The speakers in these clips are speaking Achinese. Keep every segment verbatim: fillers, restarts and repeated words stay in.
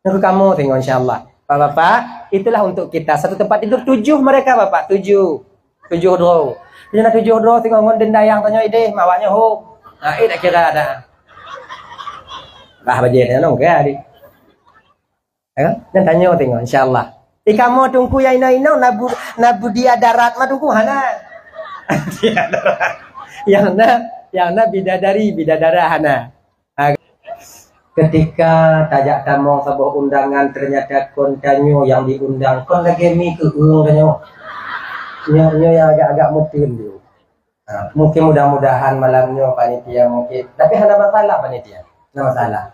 Untuk kamu tengok, insya Allah. Bapak-bapak, itulah untuk kita. Satu tempat tidur tujuh mereka, Bapak. Tujuh. Tujuh droe. Tujuh na tujuh droe tengok ngon dendayang tanyoe ideh, mawaknya hom. Ha, eh, tak kira dah. Bah, bajé dia nong ke, adik. Ya kan? Dan tanyoe tengok, insya Allah. Eh, kamu tungku yang ino-ino, nabu, nabu dia darat mah tungku, hana. Dia darat. Yang na, yang na bidadari, bidadara hana. Ha, ketika tajak tamong saboh undangan, ternyata kon tanyoe yang diundang, kon lagée mi keu ureueng tanyoe. Nyoe, nyoe yang agak-agak muteun dia. Ha, mungkin mudah-mudahan malam nyoe panitia mungkin. Tapi hana masalah panitia. Hana masalah.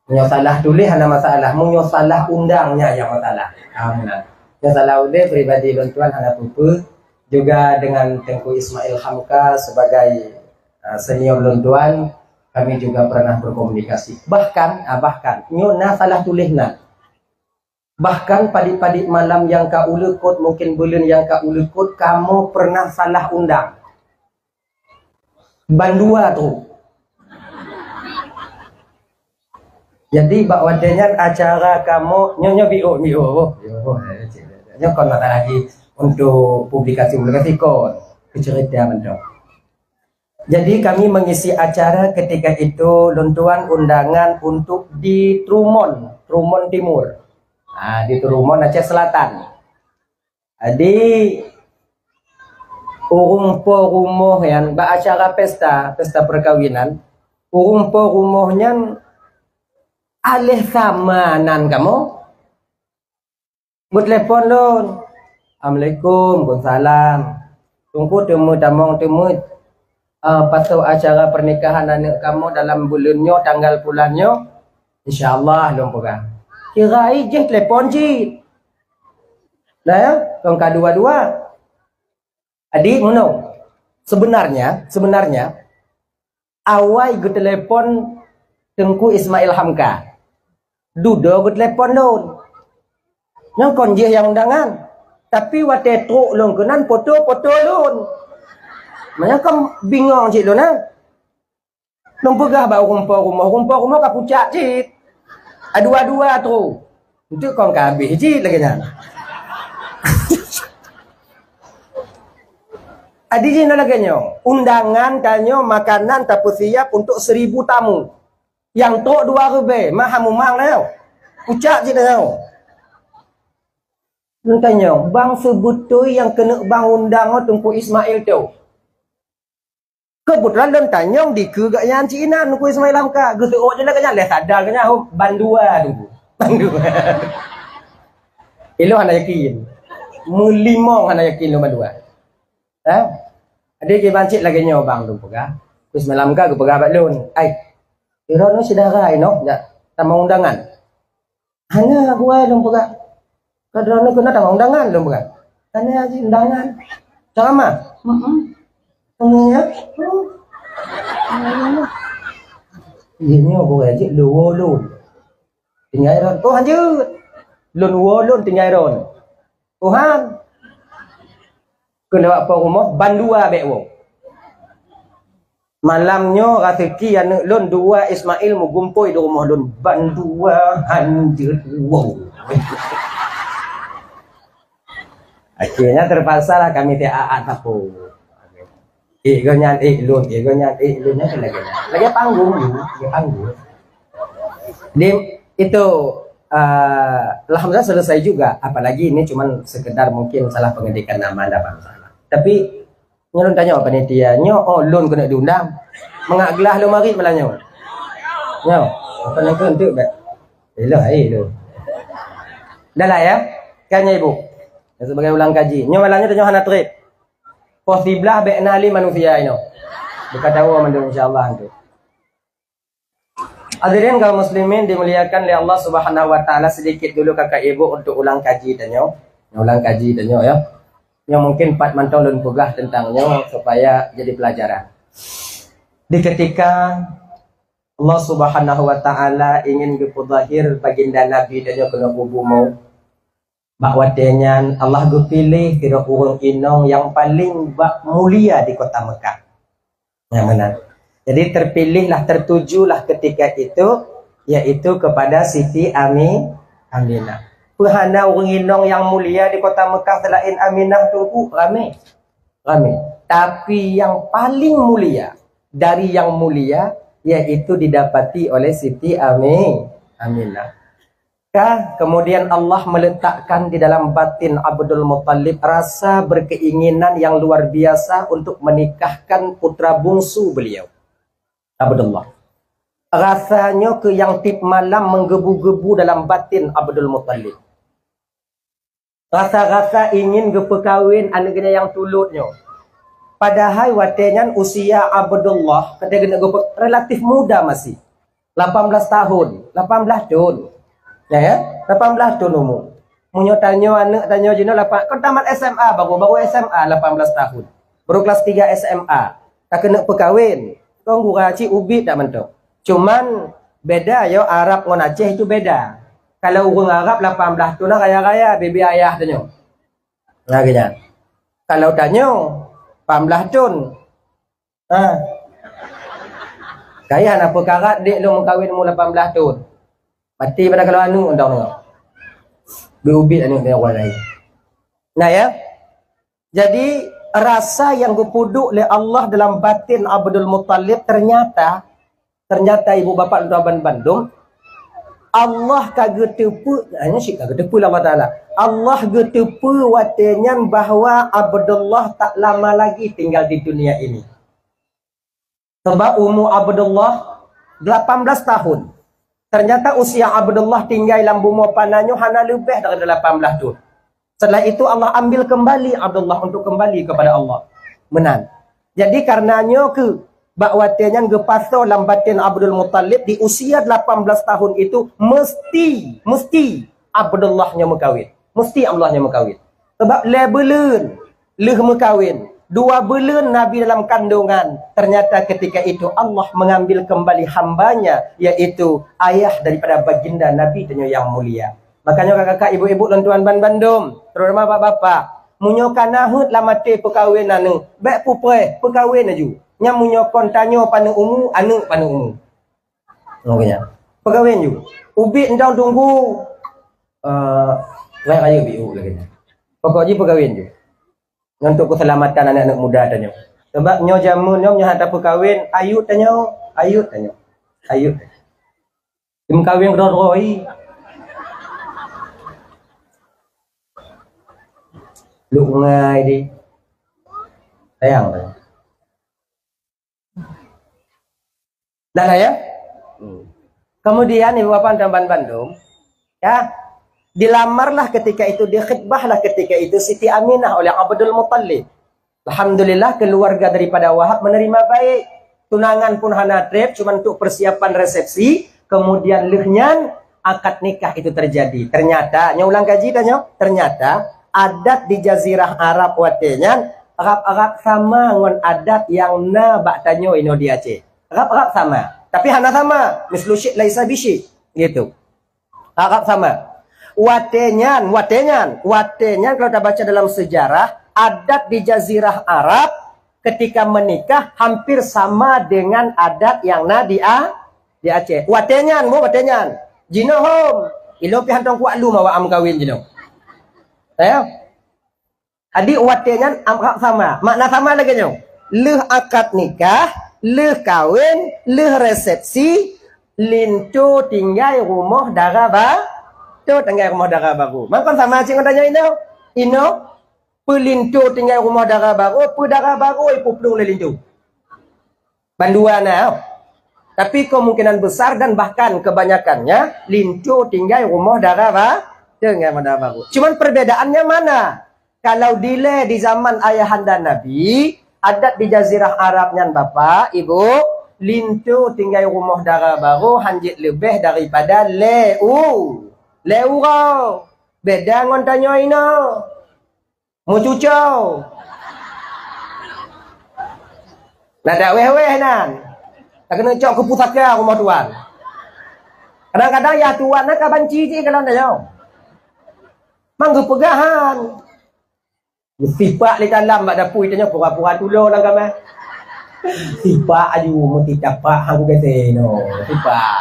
Meunyoe salah tuléh hana masalah. Meunyoe salah undangnya yang masalah. Ha, meunan. Meunyoe salah ulée pribadi lôn tuan hana peue-peue. Juga dengan Tengku Ismail Hamka sebagai, ha, senior lôn tuan, kami juga pernah berkomunikasi. Bahkan, ha, bahkan, nyoe na salah tuléh na. Bahkan padit-padit malam nyang ka uleukot, mungkin buleuen nyang ka uleukot, kamoe pernah salah undang. Bandua tu. Jadi, bak watée nyan acara kamoe, nyoe, nyoe biôh, biôh. Nyoe kon masalah jih untuk publikasi, publikasi kon. Keuceurita mantong. Jadi kami mengisi acara ketika itu, lôn tuan undangan untuk di Trumon, Trumon Timur. Ha, di Trumon Aceh Selatan. Jadi ureueng po rumoh nyan bak acara pesta, pesta perkawinan, ureueng po rumoh nyan aléh sama nan kamoe. Beutelepon lôn. Assalamualaikum, waalaikumsalam. Teungku teuma tamong teuma, eh, pasoe acara pernikahan aneuk kamoe dalam buleuen nyoe, tanggal pulan nyoe. Insya Allah lôn peugah. Kira ai jih telepon cit. Nah, ya, kon ka dua-dua. Adik meunoe. Sebenarnya, sebenarnya awai geutelepon Teungku Ismail Hamka. Dudoe geutelepon lôn. Nyang kon jih nyang undangan. Tapi watée trok lôn keunan foto-foto lôn. Manyang kan bingong cit lôn, ha? Lôn peugah bak ureueng po rumoh, ureueng po rumoh ka pucak cit. Adua-dua tu. Enteuk kon ka habéh cit lagée nyan. Adi jih na lagée nyoe, undangan tanyoe makanan tapeusiap untuk seribu tamu. Nyang trok dua ribée, mah hamumang na nyoe. Pucak cit na nyoe. Lôn tanyong, bang seubeutôi nyang keuneuk bang undang ngon Teungku Ismail tu? Keubeutulan lôn tanyong dikeue gobnyan cit inan Teungku Ismail Hamka. Geuseuôt jih lagée nyan, lé sadar gobnyan, oh, bandua Teungku. Bandua. Ilôn hana yakin. Meulimong hana yakin lôn bandua. Ha? Jadi kiban cit lagée nyoe bang lôn peugah. Teungku Ismail Hamka geupeugah bak lôn, "Ai, droeneuh syedara inoe jak tamong undangan." "Hana, geuwai," lôn peugah. "Ka droeneuh keunoe tamong undangan," lôn peugah. "Hana jih undangan." "Ceramah?" "Heeh." "Peue nyan?" "Heeh." Iya nyoe geuwai jih lôn woe lôn. Tinggai droen. "Oh, hanjeuet." Lôn woe lôn tinggai droen. "Oh, han." Keu lewat po rumoh bandua bék woe. Malam nyoe raseuki aneuk lôn dua Ismail meugumpôi di rumoh lôn, bandua hanjeuet woe. Akhirnya terpaksalah kami teuh aat sapo. Eh, gobnyan, eh, lôn, eh, gobnyan, eh, lôn, nyan lagée nyan. Lagée panggung dulu, lagée panggung. Jadi, itu, eh, alhamdulillah selesai juga. Apalagi ini cuman sekedar mungkin salah pengetikan nama, ndak masalah. Tapi, Nyoe lôn tanyong panitia, nyoe, oh, lôn keuneuk diundang. Mangat glah lôn marit malam nyoe. Nyoe, apa nang keuneuk bek? Elok, eh, lôn. Dah lah, ya? Kan, ya, Ibu? Sebagai ulang kaji. Nyoe malam nyoe tanyoe hana trép. Poh siblaih bek na lé manusia inoe. Buka tahu mandum, insya Allah, tu. Hadirin kaum muslimin dimuliakan oleh Allah Subhanahu wa Taala, sedikit dulu kakak ibu untuk ulang kaji tanyoe. Ulang kaji tanyoe, ya. Yang mungkin pat mantong lôn peugah tentang nyoe supaya jadi pelajaran. Di ketika Allah Subhanahu wa Taala ingin geupeuzahir baginda Nabi tanyoe keunoe u bumoe, bak watée nyan, Allah geupiléh sidroe ureuëng inong nyang paleng bak mulia di kota Mekah. Nyang meunan. Jadi, terpilihlah, tertujulah ketika itu, yaitu kepada Siti Ami-, Aminah. Peu hana ureuëng inong nyang mulia di kota Mekah seulaén Aminah, Teungku? Ramé. Ramé. Tapi nyang paling mulia dari nyang mulia, yaitu didapati oleh Siti Ami-, Aminah. Ka, kemudian Allah meletakkan di dalam batin Abdul Muttalib rasa berkeinginan yang luar biasa untuk menikahkan putra bungsu beliau, Abdullah. Rasa nyoe keuh nyang tiep malam menggebu-gebu dalam batin Abdul Muttalib. Rasa-rasa ingin geupeukawen aneuëk geuh nyang tulot nyoe. Padahai watée nyan usia Abdullah, kata geuneuk geupeu-, relatif muda masih. Lapan belas tahun, lapan belas thon. Ya, ya? Lapan belas thon umu. Meunyoe tanyoe aneuëk tanyoe jinoe lapan, kan tamat S M A baru, baru S M A lapan belas tahun. Baru kelas tiga S M A. Ka keuneuk peukawen. Kong gura cit ubit dak mantong. Cuman beda yo, Arab ngon Aceh itu beda. Kalau ureuëng Arab lapan belas thon raya-raya, bibi ayah tanyoe. Nah, gitu. Kalau tanyoe lapan belas thon, ha. Kaya na peukarat dek lôn meukawen umur lapan belas thon. Mati pada kalau anu undang dengar. Bi ubit anu dia orang lain. Nah, ya. Jadi, rasa yang geupeuduek lé Allah dalam batin Abdul Muttalib, ternyata, ternyata ibu bapak lôn tuan bandum, Allah ka geuteupeue, hanya syi ka geuteupeue lé Allah Taala. Allah geuteupeue watée nyan bahwa Abdullah tak lama lagi tinggal di dunia ini. Sebab umu Abdullah lapan belas tahun. Ternyata usia Abdullah tinggai lam bumoe pana nyoe hana leubeh daripada lapan belas thon. Setelah itu Allah ambil kembali Abdullah untuk kembali kepada Allah. Meunan. Jadi karena nyoe keuh bak watée nyan geupasoe lam batin Abdul Muttalib di usia lapan belas tahun itu mesti, mesti Abdullah nyoe meukawen. Mesti Abdullah nyoe meukawen. Sebab lhée buleuen lheueh meukawen, dua buleuen Nabi dalam kandungan, ternyata ketika itu Allah mengambil kembali hamba-Nya, yaitu ayah daripada baginda Nabi tanyoe yang mulia. Makanya kakak-kakak, ibu-ibu, lôn tuan ban bandum, terutama bapak-bapak, meunyoe ka na heuet lam até peukawen aneuëk, bék pupreh, peukawen laju. Nyan meunyoe kon tanyoe paneuk umu, aneuëk paneuk umu. Makanya, peukawen ju. Ubit entong tunggu. Eh, raya-raya biu lagi. Pokok jih peukawen ju. Untuk keselamatan anak-anak muda tanyoe. Sebab nyoe jameun nyoe, nyoe hana peukawen, ayut tanyoe, ayut tanyoe. Ayut. Meukawen keudroe-droe. Luk ngai di. Sayang. Dah lah, ya? Hmm. Kemudian, ibu bapak dan ban bandum, ya, dilamarlah ketika itu, dikhitbahlah ketika itu Siti Aminah oleh Abdul Muttalib. Alhamdulillah, keluarga daripada Wahab menerima baik. Tunangan pun hana treb, cuma untuk persiapan resepsi. Kemudian lheueh nyan, akad nikah itu terjadi. Ternyata, nyoe ulang kaji dah nyoe, ternyata adat di Jazirah Arab watée nyan rab-rab sama ngon adat nyang na bak tanyoe inoe di Aceh. Rab-rab sama, tapi hana sama. Mislu syik laisa bisyik, gitu. Rab-rab sama. Watée nyan, watée nyan, watée nyan kalau kita baca dalam sejarah, adat di Jazirah Arab ketika menikah hampir sama dengan adat nyang na di A-, di Aceh. Watée nyan, bu, watée nyan. Jinoe hom. Ilong pih hantong kuat lom awak am kawin jinoe. Ya. Jadi watée nyan am-, sama. Makna sama lagée nyoe. Lheueh akad nikah, lheueh kawin, lheueh resepsi, linto tinggai rumoh dara ba-, to tinggai rumoh dara baru. Mangkon sama cit ngon tanyoe inoe. Inoe, peu linto tinggai rumoh dara baru, peu dara baru ipuplueng lé linto. Bandua na. Tapi kemungkinan besar dan bahkan kebanyakannya linto tinggai rumoh dara ba-, tinggai rumoh dara baru. Cuman perbedaannya mana? Kalau dilée di zaman ayahanda Nabi, adat di Jazirah Arab nyan bapak, ibu, linto tinggai rumoh dara baru hanjeuet leubeh daripada lhée u-, lhée uroe. Beda ngon tanyoe inoe. Meucucau. Nah, dak wéh-wéh nan. Tak keuneuk cok keu pusaka rumoh tuan. Kadang-kadang yah tuan na ka banci jih kalau nyoe. Mang geupeugahan. Sipak lé dalam bak dapui tanyoe pura-pura tulo lam kamar. Sipak aju meuti tapak hang geugaséh no. Sipak.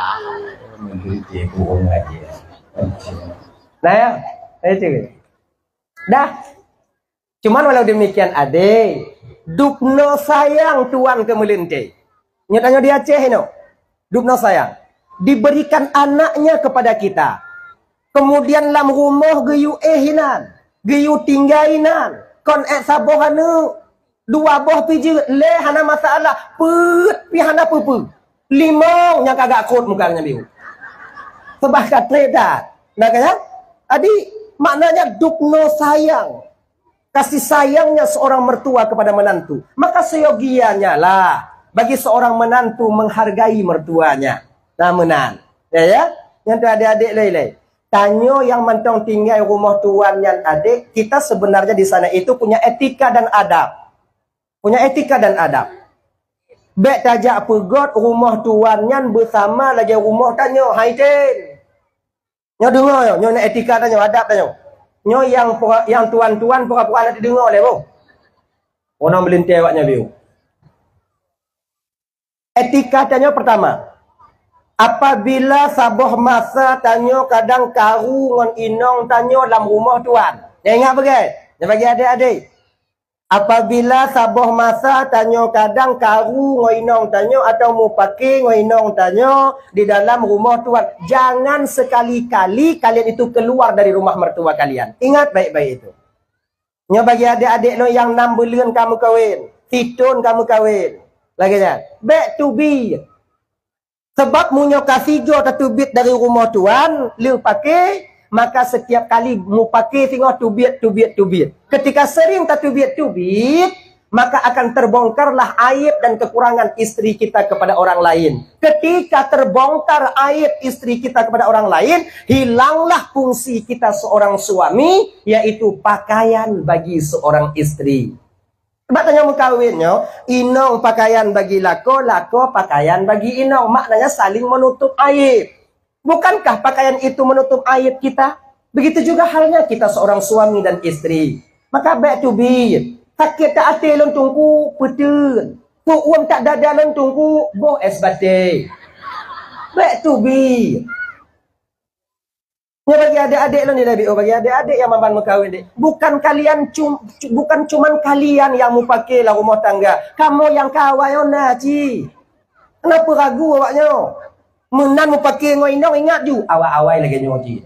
Meuti kurung aja. Nah, ya. Itu. Dah. Cuman walau demikian, adek, dubnoe sayang tuan keu meulintèe. Nyoe tanyoe di Aceh inoe. Dubnoe sayang. Diberikan anaknya kepada kita. Kemudian lam rumoh geuyue éh inan, geuyue tinggai inan. Kon ék saboh aneuk, dua boh pih jeuet, lhèe hana masalah, peuet pih hana peue-peue. Limong nyang ka gak kot muka nyan biu. Seubab ka trép that. Nah, kan, ya? Jadi, maknanya dubnoe sayang. Kasih sayangnya seorang mertua kepada menantu. Maka seyogianya lah bagi seorang menantu menghargai mertuanya. Nah, meunan. Ya, ya? Nyan tu adek-adek lé-lé. Tanyoe nyang mantong tinggai rumoh tuan nyan adek, kita sebenarnya di sana itu punya etika dan adab. Punya etika dan adab. Bèk tajak peugöt rumoh tuan nyan beusama lagèe rumoh tanyoe, hai ten. Nyoe deungö, nyoe na etika tanyoe, adab tanyoe. Nyoe nyang pura-, nyang tuan-tuan pura-pura hana teudeungö lé boh. Keunoe meulintèe awaknyan biu. Etika tanyoe pertama, apabila saboh masa tanyoe kadang karu ngon inong tanyoe lam rumoh tuan. Nyoe ingat beugèt, nyoe bagi adek-adek. Apabila saboh masa tanyoe kadang karu ngon inong tanyoe atau mupake ngon inong tanyoe di dalam rumoh tuan, jangan sekali-kali kalian itu keluar dari rumah mertua kalian. Ingat baik-baik itu. Nyoe bagi adek-adek lôn nyang nam buleuen ka meukawen, sithon ka meukawen. Lagèe nyan. Bèk teubiet. Sebab meunyoe ka sigoe tateubiet dari rumoh tuan, lheueh pake, maka setiap kali mupake singoh teubiet, teubiet, teubiet. Ketika sering tateubiet-teubiet, maka akan terbongkarlah aib dan kekurangan istri kita kepada orang lain. Ketika terbongkar aib istri kita kepada orang lain, hilanglah fungsi kita seorang suami, yaitu pakaian bagi seorang istri. Bak tanyoe meukawen nyoe, inong pakaian bagi lakoe, lakoe pakaian bagi inong. Maknanya saling menutup aib. Bukankah pakaian itu menutup aib kita? Begitu juga halnya kita seorang suami dan istri. Maka bèk teubiet. Sakét that até lôn teungku, peuteun. Peuuem that dada lôn teungku, boh és batèe. Bèk teubiet. Nyoe bagi adek-adek lôn ni, Nabi, oh, bagi adek-adek nyang ban meukawen deh. Bukan kalian cum-, cu-, bukan cuman kalian nyang mupake lam rumoh tangga. Kamoe nyang ka awai nyoe na cit. Kenapa ragu awak nyoe? Meunan mupake ngon inong, ingat ju, awak awai lagèe nyoe cit.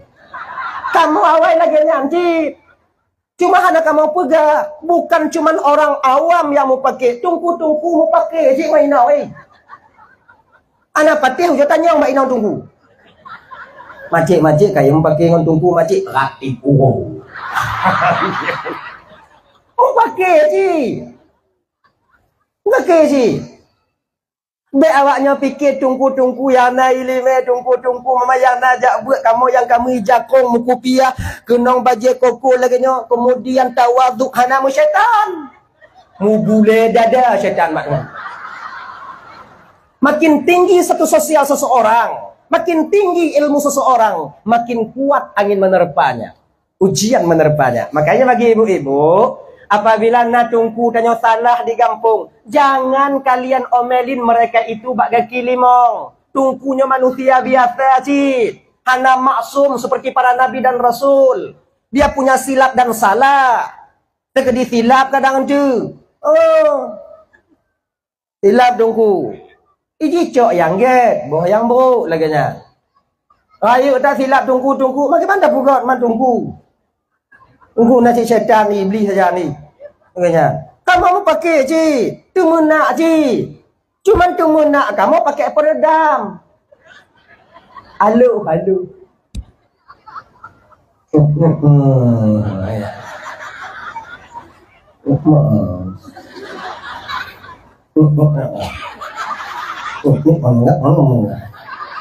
Kamoe awai lagèe nyan cit. Cuma hana kamoe peugah, bukan cuman orang awam nyang mupake, teungku-teungku mupake cit ngon inong, eh. Hana patéh ujoe tanyong bak inong teungku. Macet-macet kayém mupake ngon teungku, macet ratik uroe. Mupake cit. Mupake cit. Bèk awak nyoe pike teungku-teungku nyang na ileumèe, teungku-teungku mama nyang na jak beuet, kamoe nyang ka meuijakong, meukupiah, keunong bajèe koko lagèe nyoe, keumudian tawadhu hana meusyaitan. Mubulèe dada syaitan mak nyan. Makin tinggi status sosial seseorang, makin tinggi ilmu seseorang, makin kuat angin menerpanya. Ujian menerpanya. Makanya bagi ibu-ibu, apabila na teungku tanyoe salah di gampông, jangan kalian omelin mereka itu bak gaki limong. Teungku nyoe manusia biasa cit. Hana maksum seperti para nabi dan rasul. Dia punya silap dan salah. Teukeudi silap kadang tu. Oh. Silap teungku. Iji cok nyang gèt, boh nyang brôk lagèe nyan. Rayeuk that silap teungku-teungku, bagaimana peugöt man teungku? Teungku na cit syaitan, iblih saja ni. Lagèe nyan. Kamoe mupake cit, teumeunak cit. Cuman teumeunak kamoe pake peredam. Halo, halo.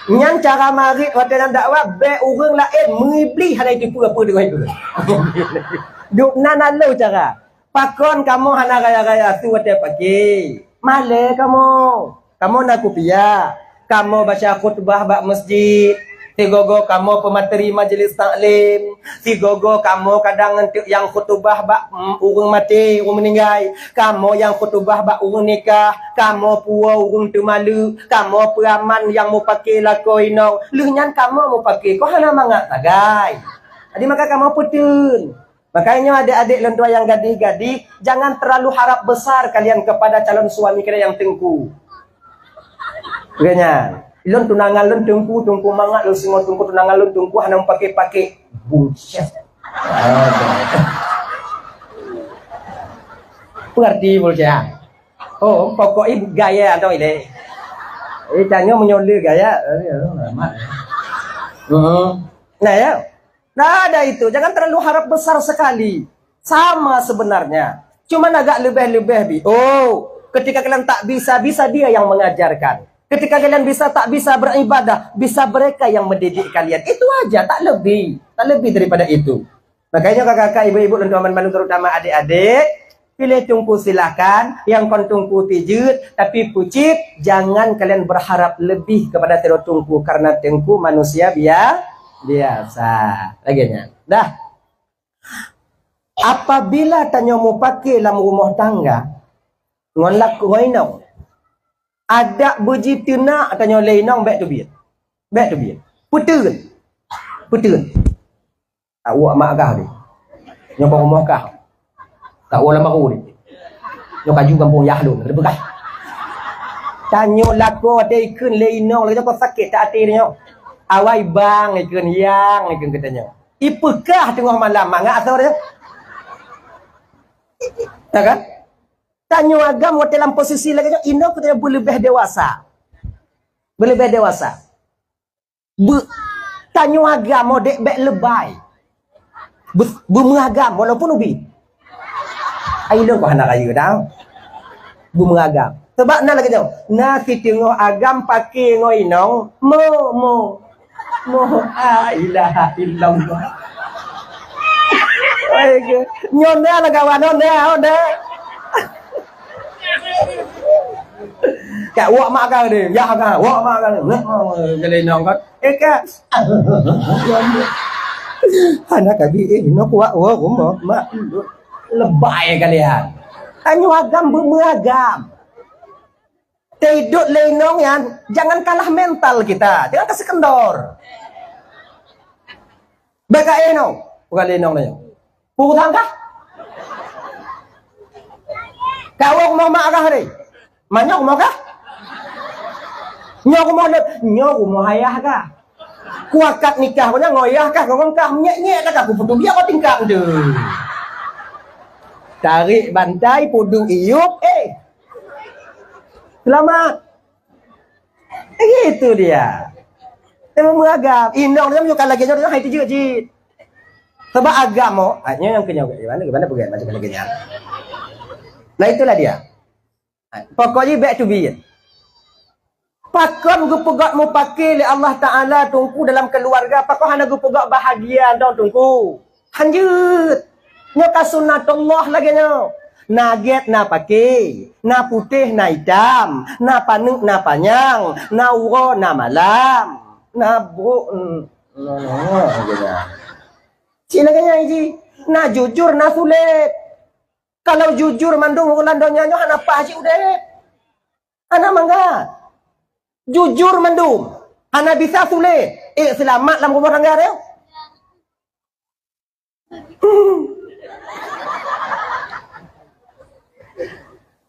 Nyan cara marit watèe nyan dakwah, bèk ureueng laén meuiblih hana jiteupeue peue deungon itu. Dubna na lheueh cara. Pakon kamoe hana raya-raya su watèe pagi? Malèe kamoe. Kamoe na kupiah. Kamoe baca khutbah bak masjid. Sigoe-goe kamoe peumateri majlis taklim. Sigoe-goe kamoe kadang ngon teuk nyang khutbah bak, mm, ureueng maté, ureueng meuninggai. Kamoe nyang khutbah bak ureueng nikah. Kamoe puwoe ureueng teumaleuek. Kamoe peuraman nyang mupake lakoe inong. Lheueh nyan kamoe mupake. Kon hana mangat sagai. Jadi maka kamoe peuteun. Makanya adek-adek lôn tuan yang gadih-gadih, jangan terlalu harap besar kalian kepada calon suami kalian yang teungku. Ganya, lôn tunangan lôn teungku, teungku mangat lôn singoh teungku, tunangan lôn teungku hana meupaké-paké. Buset. Pengerti buset. Oh, pokok ibu gaya atau ile. Eh, tanya menyole gaya. Heeh. Nah ya. Nah, ada itu. Jangan terlalu harap besar sekali. Sama sebenarnya. Cuman agak lebih-lebih bi. Oh, ketika kalian tak bisa, bisa dia yang mengajarkan. Ketika kalian bisa tak bisa beribadah, bisa mereka yang mendidik kalian. Itu aja, tak lebih. Tak lebih daripada itu. Makanya kakak-kakak, ibu-ibu dan teman-teman, terutama adik-adik, pilih teungku silakan, yang kon teungku tijeut, tapi pucit, jangan kalian berharap lebih kepada sidroe teungku, karena teungku manusia bia-, biasa. Lagèe nyan. Dah. Apabila tanyoe mupake lam rumoh tangga, ngon lakoe inong, adak beujiteunak tanyoe lé inong, bèk teubiet. Bèk teubiet. Peuteun. Peuteun. Awak mak kah ni. Nyoe bak rumoh kah. Tak woe lam baru ni. Nyoe kaju gampông yah lôn, kena peugah. Tanyoe lakoe até ikheun lé inong, lagèe nyoe sakét that até nyoe. Awai bang ikheun, yang ikheun geutanyoe. Ipeugah teungoh malam, mangat asoe dia. Ya kan? Tanyoe agam watèe lam posisi lagèe nyoe, inong geutanyoe beuleubèh dewasa. Beuleubèh dewasa. Be-, tanyoe agam, oh, dek bèk leubèh. Be-, beumeuagam walaupun ubit. Ai lôn kok hana rayeuk dang. Beumeuagam. Sebab na lagèe nyoe, na siteungoh agam pake ngon inong, mo, mo. Mo, la ilaha illallah. Oi, ke-, nyoe na lah kawan, nyoe na, nyoe na. Kak, wak mak kah ni? Yah kah? Wak mak kah ni? Jadi inong kan? Eh, Kak. Hana kabi, eh, nok wak, wak, wak, mak. Leubèh kalian. Tanyoe agam beumeuagam. Teuidot lé inong nyan, jangan kalah mental kita. Jangan kasih kendor. Bèk ka inong. Bukan lé inong nyoe. Peue tangga? Ka woe rumoh mak kah ni? Manyoe rumoh kah? Nyoe rumoh lôn, nyoe rumoh ayah kah? Kuakat nikah kau nyan ngon ayah kah, ngon kah? Nyek-nyek dah kah, kupeutubiak kau tingkat tu. Tarik bantai, puduk iup, eh. Selamat. Itu dia. Memang beragam. Inong dia bukan lagi nyoe, hai tijik jit. Sebab agam, oh, ah, nyoe nyang keunyoe, gimana, gimana peugah macam lagi nyan. Nah, itulah dia. Pokoknya back to beat. Pakon geupeugöt mupake lé Allah Taala teungku dalam keuluwarga, pakon hana geupeugöt bahagia dong teungku. Hanjeuet. Nyoe ka sunatullah lagèe nyoe. Na gét na pake, na putéh na itam, na paneuk na panyang, na uroe na malam, na brok n-, cit lagèe nyan jih. Na jujur na sulet. Kalau jujur mandum ureueng lam donya nyoe hana paih jih udép. Hana mangat. Jujur mandum. Hana bisa sulet. Eh, seulamat lam rumoh tangga teuh.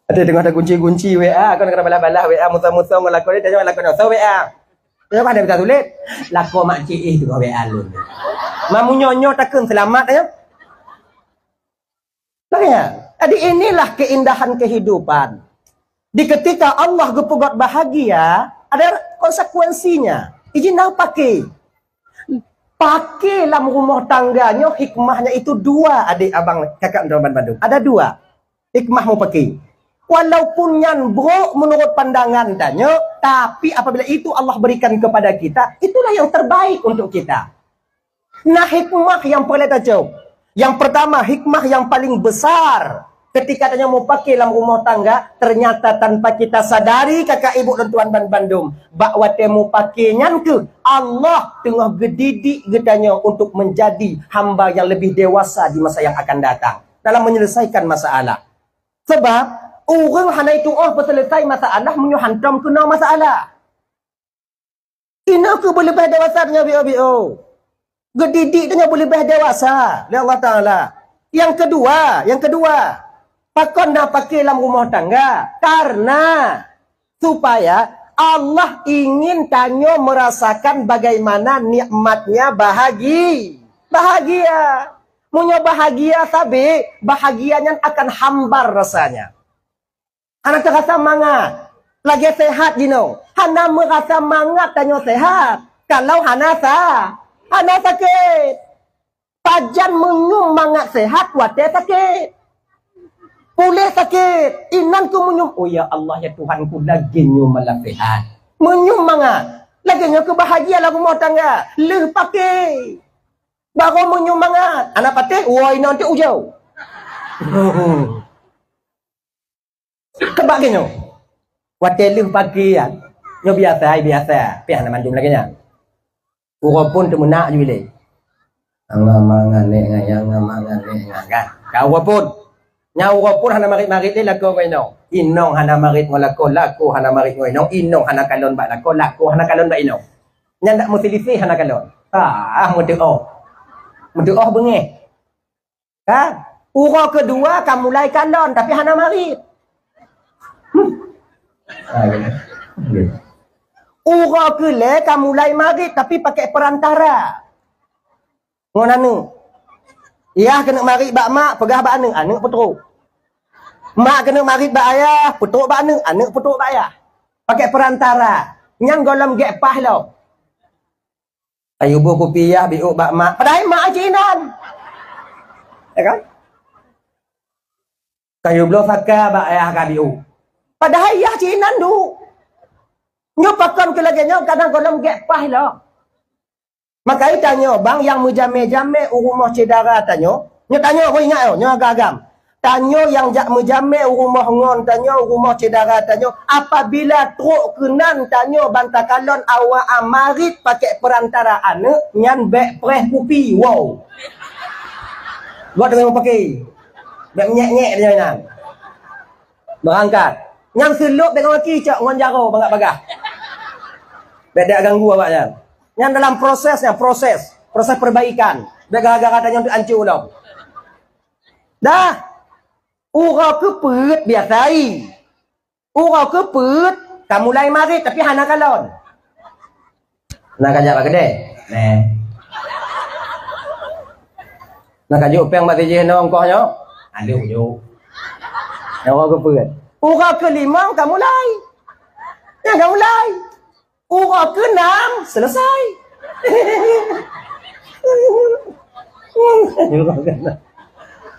Ada tengah ada kunci-kunci W A, kan kena balah-balah W A, musa-musa ngon lakoe, tanya lakoe nyoe, "Soe W A?" Nyoe kan ada bisa sulet. Lakoe mak cik eh tengah W A lôn. Mamu nyoe-nyoe takheun seulamat nyoe. Makanya, jadi inilah keindahan kehidupan. Di ketika Allah geupeugöt bahagia, ada konsekuensinya. Ijin na pake. Pake lam rumoh tangga nyoe hikmahnya itu dua, adik abang kakak droe ban bandum. Ada dua hikmah mupake. Walaupun nyan brok menurut pandangan tanyoe, tapi apabila itu Allah berikan kepada kita, itulah yang terbaik untuk kita. Nah, hikmah nyang peureulèe tacok. Nyang peurtama, hikmah nyang paleng besar ketika tanyoe mupake lam rumoh tangga, ternyata tanpa kita sadari, kakak ibu dan tuan ban bandum, bak watèe mupake nyan keuh Allah teungoh geudidik geutanyoe untuk menjadi hamba yang lebih dewasa di masa yang akan datang dalam menyelesaikan masalah. Sebab ureueng hana itu'oh peuselesai masalah meunyoe hantom keunoe masalah. Inoe keuh beuleubeh dewasa nyoe, biôh-biôh. Geudidik tanyoe beuleubeh dewasa lé Allah Taala. Nyang keudua, nyang keudua, pakon na paké lam rumoh tangga? Karena supaya Allah ingin tanyoe merasakan bagaimana nikmatnya bahagi-, bahagia. Meunyoe bahagia sabe, bahagia nyan akan hambar rasanya. Hana teurasa mangat. Lagée sehat jinoe. Hana meurasa mangat tanyoe sehat kalau hana sa-, hana sakét. Pajan meunyum mangat sehat watée sakét. Puléh sakét, inan keu meunyum, "Oh ya Allah, ya Tuhanku, lagée nyoe malah sehat." Meunyum mangat. Lagée nyoe keu bahagia lam rumoh tangga. Lheueh paké. Barô meunyum mangat. Aneuk patéh, woe inong teuk ujoe. Keubah keu nyoe. Watée lheueh paké nyan, nyoe biasa, biasa. Pih hana mandum lagée nyan. Uroe phon teumeunak ju ilée. Ngon mangat nék ngon nyang, ngon mangat nék ngon kan. Ka uroe phon. Nyang uroe phon hana marit-marit lé lakoe ngon inong. Inong hana marit ngon lakoe, lakoe hana marit ngon inong, inong hana kalon bak lakoe, lakoe hana kalon bak inong. Nyan dak meusilisih hana kalon. Ah, meuteuoh. Meuteuoh beungéh. Kan? Uroe keudua ka mulai kalon, tapi hana marit. Hmm. Ah, ya. Ya. Uroe keulhée ka mulai marit, tapi pakai perantara. Ngon aneuk. Yah keuneuk marit bak mak, peugah bak aneuk, aneuk peutrok. Mak keuneuk marit bak ayah, peutrok bak aneuk, aneuk peutrok bak yah. Pakai perantara. Nyang gohlom gét paih lom. Kayue boh kupi yah biôk bak mak, padahai mak cit inan. Ya kan? Kayue bloe saka bak yah ka biôk, padahai yah cit inan duek. Nyoe pakon keu lagée nyoe kadang gohlom gét paih lom. Makajih tanyoe bang nyang meujamé-jamé u rumoh syedara tanyoe, nyoe tanyoe, ho ingat nyoe, nyoe agam-agam. Tanyoe nyang jak meujamé u rumoh ngon tanyoe, u rumoh syedara tanyoe, apabila trok keunan tanyoe ban takalon awak marit pakai perantara aneuk, nyan bék preh kupi, wow. Buat dengan pakai. Bék nyek-nyek dia nyan. Beurangkat. Nyang seulop bék gaki cok ngon jaroe bangat bagah. Bék dak ganggu awak nyan. Nyan dalam proses nyan, proses. Proses perbaikan. Bék gara-gara tanyoe teuk ancô lom. Dah. Uroe keupeuet biasa ai. Uroe keupeuet ka mulai marit tapi hana kalon. Na kajak bak keudè. Neh. Na kajok péng bak sijih nong koh nyoe. Aduh, jok. Nyoe uroe keupeuet. Uroe keulimong ka mulai. Nyan ka mulai. Uroe keunam selesai.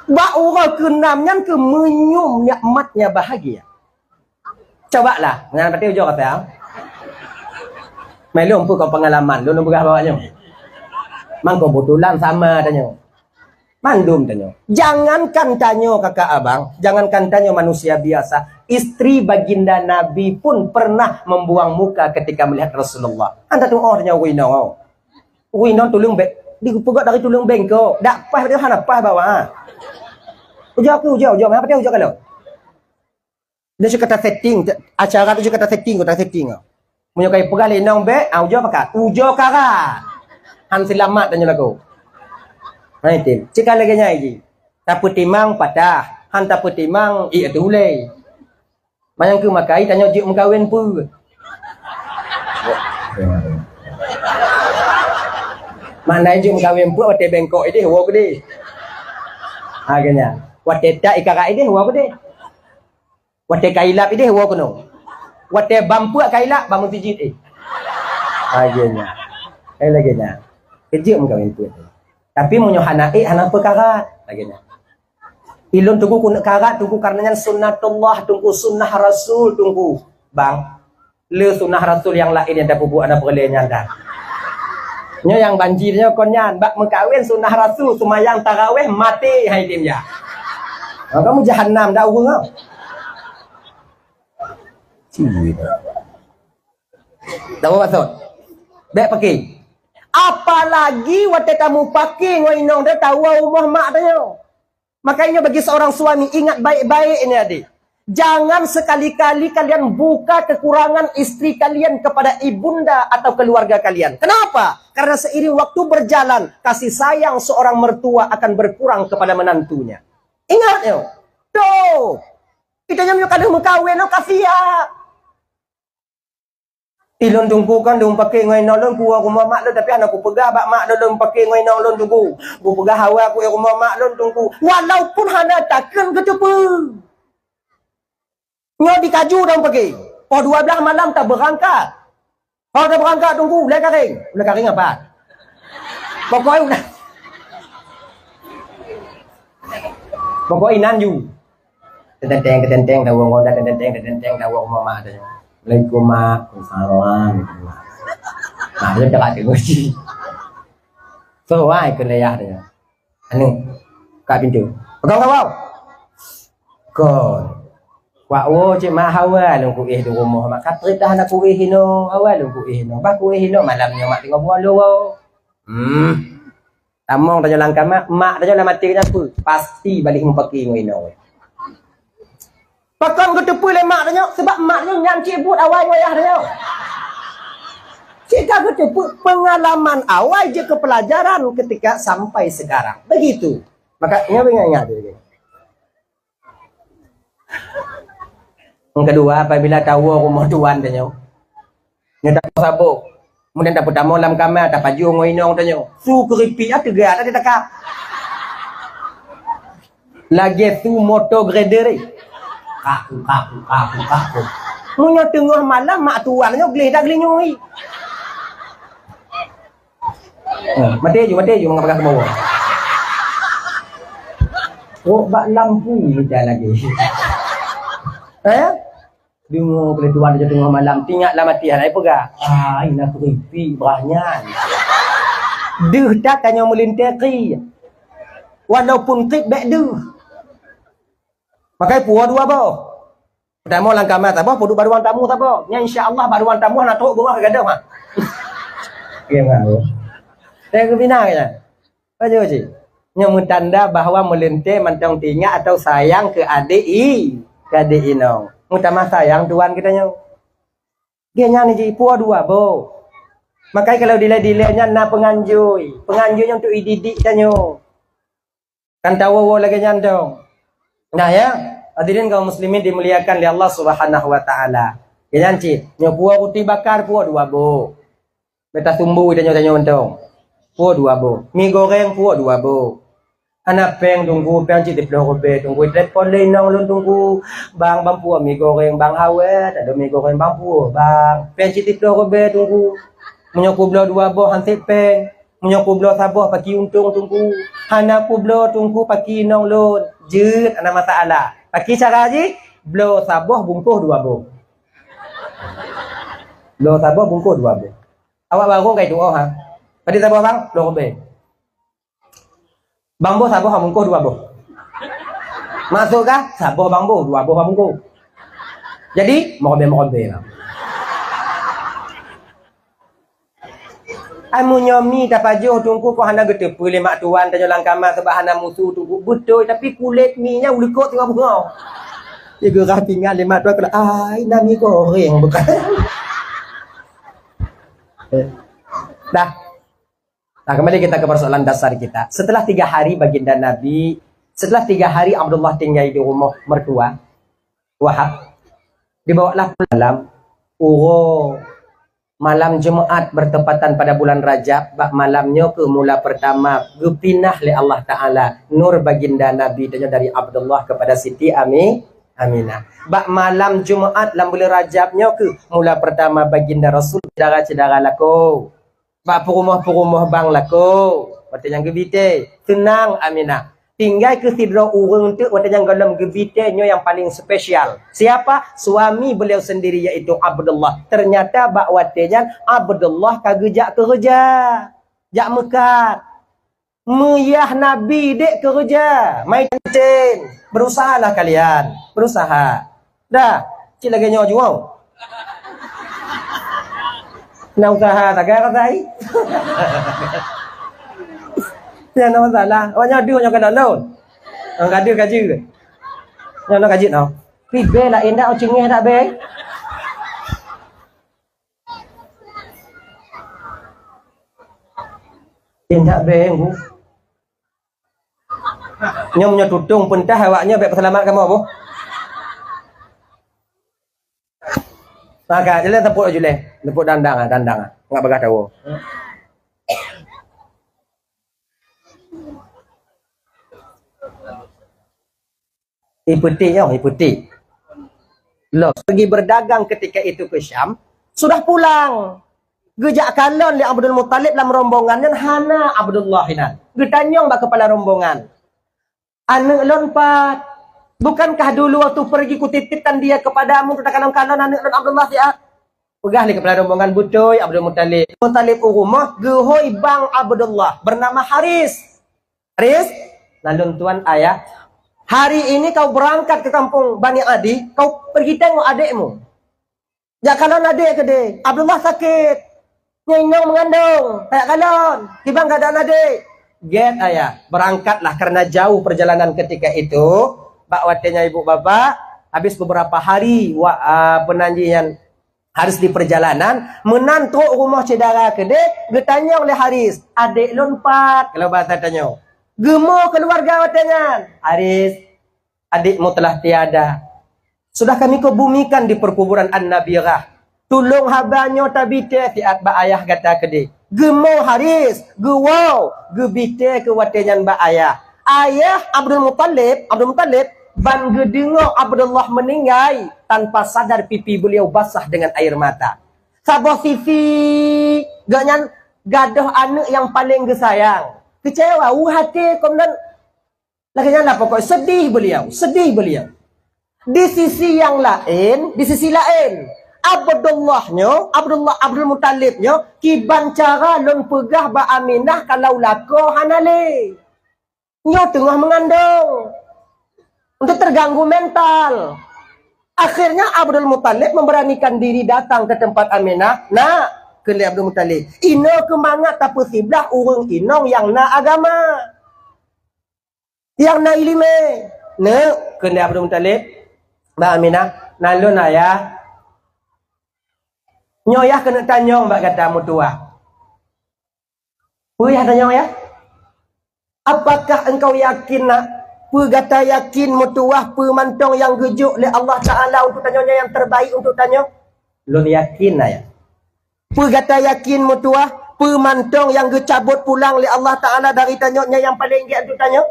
Bak uroe keunam nyan keu meunyum nikmatnya bahagia. Cobalah, nyan patéh ujoe kata. Mai lôn peue kon pengalaman, lôn peugah bak awak nyoe. Mangko betulan sama tanyoe. Mandum tanyoe. Jangankan tanyoe kakak abang, jangankan tanyoe manusia biasa, istri baginda Nabi pun pernah membuang muka ketika melihat Rasulullah. Anda tuoh tanyoe ureueng inong. Ureueng inong tuleueng bèk, dipeugah dari tuleueng bengkok. Dak paih, hana paih bak awak. Ujoe keu ujoe, ujoe, hana patéh ujoe ka lôn. Dia suka ta setting, acara tu suka ta setting, ta setting. Meunyoe kai peugah lé inong bèk, ah, ujoe pakat. Ujoe karat. Han seulamat tanyoe lagoe. Hai tim, cit ka lagèe nyan jih. Tapeutimang patah, han tapeutimang ié teuh ulèe. Manyang keu makai tanyoe jeuet meukawen peuet. Makna jeuet meukawen peuet watèe bengkok idéh woe keudéh. Ha, geuh nyan. Watèe that ikarat idéh woe keudéh. Watèe ka ilap idéh woe keunoe. Watèe bam peuet ka ilap bak meuseujid éh. Ha, geuh nyan. Eh, lagèe nyan. Keu jeuet meukawen peuet. Tapi meunyoe hana ék, hana peukara. Lagèe nyan. Ilôn Teungku keuneuk karat Teungku, karena nyan sunnatullah Teungku, sunnah Rasul Teungku. Bang, le sunnah Rasul nyang laén nyang tapeubuet hana peureulèe nyan dah. Nyoe nyang banci nyoe kon nyan, bak meukawen sunnah Rasul, seumayang tarawèh maté hai tim ya. Ha, kamu jahanam dah ureueng ah. Tahu maksud? Bèk paké. Apalagi watèe tamupaké ngon inong teuh tawoe rumoh mak tanyoe. Makanya bagi seorang suami, ingat baik-baik ini adik. Jangan sekali-kali kalian buka kekurangan istri kalian kepada ibunda atau keluarga kalian. Kenapa? Karena seiring waktu berjalan, kasih sayang seorang mertua akan berkurang kepada menantunya. Ingat, yo. Tuh. Kita nyam ka lheueh meukawen, no, kasihan. Ilôn Teungku kan dum paké ngon inong lôn, kuwoe rumoh mak lôn, tapi hana kupeugah bak mak lôn, lôn paké ngon inong lôn Teungku. Kupeugah awai ku rumoh mak lôn Teungku. Walaupun hana takheun geuteupeue. Nyoe di Kaju dum paké. Poh dua belas malam tabeurangkat. Poh tabeurangkat Teungku, ulèe karéng. Ulèe karéng apa? Pokoknya udah. Pokok inan ju. Tetenteng, tetenteng, tawoe ngon dah, tetenteng, tetenteng, tawoe rumoh mak teuh. Assalamualaikum, Mak. Waalaikumsalam. Mak, dia cakap tengok cik. So, wai ke leyah dia. Anu, buka pintu. Pegang kawau. Kon. Wak wo cik mak hawa lôn kuéh di rumoh. Mak katrit dah na kuéh inoe. Hawa lôn kuéh inoe. Bah kuéh inoe malam nyoe mak tinggal buah lo. Hmm. Tamong tanyoe lam kama, mak tanyoe lam até nyan peue? Pasti balik mupaki ngon inoe. Pakon geuteupeue lé mak tanyoe? Sebab mak tanyoe nyan cit buet awai ngon ayah tanyoe. Cit ka geuteupeue pengalaman awai jeuet keu pelajaran ketika sampai sekarang. Begitu. Maka, nyoe ingat-ingat deh. Nyang keudua, apabila tawoe rumoh tuan tanyoe, nyoe taboh saboh. Kemudian tapeutamong lam kama, tapajoh ngon inong tanyoe. Su keuripik, ah, teuga, tak ditakab. Lagèe su moto grader, eh. Kaku, kaku, kaku, kaku. Meunyoe teungoh malam, mak tuan nyoe gleh dak geulinyueng. Oh, maté ju, maté ju, mangat peugah keu bawah. Oh, bak lampu mita lagi. Eh? Deungoe keu tuan teungoh malam, tingat lam até hana peugah. Ah, ina keuripik brah nyan. Deuh that tanyoe meulintèe kri. Walaupun trép bèk deuh. Makai puwoe dua boh. Peutamong lam kama saboh, peuduek bak ruang tamu saboh. Nyan insya Allah bak ruang tamu hana trok beungoh ka gadôh, ha. Oke, bang. Saya kebina kan. Baca, baca. Nyoe meutanda bahwa meulintèe mantong teuingat atau sayang keu adék i, keu adék inong. Meutamah sayang tuan geutanyoe. Geuh nyan jih puwoe dua boh. Makai kalau dilèe-dilèe nyan na peunganjui. Peunganjui nyan untuk ididik tanyoe. Kan tawoe-woe lagèe nyan dong. Nah ya, hadirin kaum muslimin dimuliakan lé Allah Subhanahu wa taala. Geuh nyan cit, nyoe puwoe ruti bakar puwoe dua boh. Beta sumbu tanyoe-tanyoe mantong. Puwoe dua boh. Mi goreng puwoe dua boh. Hana péng Teungku, péng cit siploh ribèe Teungku. Telepon lé inong lôn Teungku. Bang, bang puwoe mi goreng, bang hawa, tak ada mi goreng, bang puwoe, bang. Péng cit siploh ribèe Teungku. Meunyoe kubloe dua boh han sép péng. Meunyoe kubloe saboh paki untông Teungku. Hana kubloe Teungku paki inong lôn. Jeuet hana masalah. Paki cara jih, bloe saboh bungkôh dua boh. Bloe saboh bungkôh dua boh. Awak barô ka itu'oh, ha. Padum saboh bang? Dua ribèe. Bang boh saboh bungkôh dua boh. Maksud kah? Saboh bang boh, dua boh bungkôh. Jadi, meurobèe-meurobèe lah. Ai meunyoe mi tapajoh Teungku kok hana geuteupeue lé mak tuan tanyoe lam kama sabab hana musu Teungku. Beutôi, tapi kulét mi nyan ulukot singoh beungoh. Igeurah pinggan lé mak tuan keulah, ai na mi goreng bukan. Eh. Dah. Nah, kembali kita ke persoalan dasar kita. Setelah tiga hari baginda Nabi, setelah tiga hari Abdullah tinggai di rumoh mertua, Wahab, dibawalah malam, uroe malam Jumaat bertepatan pada bulan Rajab, bak malam nyoe keuh mula pertama geupinah lé Allah Taala nur baginda Nabi tanyoe dari Abdullah kepada Siti Ami-, Aminah. Bak malam Jumaat lam bulan Rajab nyoe keuh mula pertama baginda Rasul syedara-syedara lakoe. Bak peurumoh-peurumoh bang lakoe, watèe nyan geubi teh. Seunang Aminah. Tinggai keu sidroe ureueng teuk watèe nyan gohlom geubi teh nyoe nyang paleng spesial. Siapa? Suami beliau sendiri, yaitu Abdullah. Ternyata bak watèe nyan Abdullah ka geujak keureuja. Jak meukat. Meuyah Nabi dek keureuja, mai cen-cen. Berusahalah kalian, berusaha. Dah, cit lagèe nyoe juang. Na usaha sagai rasai. Nyan na masalah. Awak nyoe deuh nyoe keunan lôn. Nyoe ka deuh ka jeuet. Nyoe na ka jeuet nyoe. Pih bèe laén dak, cengeh dak bèe. Indak beng, Bu. Nyoe meunyoe tutong peuntaih awak nyoe bèk peuseulamat kamoe, Bu. Maka, jalan teumpok laju leh. Teumpok dandang ah, dandang ah. Ngat bagah tawoe. Ipeutik nyoe, ipeutik. Loh, pergi berdagang ketika itu ke Syam, sudah pulang. Geujak kalon lé Abdul Muthalib lam rombongan nyan hana Abdullah inan. Geutanyong bak kepala rombongan, "Aneuk lôn pat? Bukankah dulu waktu pergi kutitipkan dia kepadamu, teuka kalon-kalon aneuk lôn Abdullah siat?" Peugah lé kepala rombongan, "Beutôi, Abdul Muthalib." Muthalib u rumoh geuhôi bang Abdullah bernama Haris. Haris, lalu tuan ayah, hari ini kau berangkat ke kampung Bani Adi, kau pergi tengok adikmu. Jak kalon adek keudeh, Abdullah sakit. Nyoe inong mengandung, tajak kalon. Kiban keadaan adek? Gèt ayah, berangkatlah karena jauh perjalanan ketika itu. Bak watèe nyan ibu bapak, habis beberapa hari wa, ah, penanjian harus di perjalanan, meunan trok rumoh syedara keudeh, geutanyong lé Haris, "Adek lôn pat?" Kalau bahasa tanyoe. Geumo keluarga watèe nyan. "Haris, adikmu telah tiada. Sudah kami kubumikan di perkuburan An-Nabirah. Tulông haba nyoe tabitèe siat bak ayah gata keudeh." Geumo Haris, geuwoe, geubitèe keu watèe nyan bak ayah. Ayah Abdul Muthalib, Abdul Muthalib, ban geudeungoe Abdullah meninggai, tanpa sadar pipi beliau basah dengan air mata. Saboh sisi, gobnyan gadôh aneuk nyang paleng geusayang. Keucewa, u até, kon dan lagèe nyan lah pokok, sedih beliau, sedih beliau. Di sisi nyang laén, di sisi laén, Abdullah nyoe, Abdullah, Abdul Muthalib nyoe, kiban cara lôn peugah bak Aminah kalau lakoe hana lé. Nyoe teungoh mengandung. Untuk terganggu mental. Akhirnya Abdul Muthalib memberanikan diri datang ke tempat Aminah. "Nak," kheun lé Abdul Muthalib, "inoe keu mangat tapeusiblah ureueng inong nyang na agama, nyang na ileumèe." "Neuk," kheun lé Abdul Muthalib bak Aminah, "Na lôn ayah. Nyoe yah keuneuk tanyong bak gata meutuwah." "Peue yah tanyong, yah?" "Apakah engkau yakin, nak? Peue gata yakin meutuwah peue mantong nyang geujok lé Allah Ta'ala untuk tanyoe nyan nyang terbaik untuk tanyoe?" "Lôn yakin, ayah." "Peue gata yakin meutuwah peue mantong nyang geucabot pulang lé Allah Ta'ala dari tanyoe nyan nyang paleng gèt untuk tanyoe?"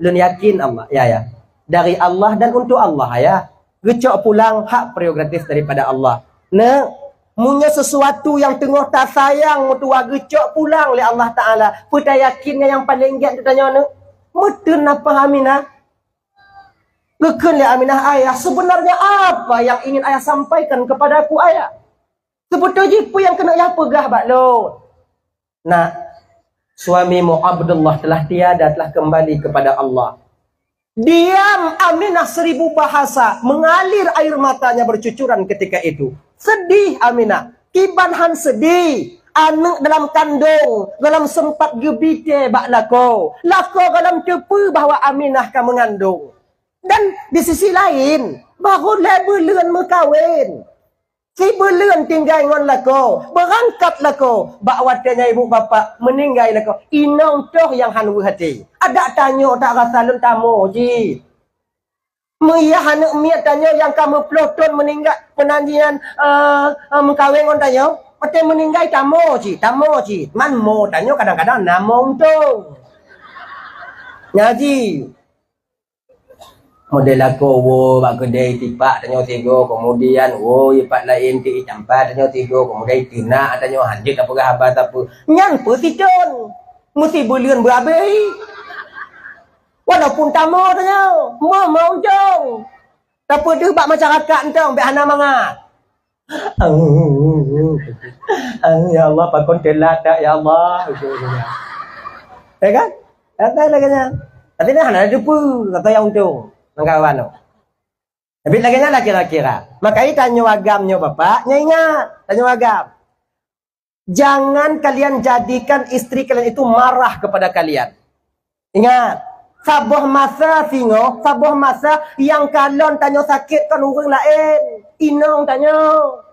"Lôn yakin Allah, ya, ya. Dari Allah dan untuk Allah, ayah. Geucok pulang hak prerogatif daripada Allah." "Neuk, meunyoe sesuatu nyang teungoh tasayang meutuwah geucok pulang lé Allah Ta'ala, peue tayakin nyan nyang paleng gèt tanyoe, neuk?" Meuteun nafah Aminah. Geukheun lé Aminah, "Ayah, sebenarnya apa yang ingin ayah sampaikan kepadaku, ayah? Seubeutôi jih peue nyang keuneuk yah peugah bak lôn?" "Nak, suamimu Abdullah telah tiada, telah kembali kepada Allah." Diam Aminah seribu bahasa, mengalir air matanya bercucuran ketika itu. Sedih Aminah, kiban han sedih. Aneuk dalam kandong, gohlom sempat geubitèe bak lakoe. Lakoe gohlom teupeue bahwa Aminah ka mengandung. Dan di sisi lain, baru lhèe buleuen meukawen. Sibuleuen tinggai ngon lakoe, beurangkat lakoe, bak watèe nyan ibu bapak meuninggai lakoe, inong toh nyang han weueh até. Adak tanyoe tak rasa lôn tamoe cit. Meuyah aneuk miet tanyoe nyang ka meuploh thon meuninggai, peunanjian, eh, eh, meukawen ngon tanyoe, watèe meuninggai tamoe cit, tamoe cit. Man mo tanyoe kadang-kadang na mo untông. Nyan jih. Model lakoe woe bak keudè tipak tanyoe sigoe, kemudian woe ipat laén ti itampa tanyoe sigoe, kemudian teunak tanyoe hanjeuet tapeugah haba sapeue. Nyan peue sithon. Meusibuleuen beuabéh. Walaupun tamoe tanyoe, mo-mo ujong. Tapeudeuh bak masyarakat eunteuk bèk hana mangat. Ya Allah, pakon teulat dak, ya Allah. Ya kan? Kata lagèe nyan. Tapi nah, hana teupeue, kata nyang untông. Nang kawan tu. Tapi lagèe nyan lah kira-kira. Makajih tanyoe agam nyoe bapak, nyoe ingat. Tanyoe agam. Jangan kalian jadikan istri kalian itu marah kepada kalian. Ingat, Saboh masa singoh, saboh masa nyang kalon tanyoe sakét kon ureuëng laén, inong tanyoe.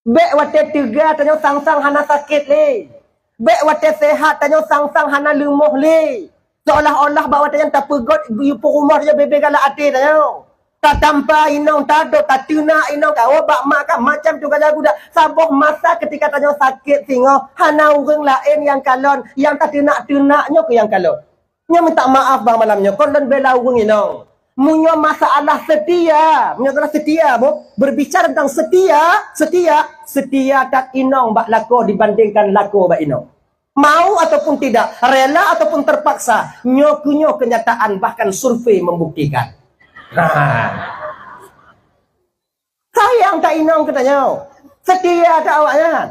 Bék watée teuga tanyoe sang-sang hana sakét lé. Bék watée seuhat tanyoe sang-sang hana leumoh lé. Seolah-olah bak watée nyan tapeugot yue peurumoh tanyoe bebe galak até tanyoe. Tatampa inong tadot, tateunak inong ka, oh, bak mak ka macam tu gala guda. Saboh masa ketika tanyoe sakét singoh, hana ureuëng laén nyang kalon, nyang tateunak-teunak nyoe keuh nyang kalon. Nyoe minta maaf bang malam nyoe, kon lôn bela ureuëng inong. Meunyoe masalah setia, meunyoe masalah setia, boh, berbicara tentang setia, setia, setia that inong bak lakoe dibandingkan lakoe bak inong. Mau ataupun tidak, rela ataupun terpaksa, nyoe keuh nyoe kenyataan, bahkan survei membuktikan. Ha. Sayang that inong keu tanyoe. Setia that awaknyan.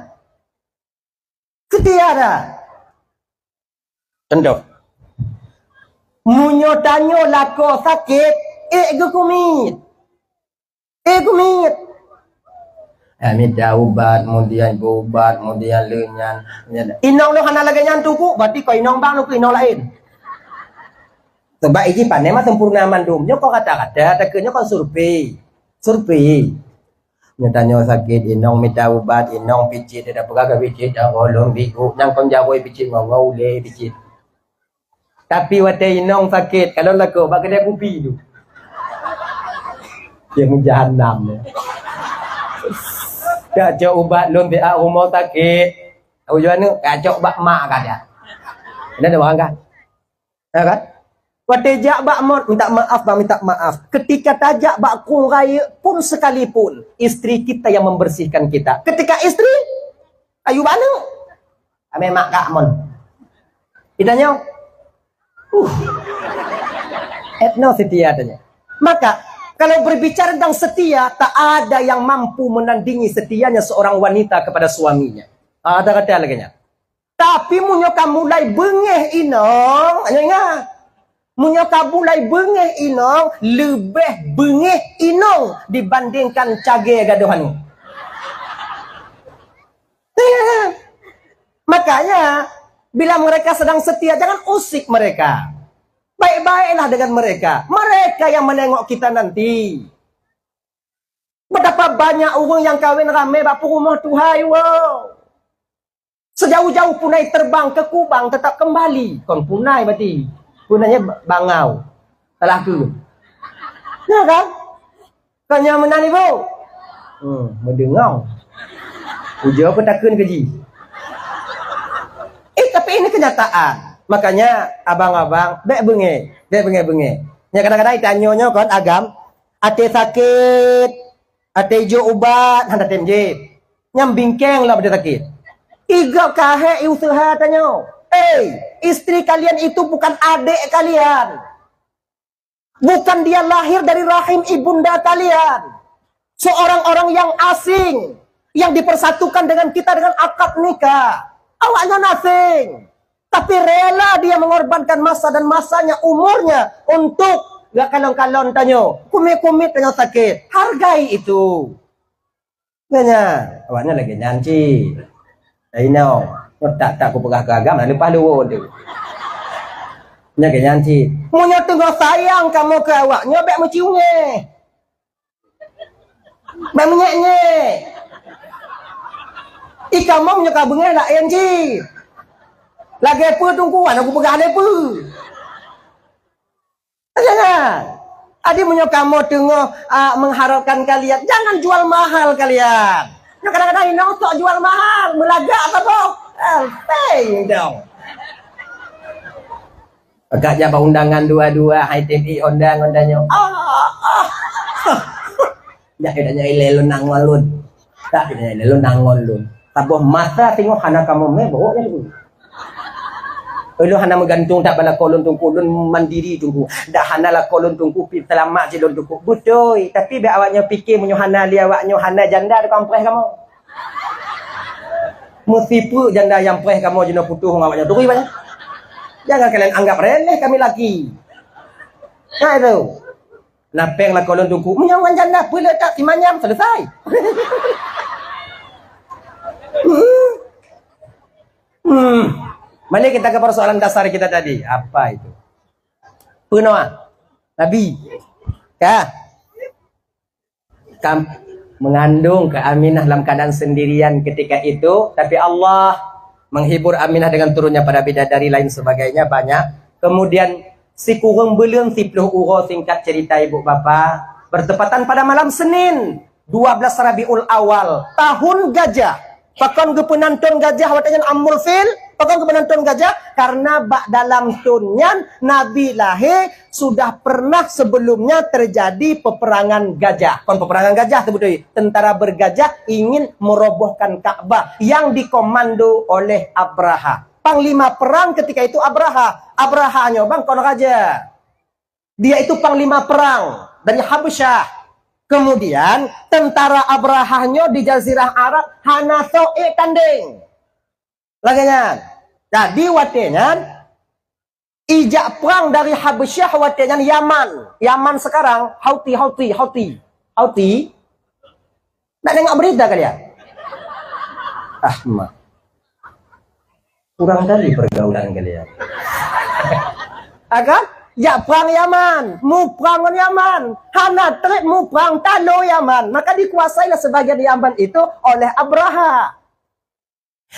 Setia that. Contoh. Meunyoe tanyoe lakoe sakét, ék geukumiet. Ék kumiet. Eh, mita ubat, kemudian geubat, kemudian lé nyan. Inong lôn hana lagée nyan teungku, berarti kon inong bang lôn, inong laén. Sebab iji pané mah sempurna mandum. Nyoe kon kata-kata, takheun nyoe kon survei. Survei. Nyoe tanyoe sakét, inong mita ubat, inong picit, dak peugah ka picit, dak bolong bigu, nyang kon jawai picit, ngongou ulée picit. Tapi watée inong sakét, kalon lakoe bak keudai kupi tu. Dia meujahanam dia. Kacok ubat lôn siat rumoh sakét. Tahu jua ni, kacok bak mak ka dia. Ada ada barang kan? Ya kan? Watée jak bak mon, minta maaf bang, minta maaf. Ketika tajak bak krueng rayeuk pun sekalipun, istri kita yang membersihkan kita. Ketika istri, ayu bak aneuk. Amé mak kak mon. Itanyoe. Uh. Etno setia tanya. Maka, kalau berbicara tentang setia, tak ada yang mampu menandingi setianya seorang wanita kepada suaminya. Ah, ada kata lagi nya. Tapi meunyoe ka mulai beungéh inong, ayo ingat. Meunyoe ka mulai beungéh inong, leubeh beungéh inong dibandingkan cagée gadôh aneuk. Makanya, bila mereka sedang setia, jangan usik mereka. Baik-baiklah dengan mereka. Mereka yang menengok kita nanti. Betapa banyak ureuëng nyang kawén ramé bak peurumoh tuha, wow. Sejauh-jauh punai terbang ke kubang tetap kembali. Kon punai berarti. Punai nyan bangau. Salah aku. Ya kan? Kan nyan meunan ibu? Hmm, meudengau. Ujoe peutakheun keu jih. Eh, tapi ini kenyataan. Makanya abang-abang, bék beungéh, bék beungéh-beungéh. Nyan kadang-kadang itanyoe nyoe kon agam, até sakét, até jok ubat, hana tem jép. Nyang bingkeng lah pada sakét. Igob kahé i useuha tanyoe. Eh, istri kalian itu bukan adik kalian. Bukan dia lahir dari rahim ibunda kalian. Seorang orang yang asing yang dipersatukan dengan kita dengan akad nikah. Awaknyan asing. Tapi rela dia mengorbankan masa dan masanya, umurnya untuk gak kalon-kalon tanyoe. Kumit-kumit tanyoe sakét. Hargai itu. Nyan, awaknyan lagée nyan cit. Inong, tak tak kupeugah keu agam, leupah luwon tu. Nyan lagée nyan cit. Meunyoe teungoh sayang kamoe keu awaknyoe, bék meucium ngeh. Bék meunyék-nyék. I kamoe meunyoe ka beungéh laén cit. Lagée peue teungku, hana kupeugah lé peue. Jangan. Adi meunyoe kamoe teungoh, ah, mengharapkan kalian, jangan jual mahal kalian. Nah, kadang-kadang inong sok jual mahal, meulagak saboh. Ah, peng dong. Agak jak bak undangan dua-dua, hai tieb-tieb undangan tanyoe. Ah, ah. Jak tanyoe ilée lôn nangol lôn. Tak, ilée lôn nangol lôn. Saboh masa teungoh hana kamoe mé, bawok nyan lôn. Ulôn hana meugantung that bak lakoe lôn teungku, lôn mandiri teungku. Dak hana lakoe lôn teungku, pih seulamat cit lôn teungku. Beutôi, tapi bék awaknyoe pike meunyoe hana lé awaknyoe hana janda deuka preh kamoe. Meusipeue janda nyang preh kamoe jinoe putôh ngon awaknyoe. Turi banyak. Jangan kalian anggap remeh kami laki. Nah itu. Napeng lakoe lôn teungku. Meunyoe ngon janda peue le tak simanyam selesai. Hmm. Hmm. Mari kita ke persoalan dasar kita tadi. Apa itu? Peunoh Nabi. Ka? Kam mengandung ke Aminah dalam keadaan sendirian ketika itu, tapi Allah menghibur Aminah dengan turunnya para bidadari lain sebagainya banyak. Kemudian sikureueng buleuen siploh uroe, singkat cerita ibu bapa, bertepatan pada malam Senin, dua belas Rabiul Awal, tahun gajah. Pakon geupeunanton gajah watée nyan Amul Fil? Pakon geupeunanton gajah? Karena bak dalam thon nyan Nabi lahé sudah pernah sebelumnya terjadi peperangan gajah. Kon peperangan gajah sebetul, tentara bergajah ingin merobohkan Ka'bah yang dikomando oleh Abraha. Panglima perang ketika itu Abraha. Abraha nyoe bang kon raja. Dia itu panglima perang dari Habasyah. Kemudian tentara Abraha nyoe di Jazirah Arab hana soe tandeng. Lagée nyan. Jadi watée nyan ijak perang dari Habasyah watée nyan Yaman. Yaman sekarang Houthi, Houthi, Houthi. Houthi. Nak tengok berita kalian? Ah, mah. Kurang tali pergaulan kalian. Akan jak perang Yaman, muprang ngon Yaman. Hana treb muprang talo Yaman, maka dikuasailah sebagian Yaman itu oleh Abraha.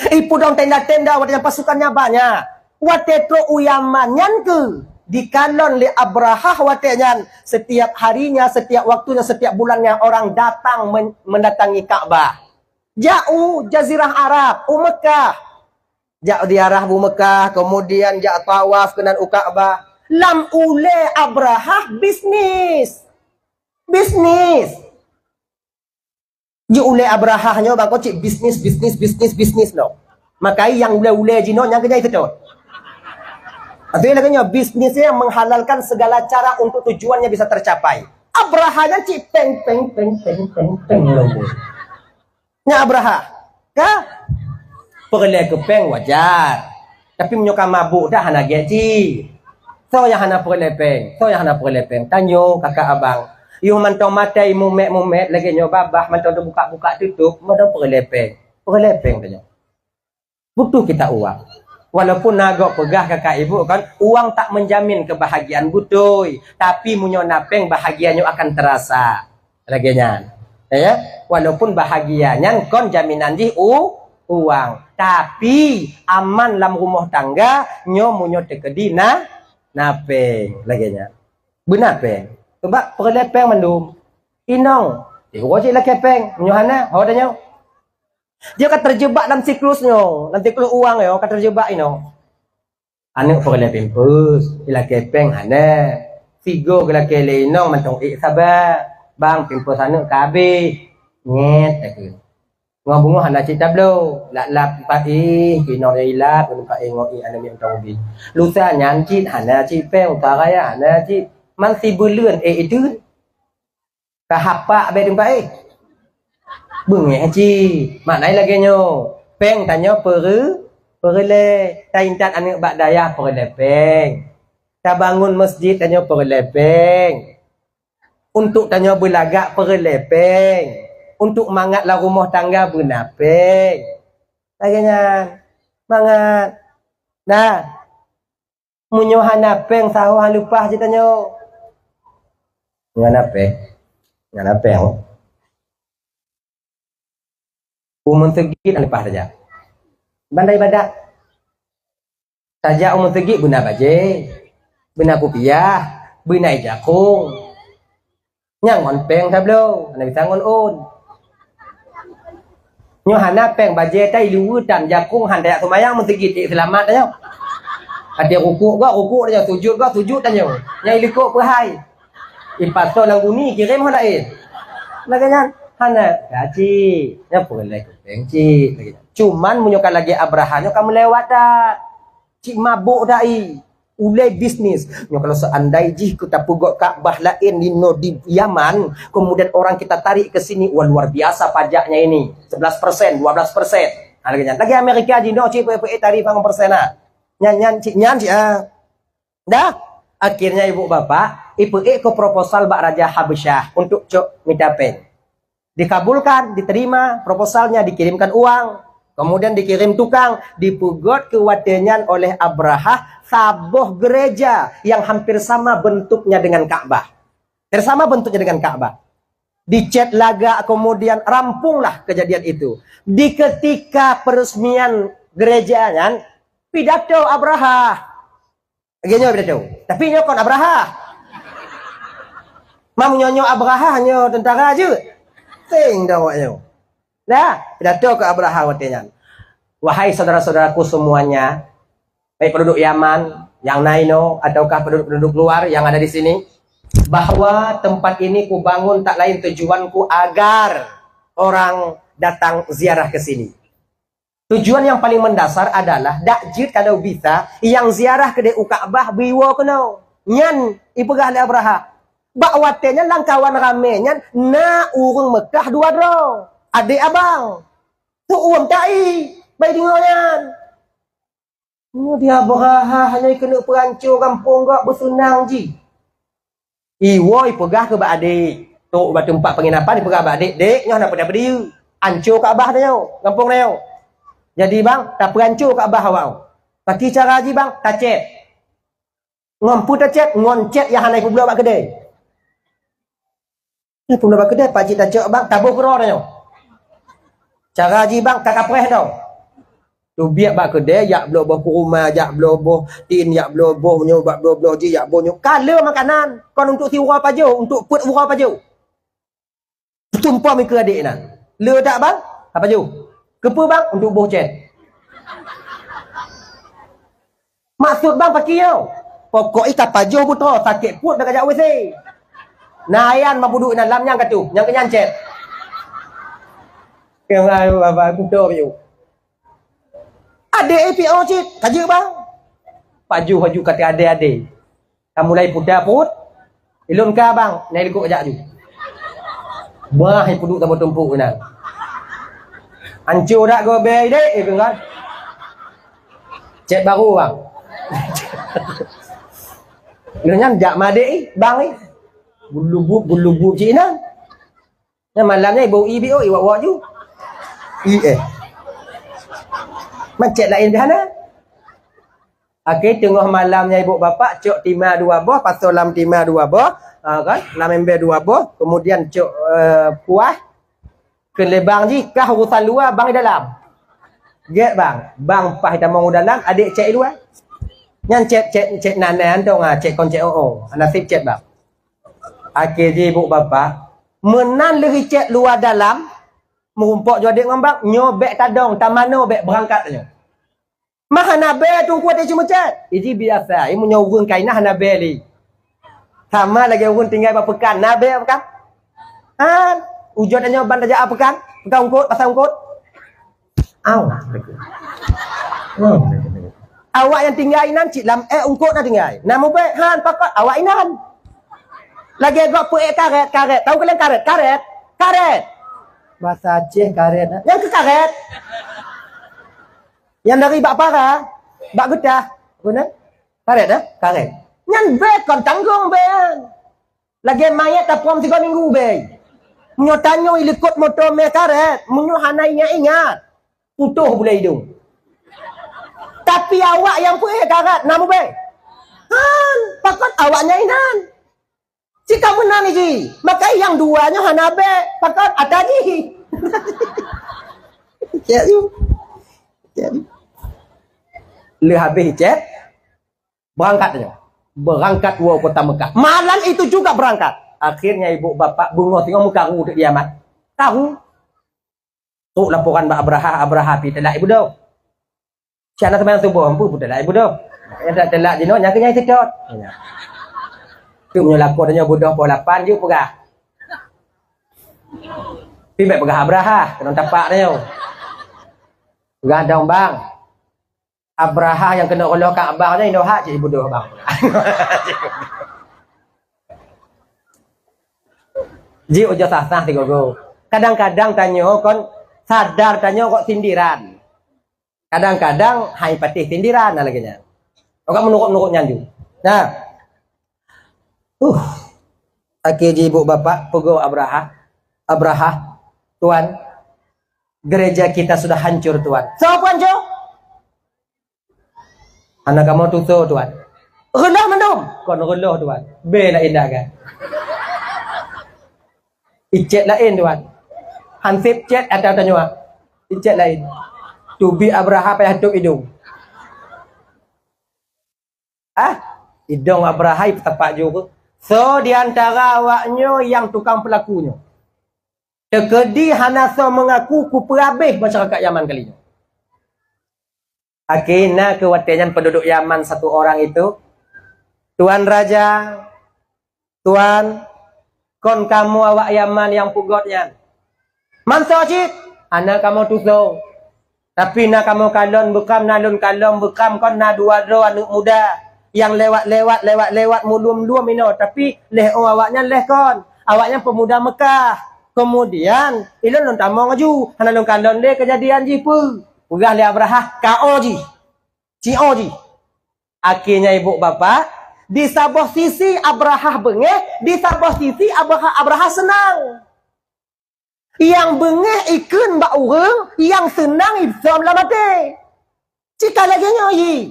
Ipudong tenda-tenda watée nyan pasukannya banyak. Watée trok u Yaman nyan keuh dikalon lé Abraha watée nyan, setiap harinya, setiap waktunya, setiap bulannya orang datang men- mendatangi Ka'bah. Jak u Jazirah Arab, u Mekah. Jak ziarah u Mekah, kemudian jak tawaf keunan u Ka'bah. Lam ulée Abraha bisnis. Bisnis. Ji ulée Abraha nyoe bang kocik bisnis, bisnis, bisnis, bisnis no. Makai nyang ulée-ulée jinoe nyang keujai seutôt. Artinya lagée nyoe bisnis yang menghalalkan segala cara untuk tujuannya bisa tercapai. Abraha nyan cik peng peng peng peng peng peng lom. Nya Abraha, ka? Peureulée keu peng wajar. Tapi meunyoe ka mabôk dah hana gét cit. Soe nyang hana peureulée peng? Soe nyang hana peureulée peng? Tanyoe kakak abang. Yoh mantong maté mumet-mumet lagée nyoe babah mantong teubuka-buka tutup, mantong peureulée peng. Peureulée peng tanyoe. Butuh kita uang. Walaupun na gob peugah kakak ibu kan, uang tak menjamin kebahagiaan beutôi. Tapi meunyoe na peng bahagia nyoe akan terasa. Lagée nyan. Ya, walaupun bahagia nyan kon jaminan jih u uang. Tapi aman lam rumoh tangga nyoe meunyoe teukeudi na na peng. Lagée nyan. Beuna peng. Sebab peureulée peng mandum. Inong, tigo cit lakée peng. Meunyoe hana, ho tanyoe. Dia ka terjebak dalam siklus nyoe, dalam siklus uang nyoe ka terjebak inoe. Aneuk peureulée pampers, ilakée peng hana. Sigo geulakée lé inong mantong ék saba. Bang, pampers aneuk ka habéh. Nyét takheun. Ngon beungoh hana cit tabloe. Lap-lap teumpat éh, keu inong ilap, teumpat éh ngon éh aneuk miet mantong ubit. Lusa nyan cit hana cit peng, uta raya hana cit. Man sibuleuen éh idun. Ka hapak bèk teumpat éh. Beungéh cit. Makna lagèe nyoe. Pèng tanyoe peureu-, peureulèe. Taintat aneuk bak dayah peureulèe pèng. Tabangun meuseujid tanyoe peureulèe pèng. Untuk tanyoe beulagak peureulèe pèng. Untuk mangat lam rumoh tangga beuna pèng. Lagèe nyan. Mangat. Nah. Meunyoe hana pèng, sahoe han leupah cit tanyoe. Ngon hana pèng. Ngon hana pèng. U meuseujid han leupah tajak. Bandai badak. Tajak u meuseujid beuna bajèe, beuna kupiah, beuna ié jakong. Nyang ngon pèng tabloe, hana bisa ngon ôn. Nyoe hana pèng bajèe tai luweue tan jakong han tajak seumayang meuseujid, ék seulamat tanyoe. Até rukuk goh, rukuk tanyoe, sujut goh, sujut tanyoe. Nyang ilikot peuhai. Ipasoe lam guni kirém ho laén. Lagèe nyan hana gaji. Nyan peureulèe pèng cit lagèe nyan. Cuman meunyoe ka lagèe Abraha nyoe ka meulewat that. Cit mabôk that i. Ulèe bisnis. Nyoe kalau seandai jih kita peugöt Ka'bah laén di no-, di Yaman, kemudian orang kita tarik ke sini, wah, luar biasa pajaknya ini. Sebelas persen, dua belas persen. Ha, lagèe nyan. Lagèe Amerika jinoe cit peuék-peuék tarif ngon persen ah. Nyan, nyan cit, nyan cit ah. Dah. Akhirnya ibu bapak, ipeuék keu proposal bak Raja Habasyah untuk cok mita pèng. Dikabulkan, diterima proposalnya, dikirimkan uang. Kemudian dikirim tukang, dipeugöt keu watèe nyan oleh Abrahah saboh gereja yang hampir sama bentuknya dengan Ka'bah. Hampir sama bentuknya dengan Ka'bah. Dicet lagak, kemudian rampunglah kejadian itu. Di ketika peresmian gereja nyan, pidato Abrahah. Lagèe nyoe pidato. Tapi nyoe kon Abrahah. Meunyoe nyoe Abrahah, nyoe tentara jeuet. Seng dah awak nyoe. Dah, pidato keu Abrahah watèe nyan. Wahai saudara-saudaraku semuanya, baik penduduk Yaman yang na inoe ataukah penduduk-penduduk luar yang ada di sini, bahwa tempat ini kubangun tak lain tujuanku agar orang datang ziarah ke sini. Tujuan yang paling mendasar adalah dak jeuet kalau bisa nyang ziarah keudéh u Ka'bah beuiwoe keunoe. Nyan ipeugah lé Abrahah. Bak watèe nyan lam kawan ramè nyan na ureueng Meukah dua droe. Adék abang. Tu'uem tai bak deungö nyan. Nyoe di Abrahah nyoe keuneuk peuranco gampông gob beuseunang jih. Iwoe ipeugah keu bak adék. Trok bak teumpat penginapan ipeugah bak adék, "Dék, nyoe hana peue-peue diyeu. Anco Ka'bah tanyoe, gampông tanyoe. Jadi bang, tapeuranco Ka'bah awak." "Pakri cara jih bang?" "Tacet." "Ngon peue tacet?" "Ngon cét nyang hana ipeubloe bak keudè." "Ipeubloe bak keudè, pakcik tacok bang, taboh keudroe tanyoe." "Cara jih bang, kakapreh dong." Teubiet bak keudè, jak bloe boh kuruma, jak bloe boh tin, jak bloe boh nyoe, bak bloe-bloe jih, jak boh nyoe. Ka le makanan, kon untuk si uroe pajoh, untuk peuet uroe pajoh. Tumpom ikeue adék nyan. Le dak bang? Ka pajoh. Keupeue bang? Untuk boh cét. Maksud bang pakri nyoe? Pokok i ka pajoh beutroe, sakét pruet dak ka jak W C. Na ayan mapuduk inan lam nyang ka tuh, nyang keu nyan cét. Keu bang, bang, bang, kuto piu. Adék A P O cit, ka jeuet bang. Pajoh laju kata adék-adék. Ka mulai puta pruet. Ilôn ka bang, na ilikot jak ju. Bah, ipeuduek saboh tumpuk inan. Anco dak gob bèe idék, eh, kan? Cét baru bang. Lôn nyan jak madék, eh, bang, eh. Gulubut, gulubut cit inan. Nyan malam nyan iboh i biôh, iwak-wak ju. I, eh. Man cét laén pih hana. Akhé teungoh malam nyan ibu bapak cok tima dua boh, pasoe lam tima dua boh, ha, kan? Lam ember dua boh, kemudian cok, eh, kuah, keu lé bang jih, kah urusan luwa, bang di dalam. Gét bang, bang paih tamong u dalam, adék cét i luwa. Nyan cét, cét, cét nan, nan, tong, ha, cét kon cét, oh, oh. Naseb cét bang. Akhé jih ibu bapak, meunan lheueh cét luwa dalam, meurumpok ju adék ngon bang, nyoe bèk tadong, tamanoe bèk beurangkat nyoe. Mah hana bèe teungku até ceumeucét. Iji biasa, i meunyoe ureueng kaina hana bèe lé. Sama lagèe ureueng tinggai bak peukan, na bèe bak peukan? Han, ujot tanyoe ban tajak a peukan, peukan ungkot, pasai ungkot. Au. Hmm. Awak nyang tinggai inan cit lam ék ungkot na tinggai. Na mubèk han pakot awak inan. Lagèe gob peuék karét, karét. Tahu kalian karét? Karét. Karét. Bahasa Aceh karét. Nyang keu karét. Nyang dari bak para, bak geutah. Apa na? Karét, eh? Karét. Nyan bèe kon tanggong bèe nyan. Lagèe manyét taprom sigoe minggu bèe. Meunyoe tanyoe ilikot moto mè karét, meunyoe hana ingat-ingat, putôh bulèe idông. Tapi awak nyang peuék karét na mubèe. Han, pakot awak nyan inan. Cit ka meunan jih. Maka nyang dua nyoe hana bèe, pakot ata jih. Cét ju. Cét ju. Lheueh habéh cét, beurangkat nyoe. Beurangkat woe kota Mekah. Malam itu juga beurangkat. Akhirnya ibu bapak beungoh singoh meukaru teuk di Yaman. Karu. Trok laporan bak Abrahah, Abrahah pih telat ibeudôh. Siat na seumayang suboh, ampu peutelat ibeudôh. Nyang telat jinoe, nyang keu nyang seutôt. Teuk meunyoe lakoe tanyoe beudôh poh lapan, jeuet peugah. Pih bèk peugah Abrahah, keunong tapak tanyoe. Peugah dong bang. Abrahah nyang keuneuk reuloh Ka'bah nyan, inong hak cit ibeudôh bang. Jeuet ujoe sah-sah sigoe-goe. Kadang-kadang tanyoe kon sadar tanyoe kok sindiran. Kadang-kadang hai patéh sindiran na lagèe nyan. Awak meunurot-nurot nyan ju. Nah. Uh. Akhé jih ibu bapak peugah Abrahah, "Abrahah, tuan, Gereja kita sudah hancur, Tuan. Soe peuhancô? Hana kamoe tusoe, Tuan. Reuloh mandum? Kon reuloh, Tuan. Bèk laén dah kan. Icet laén, Tuan. Hansip cet atau tanyuak. Icet laén. Teubiet Abrahah payah tôp idong. Ah, idong Abrahah ipeutepak ju keuh. Soe di antara awaknyoe nyang tukang peulaku nyoe? Teukeudi hana soe meungaku, kupeuhabéh masyarakat Yaman kali nyoe. Akhé na keuh watèe nyan penduduk Yaman satu orang itu, "Tuan Raja, Tuan, kon kamoe awak Yaman nyang peugöt nyan." "Man soe cit?" "Hana kamoe tusoe. Tapi na kamoe kalon beukam, na lôn kalon beukam, kon na dua droe aneuk muda nyang lewat-lewat, lewat-lewat, meuluem-luem inoe, tapi lhèe 'oh awaknyan lhèe kon. Awaknyan peumuda Meukah. Keumudian, ilôn lôn tamong aju, hana lôn kalon lé keujadian jih peue." Peugah lé Abrahah, "Ka 'oh jih. Ci 'oh jih." Akhé nyan ibu bapak, di saboh sisi Abrahah beungéh, di saboh sisi Abrahah, Abrahah seunang. Nyang beungéh ikheun bak ureueng, nyang seunang isom lam até. Cit ka lagèe nyoe jih.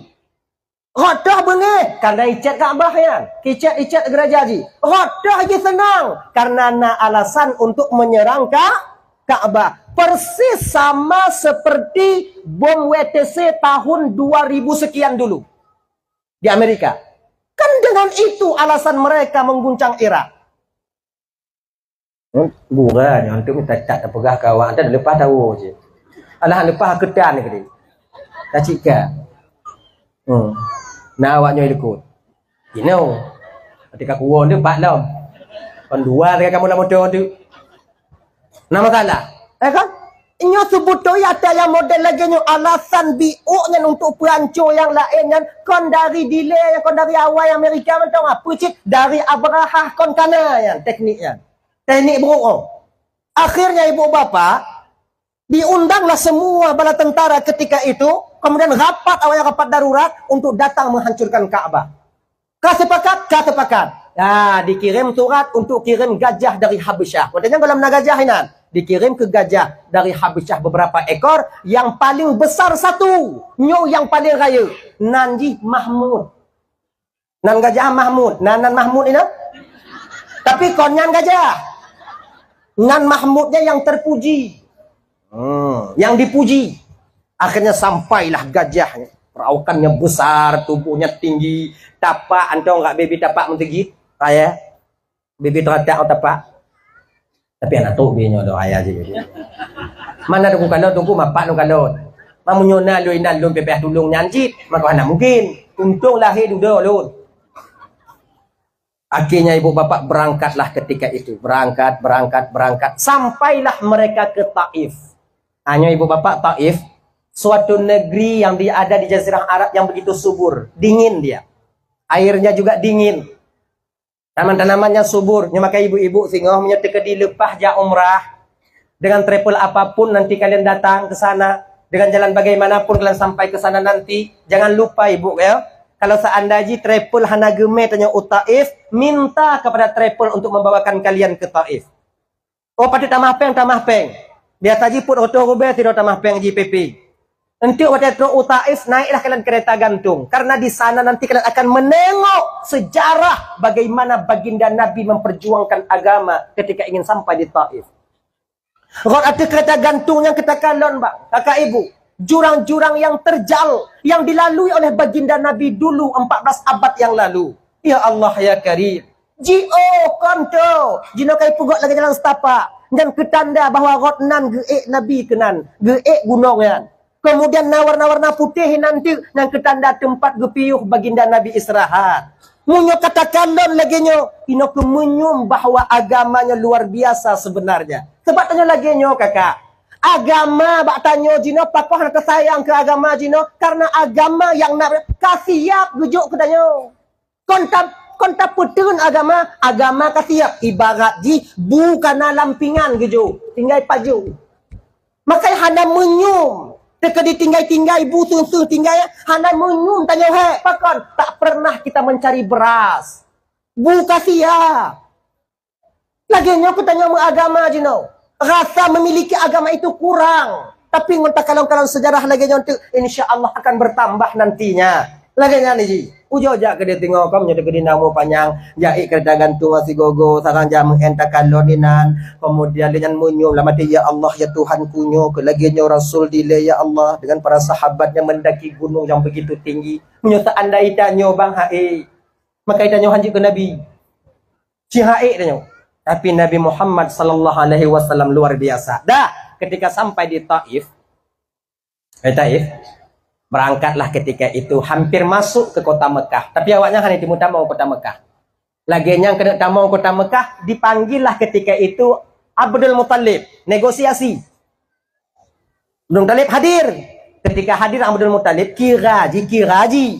Rot toh beungéh, karena icet Ka'bah nyan. Icet, icet gereja jih. Rot toh jih seunang, karena na alasan untuk menyerang Ka-, Ka'bah. Persis sama seperti bom W T C tahun dua ribu sekian dulu di Amerika. Kan dengan itu alasan mereka mengguncang Irak. Hmm, gura nyoe, antum tak, tak tapeugah keu awak, antum leupah tawoe cit. Alah leupah keutan keudéh. Tacika. Hmm. Na awak nyoe likot. Inoe. Ketika kuwoe tu bak lom. Kon dua lagèe kamoe lam moto tu. Na masalah. Eh kan? Nyoe seubeutôi ata nyang model lagèe nyoe alasan biôk nyan untuk peuhanco nyang laén nyan kon dari delay, kon dari awai Amerika mantong, apa cit dari Abrahah kon kana nyan teknik nyan. Teknik buruk oh. Akhirnya ibu bapak diundanglah semua bala tentara ketika itu, kemudian rapat awalnya rapat darurat untuk datang menghancurkan Ka'bah. Ka sepakat, ka sepakat. Ya, dikirim surat untuk kirim gajah dari Habasyah. Watèe nyan goh lom na gajah inan. Dikirim keu gajah dari Habasyah beberapa ekor, yang paling besar satu, nyoe nyang paling rayeuk, nan jih Mahmud. Nan gajah Mahmud, nan, nan Mahmud inan. Tapi kon nyan gajah. Nan Mahmudnya yang terpuji. Hmm, yang dipuji. Akhirnya sampailah gajahnya. Perawakannya besar, tubuhnya tinggi. Tapak, antom rak bibi tapak meuteugit. Raya. Bibi teratak tapak. Tapi anak tu bini nyoe doh ayah je. Mana tunggu kalau tunggu mapak lu kalau. Mamu nyona lu indah lun pepeh tulung nyan cit. Maka hana mungkin. Untung lahir duda lun. Akhirnya ibu bapak berangkatlah ketika itu. Berangkat, berangkat, berangkat. Sampailah mereka ke Taif. Hanya ibu bapak Taif, suatu negeri yang di, ada di Jazirah Arab yang begitu subur. Dingin dia. Airnya juga dingin. Tanaman-tanamannya subur. Nyoe maka ibu-ibu singoh meunyoe teukeudi leupah jak umrah, dengan travel apapun nanti kalian datang ke sana, dengan jalan bagaimanapun kalian sampai ke sana nanti, jangan lupa ibu ya, kalau seandainya travel hana geumé tanyoe u Taif, minta kepada travel untuk membawakan kalian ke Taif. Oh, patut tamah péng, tamah péng. Biasa jih peuet reutôh rubée sidroe tamah péng jih P P. Enteuk watée trok u Taif, naiklah kalian kereta gantung. Karena di sana nanti kalian akan menengok sejarah bagaimana baginda Nabi memperjuangkan agama ketika ingin sampai di Taif. Rot ateueh kereta gantung nyang keutakalon, bak kakak ibu, jurang-jurang yang terjal yang dilalui oleh baginda Nabi dulu empat belas abad yang lalu. Ya Allah, ya Karim. Jiôh kon tho, jinoe ka ipeugot lagée jalan setapak. Nyan keutanda bahwa rot nan geuék Nabi keunan, geuék gunong nyan. Kemudian na warna-warna putéh nan teuk, nyan keutanda teumpat geupiôh baginda Nabi istirahat. Meunyoe katakan lôn lagée nyoe, inoe keuh meunyum bahwa agama nyoe luar biasa sebenarnya. Sebab tanyoe lagée nyoe, kakak. Agama bak tanyoe jinoe pakoh hana teusayang keu agama jinoe, karena agama nyang na ka siap geujok keu tanyoe. Kon ta-, kon tapeuteun agama, agama ka siap. Ibarat jih bu kana lam pingan geujok, tinggai pajoh. Makanya hana meunyum. Teuka ditinggai-tinggai, bu seuh-seuh tinggai, hana meunyum tanyoe hék. Pakon? Tak pernah kita mencari beras. Bu ka siap. Lagée nyoe keu tanyoe meuagama jinoe. Rasa memiliki agama itu kurang. Tapi ngon takalon-kalon sejarah lagèe nyoe tu, insya Allah akan bertambah nantinya. Lagèe nyan ji. Ujoe jak keudéh teungoh, kom nyoe keudéh na umu panyang, jak ék keureuta gantung sigoe-goe, sarang jak meu'en takalon inan. Kemudian lé nyan meunyum lam até, "Ya Allah, ya Tuhanku, nyoe keu lagèe nyoe Rasul dilèe, ya Allah, dengan para sahabat nyang mendaki gunung yang begitu tinggi." Meunyoe seandai tanyoe bang hai, maka tanyoe hanjeuet keu Nabi. Cit hana ék tanyoe. Tapi Nabi Muhammad sallallahu alaihi wasallam luar biasa. Dah, ketika sampai di Taif, eh, Taif, berangkatlah ketika itu hampir masuk ke kota Mekah. Tapi awaknyan hana teumé tamong kota Mekah. Lagèe nyang keuneuk tamong kota Mekah, dipanggillah ketika itu Abdul Muttalib. Negosiasi. Abdul Muttalib hadir. Ketika hadir Abdul Muttalib, kira ji, kira ji.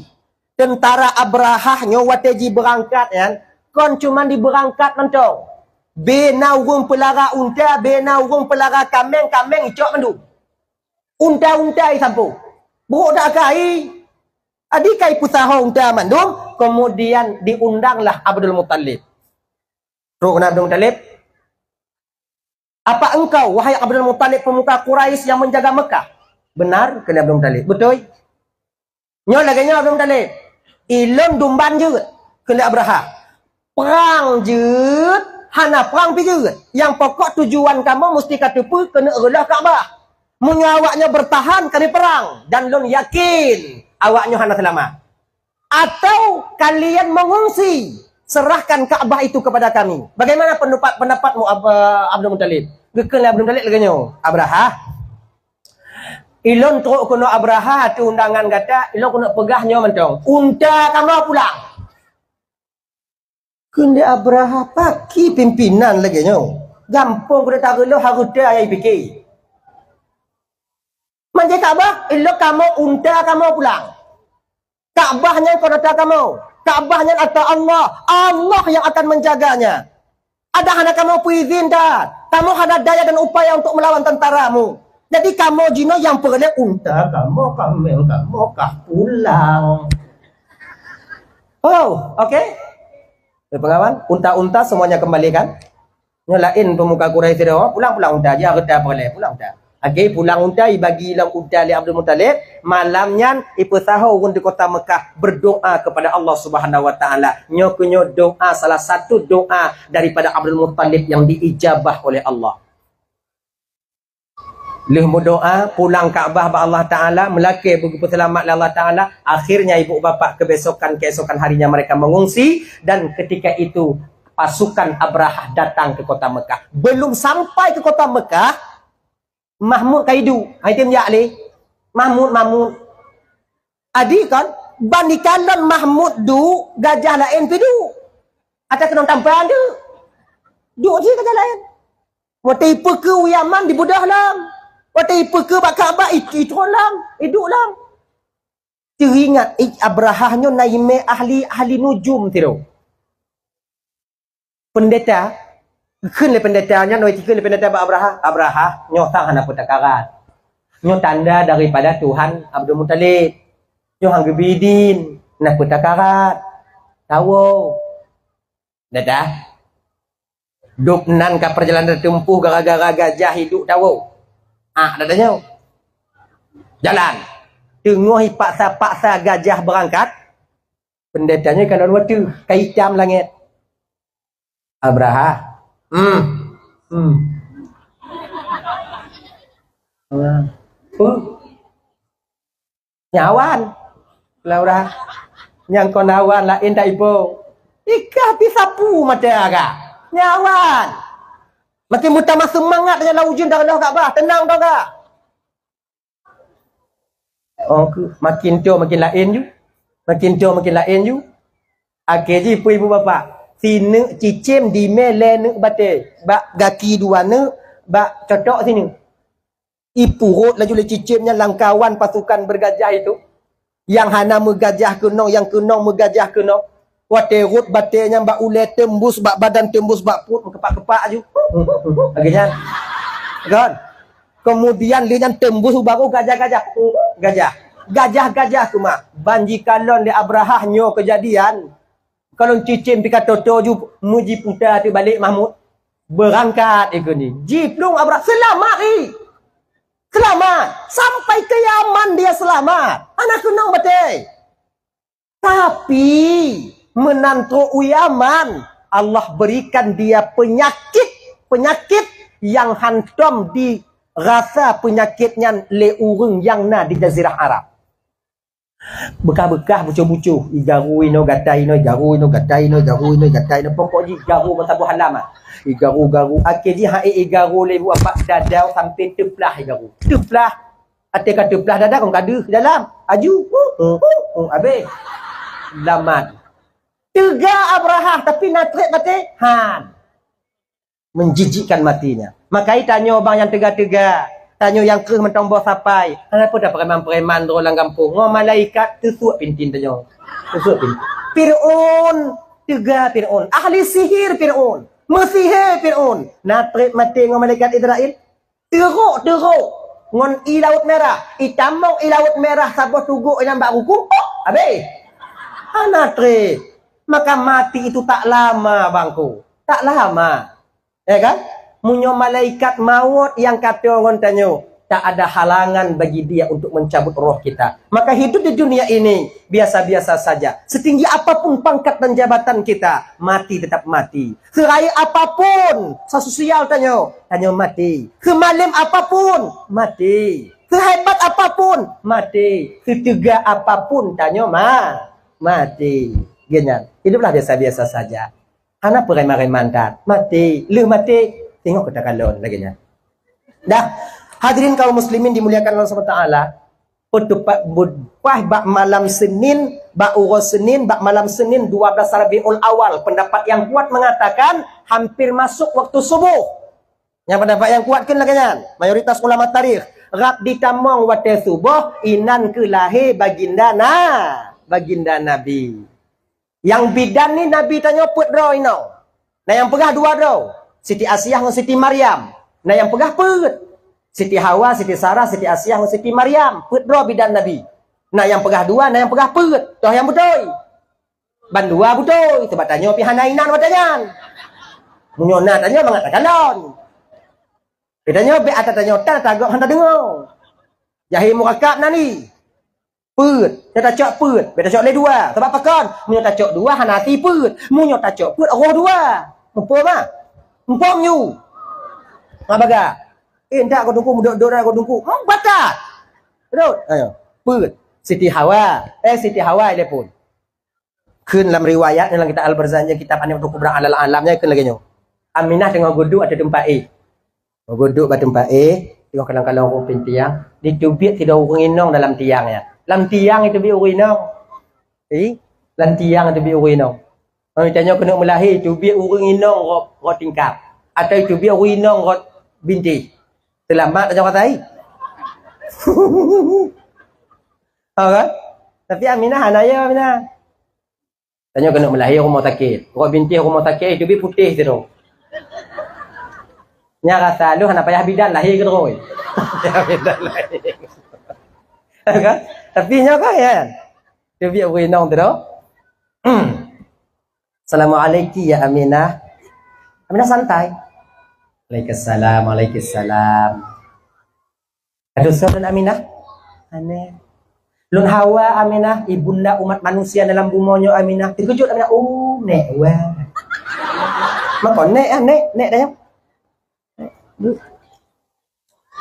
Tentara Abrahah nyoe watèe jibeurangkat nyan, kon cuman dibeurangkat mantong. Bèk na ureueng peulara unta, bèk na ureueng peulara kaméng, kaméng icok mandum. Unta-unta isampoe. Brok dak kai. Adi kai peusaho unta mandum, kemudian diundanglah Abdul Muttalib. Trok keunan Abdul Muttalib, "Apa engkau, wahai Abdul Muttalib, pemuka Quraisy yang menjaga Mekah?" "Benar," kheun Abdul Muttalib. "Beutôi." "Nyoe lagèe nyoe Abdul Muttalib, ilôn dumban jeuet," kheun Abrahah. "Prang jeuet, hana prang pih jeuet. Nyang pokok tujuan kamoe musti ka teupeue keuneuk reuloh Ka'bah. Meunyoe awaknyoe beurtahan, kami perang, dan lôn yakin awaknyoe hana seulamat. Atau kalian mengungsi, serahkan Ka'bah itu kepada kami." "Bagaimana pendapat, pendapatmu, Ab-, Abdul Muttalib?" Geukheun lé Abdul Muttalib lagèe nyoe, "Abrahah, ilôn trok keunoe Abrahah ateueh undangan gata, ilôn keuneuk peugah nyoe mantong, unta kamoe pulang." Kheun lé Abrahah, "Pakri pimpinan lagèe nyoe? Gampông keuneuk tareuloh hareuta nyang ipiké. Manjai Ka'bah, ilôn kamoe, unta kamoe pulang. Ka'bah nyan kon ata kamoe. Ka'bah nyan ata Allah. Allah yang akan menjaganya. Adak hana kamoe peuizin that. Kamoe hana daya dan upaya untuk melawan tentaramu. Jadi kamoe jinoe nyang peureulèe unta kamoe, kaméng kamoe kah pulang." Oh, oke. Eh, pengawan, unta-unta semuanya kembalikan. Nyoe laén pemuka Quraisy sidroe, pulang-pulang unta, jih hareuta peureulèe, pulang unta. Oke, pulang unta, ibagi lam unta lé Abdul Muttalib. Malam nyan, ipeusaho ureueng di kota Mekah berdoa kepada Allah Subhanahu wa Taala. Nyoe keuh nyoe doa, salah satu doa daripada Abdul Muttalib yang diijabah oleh Allah. Lheueh meudoa, pulang Ka'bah bak Allah Taala, meulakèe beugeupeuselamat lé Allah Taala. Akhirnya ibu bapak kebesokan, keesokan harinya mereka mengungsi, dan ketika itu pasukan Abrahah datang ke kota Mekah. Belum sampai ke kota Mekah, Mahmud ka iduek. Hai tem jak lé. Mahmud, Mahmud. Adi kan, ban dikalon Mahmud duek, gajah laén pih duek. Ata keunong tampan tu. Duek cit gajah laén. Watèe ipeukeue u Yaman dibeudôh lom. Watèe ipeukeue bak Ka'bah it-, itron lom, iduek lom. Teuingat, eh, Abrahah nyoe na imè ahli, ahli nujum sidroe. Pendeta, kheun lé pendeta nyan, oi, kheun lé pendeta bak Abrahah, "Abrahah, nyoe sang hana peue takarat. Nyoe tanda daripada Tuhan Abdul Muttalib. Nyoe han geubi idin, na peue takarat. Tawoe." Dah, dah. Dub nan ka perjalanan teumpôh gara-gara gajah iduek tawoe. Ah, dah, dah nyoe. Jalan. Teungoh ipaksa-paksa gajah beurangkat, pendeta nyoe kalon watèe, ka itam langèt. Abrahah. Hmm. Hmm. Ah. Oh. Nyan awan. Laura. Nyang kon awan laén dak iboh. Ikah pih sapu mata agak. Nyan awan. Makin meutamah seumangat nyan lam ujeuen dah reuloh Ka'bah. Teunang droe gak. Oh, keu-, makin toe makin laén ju. Makin toe makin laén ju. Akhé jih peue ibu bapak. Sineuk cicém dimè lhèe neuk batèe. Bak gaki dua neuk, bak cotok sineuk. Ipurot laju lé cicém nyan lam kawan pasukan bergajah itu. Nyang hana meugajah keunong, nyang keunong meugajah keunong. Watèe rhot batèe nyan bak ulèe teumbus, bak badan teumbus, bak pruet meukepak-kepak laju. Lagèe nyan. Kan? Kemudian lé nyan teumbus u baroh gajah-gajah. Gajah. Gajah-gajah teuma. Ban jikalon lé Abrahah nyoe keujadian. Kalon cicém pih ka toe-toe ju meujiputa teubalek Mahmud. Beurangkat ikeu ni. Jiplueng Abrahah, seulamat i. Seulamat. Sampai ke Yaman dia seulamat. Hana keunong batée. Tapi, meunan trok u Yaman, Allah berikan dia penyakit, penyakit nyang hantom dirasa penyakit nyan lé ureuëng nyang na di Jazirah Arab. Beukah-beukah bucôh-bucôh, igaru inoe gata inoe, igaru inoe gata inoe, igaru inoe gata inoe. Pokok jih igaru meusaboh alam ah. Igaru-garu, akhé jih hai igaru lé bu apak dadau sampai teuplah igaru. Teuplah. Até ka teuplah dadau kon ka deuh dalam. Aju. Uh, uh, uh, uh, habéh. Lamat. Teuga Abrahah tapi na treb maté. Han. Menjijikkan matinya. Makai tanyoe bang nyang teuga-teuga. Tanyoe nyang kreueh mantong boh sapai. Kenapa dah preman-preman droe lam gampông? Ngo malaikat teusuek pintin tanyoe. Teusuek pintin. Fir'aun, teuga Fir'aun. Ahli sihir Fir'aun. Meusihé Fir'aun. Na treb maté ngo malaikat Israel. Teurok-teurok ngon i Laôt Merah. Itamong i Laôt Merah saboh tugok inan bak ruku. Oh, habéh. Hana treb. Maka mati itu tak lama bangku. Tak lama. Ya kan? Meunyoe malaikat mawöt nyang ka toe ngon tanyoe, tak ada halangan bagi dia untuk mencabut roh kita. Maka hidup di dunia ini biasa-biasa saja. Setinggi apapun pangkat dan jabatan kita, mati tetap mati. Serayeuk apapun sosial tanyoe, tanyoe mati. Seumalem apapun, mati. Sehebat apapun, mati. Seteuga apapun tanyoe ma-, mati. Geuhnyan, hiduplah biasa-biasa saja. Hana peureman-reman that. Mati, lheueh mati, teungoh keu takalon lagée nyan. Dah, hadirin kaum muslimin dimuliakan Allah Subhanahu wa Taala, peutupat bu-, paih bak malam Senin, bak uroe Senin, bak malam Senin dua belas Rabiul Awal, pendapat yang kuat mengatakan hampir masuk waktu subuh. Nyang pendapat nyang kuat kheun lagée nyan, mayoritas ulama tarikh, rab ditamong watée suboh inan keu lahé baginda na, baginda Nabi. Nyang bidan ni Nabi tanyoe peuet droe inong. Na nyang peugah dua droe, Siti Asiah ngon Siti Maryam. Na nyang peugah peuet, Siti Hawa, Siti Sarah, Siti Asiah ngon Siti Maryam. Peuet droe bidan Nabi. Na nyang peugah dua, na nyang peugah peuet. Toh nyang beutôi? Bandua beutôi, sabab tanyoe pih hana inan watée nyan. Meunyoe na tanyoe mangat takalon. Geutanyoe bék ata tanyoe tan tagok hana deungoe. Jahé murakab na ni. Peuet, nyoe tacok peuet, bék tacok lé dua. Sabab pakon? Meunyoe tacok dua hana até peuet. Meunyoe tacok peuet roh dua. Muphom ah? Muphom nyu. Ngat bagah. Eh, ndak kau tungku, mudok-dok ndak kau tungku. Hmm, batat. Dot. Ayo. Peuet. Siti Hawa. Eh, Siti Hawa dia pun. Kheun lam riwayat dalam kitab Al-Barzanji, kitab An-Nihayah Kubra Alal Alam nyan kheun lagée nyoe. Aminah teungoh geuduek ateueh teumpat éh. Geuduek bak teumpat éh, teungoh kalon-kalon rhueng pintiang, jiteubiet sidroe ureuëng inong dalam tiang nyan. Lam tiang jiteubiet ureuëng inong. Eh, lam tiang jiteubiet ureuëng inong. Oh, tanyoe keuneuk meulahé, jiteubiet ureuëng inong rot, rot tingkap. Atawa jiteubiet ureuëng inong rot bintéh. Seulamat tanyoe katai. Ha kan? Tapi Aminah hana ya Aminah. Tanyoe keuneuk meulahé rumoh sakét. Rot bintéh rumoh sakét, jiteubiet putéh sidroe. Nyan rasa lôn hana payah bidan lahé keudroe. Payah bidan lahé. Kan? Tapi nyoe kan, ya. Jiteubiet ureuëng inong sidroe. Hmm. "Assalamualaikum ya Aminah." Aminah santai. "Waalaikumsalam, waalaikumsalam." "Aduh, soe lôn Aminah?" "Aneh." "Lôn Hawa Aminah, ibunda umat manusia dalam bumoe nyoe Aminah." Teukeujot Aminah, "Oh, nek wah." Mako nek ah, nek, nek dah nyoe.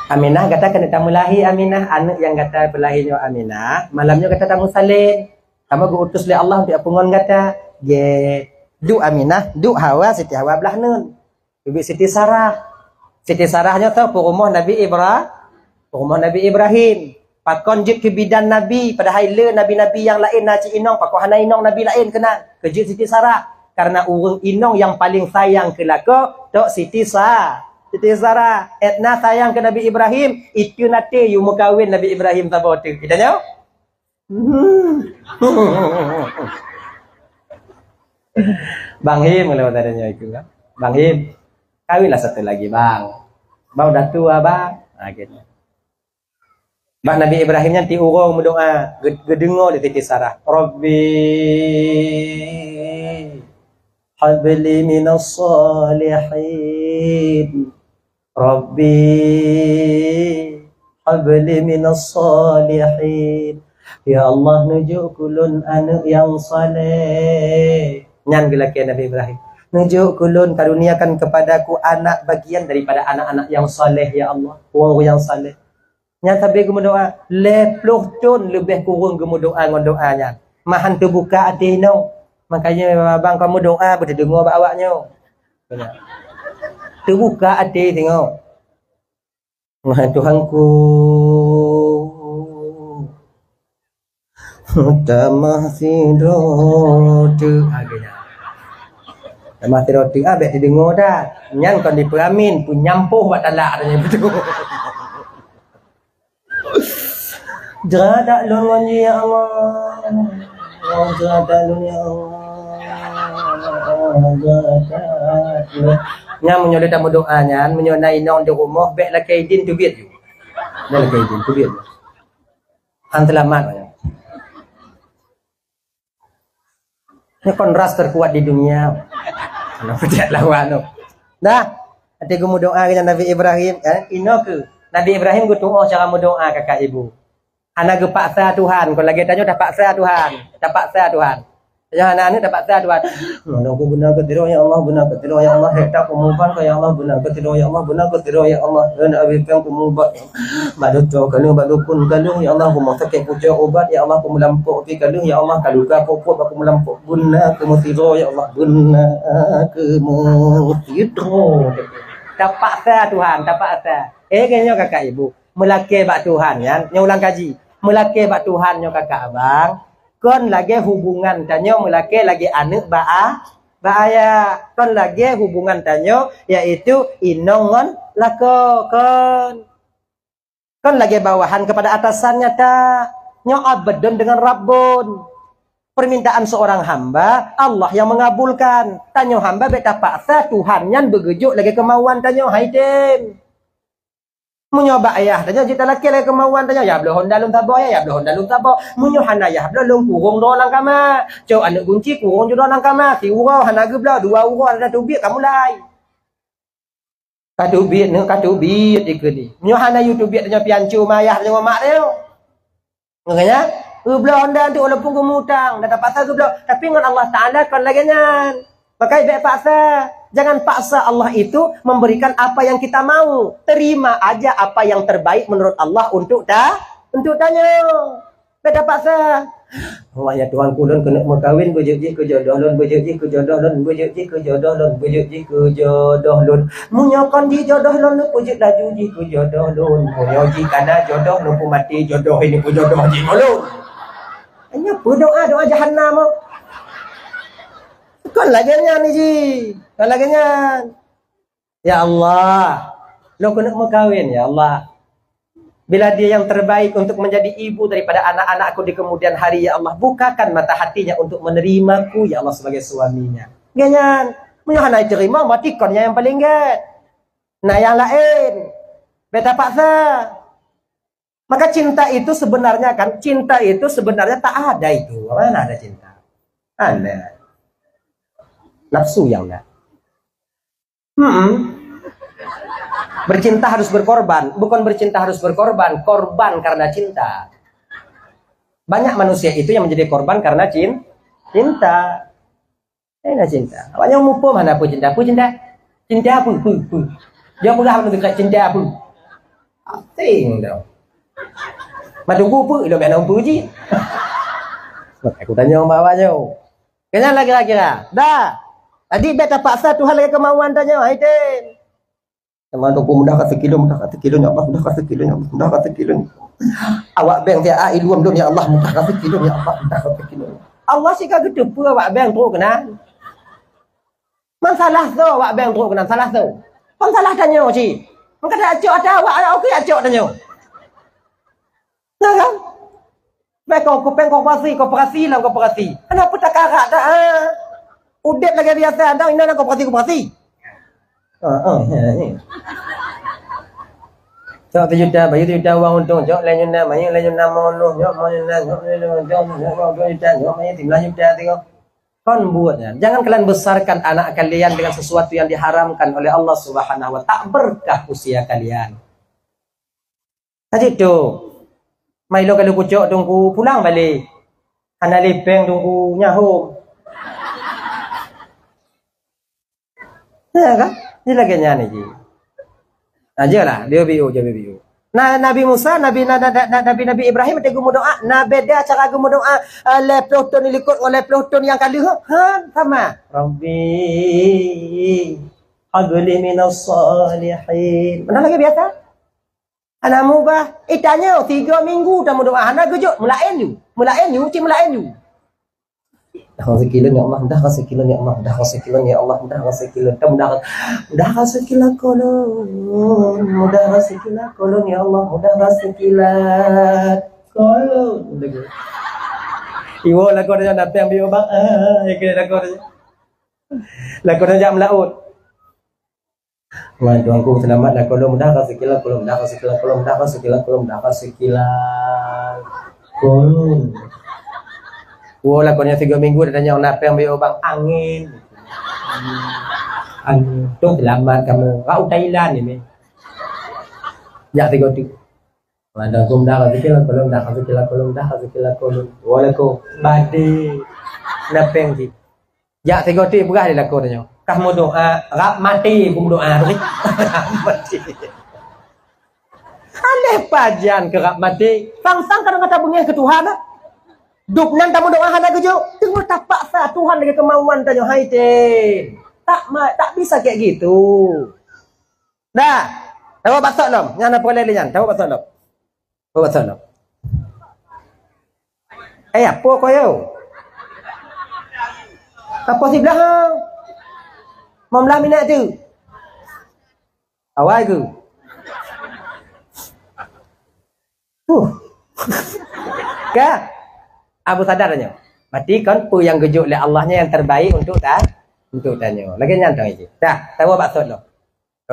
"Aminah, gata keuneuk tameulahé Aminah, aneuëk nyang gata peulahé nyoe Aminah, malam nyoe gata tameusalin. Kamoe geu-utus lé Allah untuk peungon gata." Gét. Duek Aminah, duek Hawa, Siti Hawa blah neuen. Bibi Siti Sarah. Siti Sarah nyoe teuh peurumoh Nabi Ibra-, peurumoh Nabi Ibrahim. Pakon jeuet keu bidan Nabi, padahai le nabi-nabi nyang laén na cit inong, pakon hana inong nabi laén keunan. Keujeuet Siti Sarah. Karena ureuëng inong nyang paleng sayang keu lakoe, tok Siti Sa-, Siti Sarah. Etna sayang keu Nabi Ibrahim, itu nanti yue meukawen Nabi Ibrahim saboh teuk. Geutanyoe? Bang Him, kalau tanya itu, kan? Bang Him, kawinlah satu lagi, Bang. Bang udah tua, Bang. Nah, gitu. Bak Nabi Ibrahim nyan ti ureuëng meudoa, geu-, geudeungoe lé Siti Sarah, "Rabbi, habli minas salihin. Rabbi habli minas salihin. Ya Allah, neujok keu lôn aneuk nyang saleh. Nyan geulakée Nabi Ibrahim. Neujok keu lôn, karuniakan kepadaku anak bagian daripada anak-anak nyang saleh, ya Allah. Ureuëng-ureuëng nyang saleh. Nyan sabe geumeudoá, lhée ploh thon leubeh kureueng geumeudoá ngon doá nyan. Mahan teubuka até inong. Makanya abang kamu doá beuteudeungoe bak awak nyoe. Teubuka até singoh. Wahai Tuhanku, tamah sidroe teuk. Ah, geuh nyan. Tamah sidroe teuk, ah, bék teudeungoe dah. Nyan kon dipeuramin, peunyampôh bak talak, katanya beutôi. Jeuratak lôn ngon jih, ya Allah. Oh, jeuratak lôn, ya Allah. Jeuratak lôn. Nyan meunyoe lé tameudoá nyan, meunyoe na inong di rumoh, bék lakée idin teubiet ju. Bék lakée idin teubiet ju. Han seulamat nyan. Nyoe kon ras terkuat di dunia. Anak peujat lawan tu. Dah, até geumeudoá ngon Nabi Ibrahim, eh, inoe keuh. Nabi Ibrahim geutuoh cara meudoá kakak ibu. Hana geupaksa Tuhan, kon lagée tanyoe tapaksa Tuhan, tapaksa Tuhan. Tanyoe hana aneuk tapaksa Tuhan. Meunoe ku beuna keu sidroe ya Allah, beuna keu sidroe ya Allah, hek tak peumuban keu ya Allah, beuna keu sidroe ya Allah, beuna keu sidroe ya Allah. Hana abéh péng peumuban. Bak dokto ka lheueh, bak dukun ka lheueh, ya Allah, rumoh sakét kucok ubat, ya Allah, peumulampok pi ka lheueh, ya Allah, ka luka pokok bak peumulampok, beuna keu meusidroe, ya Allah, beuna keu meusidroe. Tapaksa Tuhan, tapaksa. Eh, keu nyoe kakak ibu, meulakée bak Tuhan nyan, nyoe ulang kaji. Meulakée bak Tuhan nyoe kakak abang, kon lagée hubungan tanyoe meulakée lagée aneuk bak a-, bak ayah. Kon lagée hubungan tanyoe, yaitu inong ngon lakoe, kon. Kon lagée bawahan kepada atasan nyata. Nyoe abdon dengan rabbon. Permintaan seorang hamba, Allah yang mengabulkan. Tanyoe hamba bék tapaksa Tuhan nyan beugeujok lagée keumauan tanyoe, hai tem. Meunyoe bak ayah tanyoe jeuet talakée lagée keumauan tanyoe, "Yah bloe honda lôn saboh, yah, yah bloe honda lôn saboh." Meunyoe hana yah bloe, lôn kurong droe lam kama. Cok aneuk gunci, kurong ju droe lam kama. Siuroe hana geubloe, dua uroe hana teubiet, ka mulai. Ka teubiet nyoe, ka teubiet dikeue ni. Meunyoe hana yue teubiet tanyoe pian cu ma yah tanyoe mak tanyoe. Makanya, geubloe honda tu walaupun geumutang, dah tapaksa geubloe, tapi ngon Allah Taala kon lagée nyan. Maka bék paksa. Jangan paksa Allah itu memberikan apa yang kita mau. Terima aja apa yang terbaik menurut Allah untuk ta-, untuk tanyoe. Bék tapaksa. Allah ya Tuhan, ulôn keuneuk meukawen, beujeuet jih keu jodoh lôn, beujeuet jih keu jodoh lôn, beujeuet jih keu jodoh lôn, beujeuet jih keu jodoh lôn. Meunyoe kon jijodoh lôn, neupeujeuet laju jih keu jodoh lôn. Meunyoe jih kana jodoh, neupeumaté jodoh, ini peujodoh jih ngon lôn. Nyoe peue doa, doa jahanam, oh. Kon lagée nyan jih. Kon lagée nyan. Ya Allah, lôn keuneuk meukawen, ya Allah. Bila dia yang terbaik untuk menjadi ibu daripada anak-anakku di kemudian hari, ya Allah, bukakan mata hatinya untuk menerimaku, ya Allah, sebagai suaminya. Nyan, meunyoe hana jiterima, mati kon nyang paling gét. Nah, yang lain, bék tapaksa. Maka cinta itu sebenarnya kan, cinta itu sebenarnya tak ada itu. Mana ada cinta? Ada. Nafsu yang ada. Hmm. Bercinta harus berkorban, bukan bercinta harus berkorban, korban karena cinta. Banyak manusia itu yang menjadi korban karena cin-, cinta. Eh, na cinta. Awak nyang muphom hana peue cinta. Peue cinta? Cinta peue? Peue? Peue? Dia peugah lagée cinta peue? Asing dah. Madunggu peue? Ilo biasa peue ji. Aku tanya mak awak nyoe. Kena lah kira-kira. Dah. Jadi bék tapaksa Tuhan lagée kemauan tanyoe, hai tem. Teuma tu mudah ka sikilo, mudah ka sikilo, ya Allah, mudah ka sikilo, ya Allah, mudah ka sikilo. Awak bank siat ilum dun, ya Allah, mudah ka sikilo, ya Allah, mudah ka sikilo. Allah sika geuteupeue awak bank trok keunan. Man salah soe awak bank trok keunan, salah soe? Kon salah tanyoe cit. Man ka acok ata awak, awak okey acok tanyoe. Nah kan? Baik kau kupeng koperasi, koperasi lam koperasi. Kenapa tak karak tak, ha? Udeb lagée biasa, dah ina lam koperasi, koperasi. Ha, ha, ha, ni. Cok sejuta, bayu sejuta uang untung, cok lé juta, bayu lé juta mau noh, cok mau juta, cok lé juta, cok mau dua juta, cok mau tiga juta, tengok. Kon buet nyan. Jangan kalian besarkan anak kalian dengan sesuatu yang diharamkan oleh Allah Subhanahu wa Taala. Tak berkah usia kalian. Aji tu. Mai lo kalau kucok tunggu pulang balik. Hana lipeng tunggu nyahom. Ya kan? Ni lagèe nyan ji. Nah, jeulaih, dia biu, dia biu. Nah, Nabi Musa, Nabi na- na- na- Nabi Nabi Ibrahim dia geumeudoa, na beda cara geumeudoa, eh, lhèe ploh thon likot ngon lhèe ploh thon nyang ka lheueh. Ha, sama. Rabbi habli minas salihin. Mana lagi biasa? Hana mubah. Eh, tanyoe, tiga minggu tameudoa hana geujok, meulaén ju. Meulaén ju, cit meulaén ju. Mudah rezeki lôn ya Allah, mudah rezeki lôn ya Allah, mudah rezeki lôn ya Allah, mudah rezeki lôn. Mudah, mudah rezeki lakoe lôn, mudah rezeki lakoe lôn ya Allah, mudah rezeki lakoe lôn. Iwoe lakoe nyan datang biu bang. Ah, ikeu lakoe nyan. Lakoe nyan jak meulaôt. Wan Tuhanku, seulamat lakoe lôn, mudah rezeki lakoe lôn, mudah rezeki lakoe lôn, mudah rezeki lakoe lôn, mudah rezeki lakoe lôn. Woe lakoe nyan tiga minggu, dia tanya, "Napa nyang beu bang?" "Angén." "Angén." "Tu seulamat kamoe." "Rot u Thailand nyoe." Jak tiga tu. Wan Tuhanku, mudah rezeki lakoe lôn, mudah rezeki lakoe lôn, mudah rezeki lakoe lôn. Woe lakoe, badé. Napa nyang jih? Jak sigoe teuk peugah lé lakoe tanyoe, "Kah meudoa, rab maté, beu meudoa teuh." Rab maté. Aléh pajan keu rab maté. Sang-sang kadang ka tabeungéh keu Tuhan, ah. Dub nan tameudoa hana geujok. Teungoh tapaksa Tuhan lagèe keumauan tanyoe, hai tem. Tak ma-, tak bisa kayak gitu. Dah. Tawoe bak sok lom. Nyan apa lé nyan? Tawoe bak sok lom. Tawoe bak sok lom. Eh, apa kau yo? Apa siblah ha? Meumlah minat tu. Awai ku. Huh. Ka? Abu sadar nyoe. Berarti kon peue nyang geujok lé Allah nyan nyang terbaik untuk ta-, untuk tanyoe. Lagèe nyan tong iji. Dah, tawoe bak sok lom.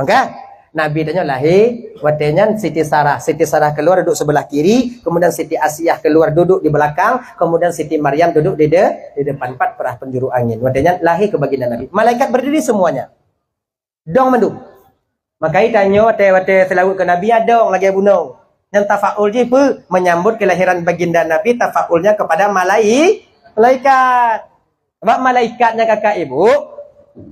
Kan? Nabi tanyoe lahé, watèe nyan Siti Sarah. Siti Sarah keluar duduk sebelah kiri, kemudian Siti Asiah keluar duduk di belakang, kemudian Siti Maryam duduk di de-, di depan. Empat perah penjuru angin. Watèe nyan lahé keu baginda Nabi. Malaikat berdiri semuanya. Dong mandum. Maka tanyoe watèe, watèe seulaweuet keu Nabi, ya dong lagèe bunoe. Nyang tafaul jih peue? Menyambut kelahiran baginda Nabi, tafaulnya kepada malai-, malaikat. Sabab malaikat nyan kakak ibu,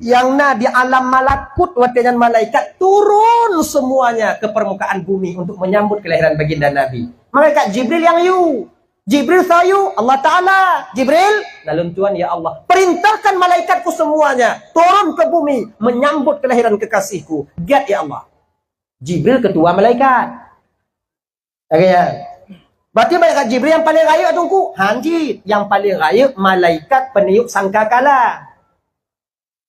nyang na di alam malakut watèe nyan malaikat turun semuanya ke permukaan bumi untuk menyambut kelahiran baginda Nabi. Malaikat Jibril nyang yue. Jibril soe yue? Allah Taala. Jibril, na lôn tuan ya Allah. Perintahkan malaikatku semuanya turun ke bumi menyambut kelahiran kekasihku. Giat ya Allah. Jibril ketua malaikat. Lagèe nyan. Berarti malaikat Jibril nyang paleng rayeuk Teungku? Han cit, nyang paleng rayeuk malaikat peniup sangkakala.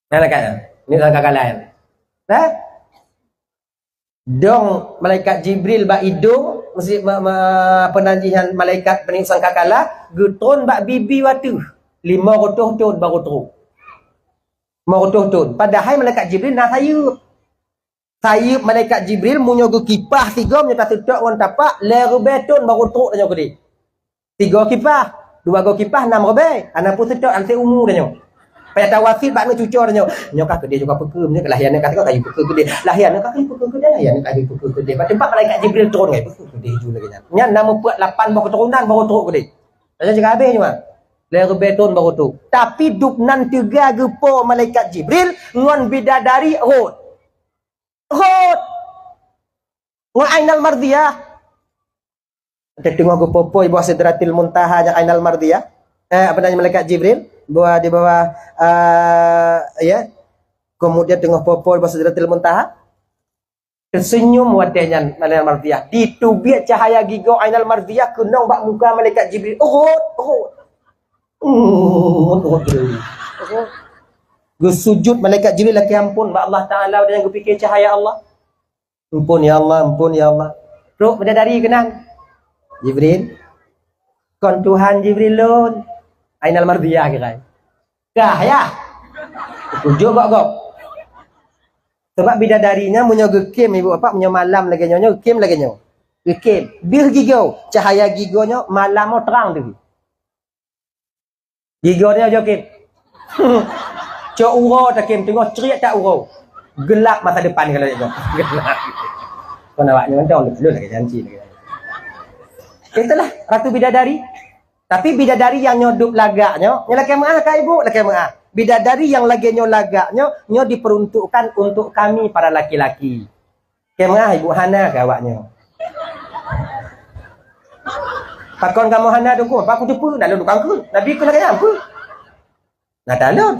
Nyan lagèe nyan. Peniup sangkakala nyan. Nah? Dong malaikat Jibril bak idong, meusi-, ma-, ma-, apa nan jih nyan malaikat peniup sangkakala, geutron bak bibi watèe. Lima reutôh thon baru trok. Lima reutôh thon. Padahai malaikat Jibril na sayeup. Sayeup malaikat Jibril meunyoe geukipah sigoe, meunyoe taseutôt ngon tapak, lhèe ribèe thon baru trok tanyoe keudéh. Sigoe kipah, dua goe kipah, nam ribèe. Hana peue seutôt, han seumu tanyoe. Payah tawasiet bak aneuk cucoe tanyoe. Nyoe kah keudéh juga peukeue, nyoe lahé aneuk kah sigoe, kah yue peukeue keudéh. Lahé aneuk kah yue peukeue keudéh, lahé aneuk kah yue peukeue keudéh. Bak teumpat malaikat Jibril trok ngai, peukeue keudéh ju lagèe nyan. Nyan na meupeue lapan boh keuturonan baru trok keudéh. Tanyoe cit ka habéh nyoe. Lhèe ribèe thon baru trok. Tapi dub nan teuga geupo malaikat Jibril ngon bidadari rhot. Rhot. Ngon Ainal Mardiyah. Teungoh geupoh-poh di bawah Sidratil Muntaha nyang Ainal Mardiyah. Eh, apa nama malaikat Jibril? Buah di bawah, eh, ya. Kemudian teungoh poh-poh di bawah Sidratil Muntaha. Teuseunyum watèe nyan Ainal Mardiyah. Diteubiet cahaya gigoe Ainal Mardiyah keunong bak muka malaikat Jibril. Rhot, rhot. Rhot, rhot, rhot. Geusujut malaikat Jibril lakèe ampôn bak Allah Taala, watèe nyan geupike cahaya Allah. Ampôn ya Allah, ampôn ya Allah. Trok bidadari keunan. Jibril. Kon Tuhan Jibril lôn. Ainal Mardiyah kirai. Kah ya? Kujok gok-gok. Sebab bidadari nyan meunyoe geukem ibu bapak, meunyoe malam lagèe nyoe, nyoe geukem lagèe nyoe. Geukem. Deuh gigoe, cahaya gigoe nyoe malam nyoe terang deuh. Gigoe nyoe joget. Cok uroe takem teungoh ceriak tak uroe. Gelap masa depan kalau itu. Gelap. Kon awak nyoe dong, lôn lagèe janji. Itulah Ratu Bidadari. Tapi bidadari nyang nyoe dub lagak nyoe, nyoe lakèe meu'ah ka ibu, lakèe meu'ah. Bidadari nyang lagèe nyoe lagak nyoe, nyoe diperuntukkan untuk kami para laki-laki. Lakèe meu'ah ibu, hana keu awak nyoe. Pakon kamoe hana Teungku? Pakon teupeu, na lôn tukang keu. Nabi keu lagèe nyan, peue? Nah, talon.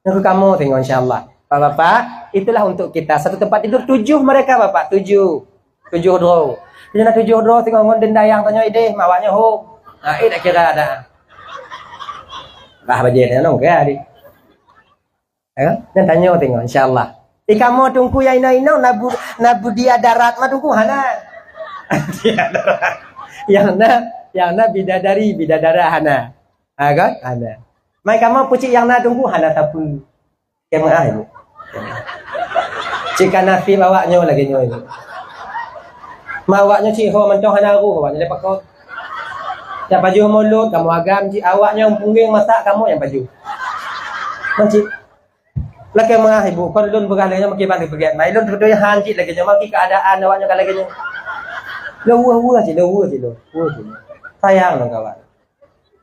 Nyoe keu kamoe singoh, insya Allah. Pak-bapak, itulah untuk kita. Satu tempat tidur tujuh mereka, Bapak. Tujuh. Tujuh droe. Tujuh na tujuh droe singoh ngon deundayang tanyoe ideh, mak awak nyoe hom. Ha, eh, tak kira dah. Bah bajèe nyoe nong kaya di. Ya, kan? Dan tanyoe singoh, insya Allah. Di kamoe Teungku nyang inoe-inoe, na bu-, na budia darat mah Teungku hana. Budia darat. Nyang na, nyang na bidadari, bidadara hana. Ha, kan? Ada. Mai kamoe peucit nyang na Teungku hana sapeue. Keu meu'ah, ibu. Cit ka nasib awak nyoe lagèe nyoe, ibu. Ma awak nyoe cit ho mantong hana roh awak nyoe pakon. Nyang pajoh mulod kamoe agam cit, awak nyoe punggeng masak kamoe nyang pajoh. Kan cit. Lakèe meu'ah, ibu, kon lôn peugah lagèe nyoe makin bang peugah. Mai lôn tutoe han cit lagèe nyoe, makin keuadaan awak nyoe ka lagèe nyoe. Lôn weueh-weueh cit, lôn weueh cit, lôn weueh cit. Sayang lôn kawan.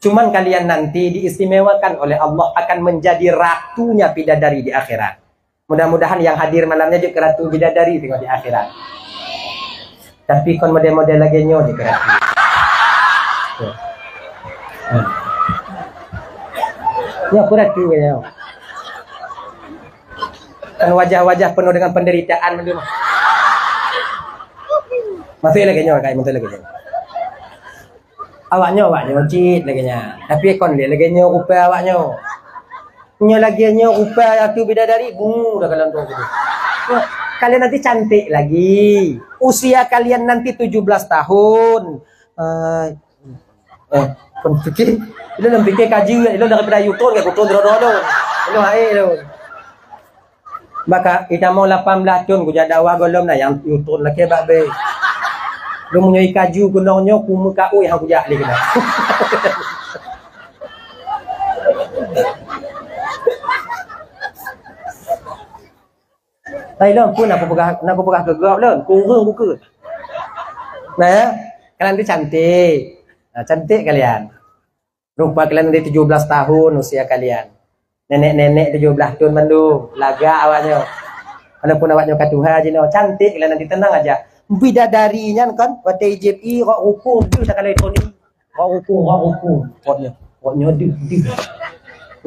Cuman kalian nanti diistimewakan oleh Allah, akan menjadi ratunya bidadari di akhirat. Mudah-mudahan yang hadir malam nyoe jeuet keu ratu bidadari tengok di akhirat. Tapi kon model-model lagèe nyoe jeuet keu ratu. Tuh. Hmm. Nyoe keu ratu keu nyoe. Kan wajah-wajah penuh dengan penderitaan mandum. Masih lagèe nyoe, kai, masih lagèe nyoe. Awak nyoe, awak nyoe cit lagèe nyan. Tapi kon lé lagèe nyoe rupa awak nyoe. Nyoe lagèe nyoe rupa Ratu Bidadari, bungu dah kalau tuan tu. Kalian nanti cantik lagi. Usia kalian nanti tujuh belas tahun. Hai. Eh, kon pikir. Ilôn lôn pikir kaju, ilôn daripada Yutron ke Kutron doro-doro. Ilôn hai ilôn. Maka, itamoe lapan blah thon kujak dakwah gohlom na nyang Yutron lakèe bak bèe. Lôn meunyoe kaju keunong nyoe, kumeukaôi han kujak lé keunan. Hai lôn, peue na kupeugah, na kupeugah keu gob lôn, kureueng bukeuet. Nah, ya? Kalian tu cantik. Nah, cantik kalian. Rupa kalian ada tujuh belas tahun usia kalian. Nenek-nenek tujuh belas tahun mandum, lagak awak nyoe. Walaupun awak nyoe ka tuha jinoe, cantik kalian nanti, tenang aja. Bidadari nyan kan, watèe ijép i, rok rukung, deuh takalon Tony. Rok rukung, rok rukung. Rok nyoe, rok nyoe deuh, deuh.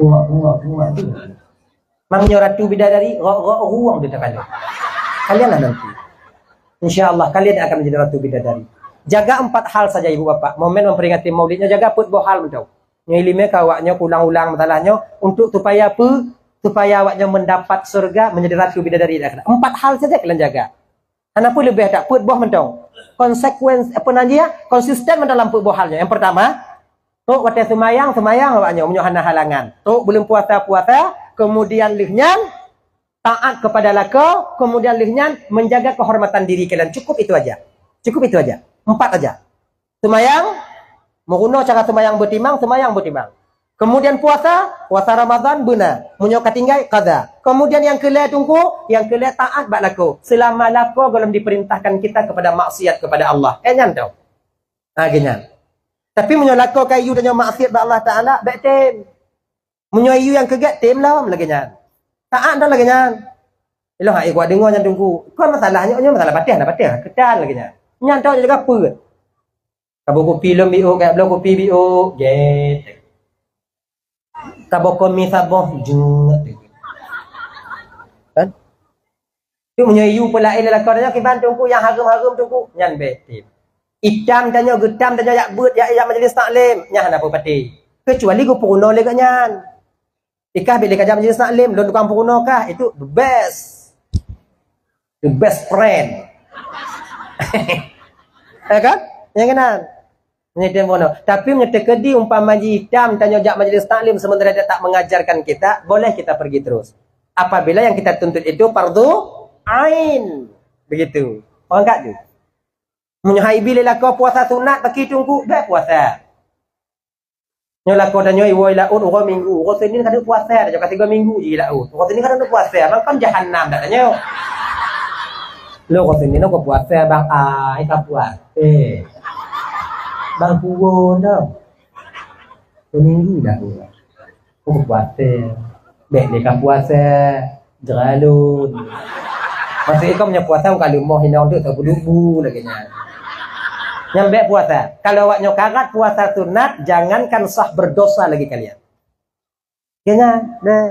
Kuat, kuat, kuat, deuh. Mang nyoe Ratu Bidadari, rok-rok ruang di depan. Kalianlah nanti. Insya Allah, kalian yang akan menjadi Ratu Bidadari. Jaga empat hal saja, Ibu Bapak. Momen memperingati Maulidnya, jaga peuet boh hal mantong. Nyoe ileumèe ka awak nyoe ulang-ulang masalah nyoe untuk supaya apa? Supaya awak nyoe mendapat surga, menjadi Ratu Bidadari di akhirat. Empat hal saja kalian jaga. Hana peue leubeh that, peuet boh mantong. Konsekuensi, apa nan jih, ya? Konsisten mantong lam peuet boh hal nyoe. Yang pertama, trok watèe seumayang, seumayang awak nyoe meunyoe hana halangan. Trok buleuen puasa, puasa, kemudian lheueh nyan taat kepada lakoe, kemudian lheueh nyan menjaga kehormatan diri kalian. Cukup itu aja. Cukup itu aja. Empat aja. Seumayang, meurunoe cara seumayang beutimang, seumayang beutimang. Kemudian puasa, puasa Ramadan beuna. Meunyoe ka tinggai, qada. Kemudian nyang keulhèe Teungku, nyang keulhèe taat bak lakoe. Selama lakoe gohlom diperintahkan kita kepada maksiat kepada Allah. Eh, nyan tau. Ha, geuh nyan. Tapi meunyoe lakoe ka yue tanyoe maksiat bak Allah Taala, bèk tem. Meunyoe yue nyang keu gèt, tem lom lagèe nyan. Taat dong lagèe nyan. Ilôn hai kuat deungoe nyan Teungku. Kon masalah nyoe, nyoe masalah patéh, na patéh, keutan lagèe nyan. Nyan tau jaga peuet. Ka boh kupi lom biôk, ka bloe kupi biôk, gèt. Ka boh komi saboh, jeuet. Kan? Tu meunyoe yue peulaén lé lakoe tanyoe kiban Teungku nyang hareuem-hareuem Teungku, nyan bèk tem. Itam tanyoe, geutam tanyoe jak beuet, jak, jak majlis taklim, nyan hana peue patéh. Keucuali geupeurunoe lé geuh nyan. Ikah bila ka jak majlis taklim, lôn tukang peurunoe kah, itu the best. The best friend. Ya kan? Nyang keunan. Nyan tem boh nyoe. Tapi meunyoe teukeudi umpama jih itam tanyoe jak majlis taklim sementara dia tak mengajarkan kita, boleh kita pergi terus. Apabila yang kita tuntut itu fardu ain. Begitu. Paham tak tu? Meunyoe hai bi lé lakoe puasa sunat bagi Teungku, bèk puasa. Nyoe lakoe tanyoe iwoe i laôt uroe Minggu, uroe Senin ka deuh puasa, tanyoe ka tiga minggu jih i laôt. Uroe Senin ka deuh puasa, bang kon jahanam dak tanyoe. Lôn uroe Senin uroe puasa, bang ai ka puasa. Bang kuwoe dah. Dua minggu dah uroe. Uroe puasa. Bèk lé ka puasa. Jera lôn. Maksud ikam nyoe puasa ka leumoh inong tu, tak peuduek bu lagèe nyan. Nyang bèk puasa. Kalau awak nyoe karat puasa sunat, jangankan sah, berdosa lagi kalian. Kayaknya deh.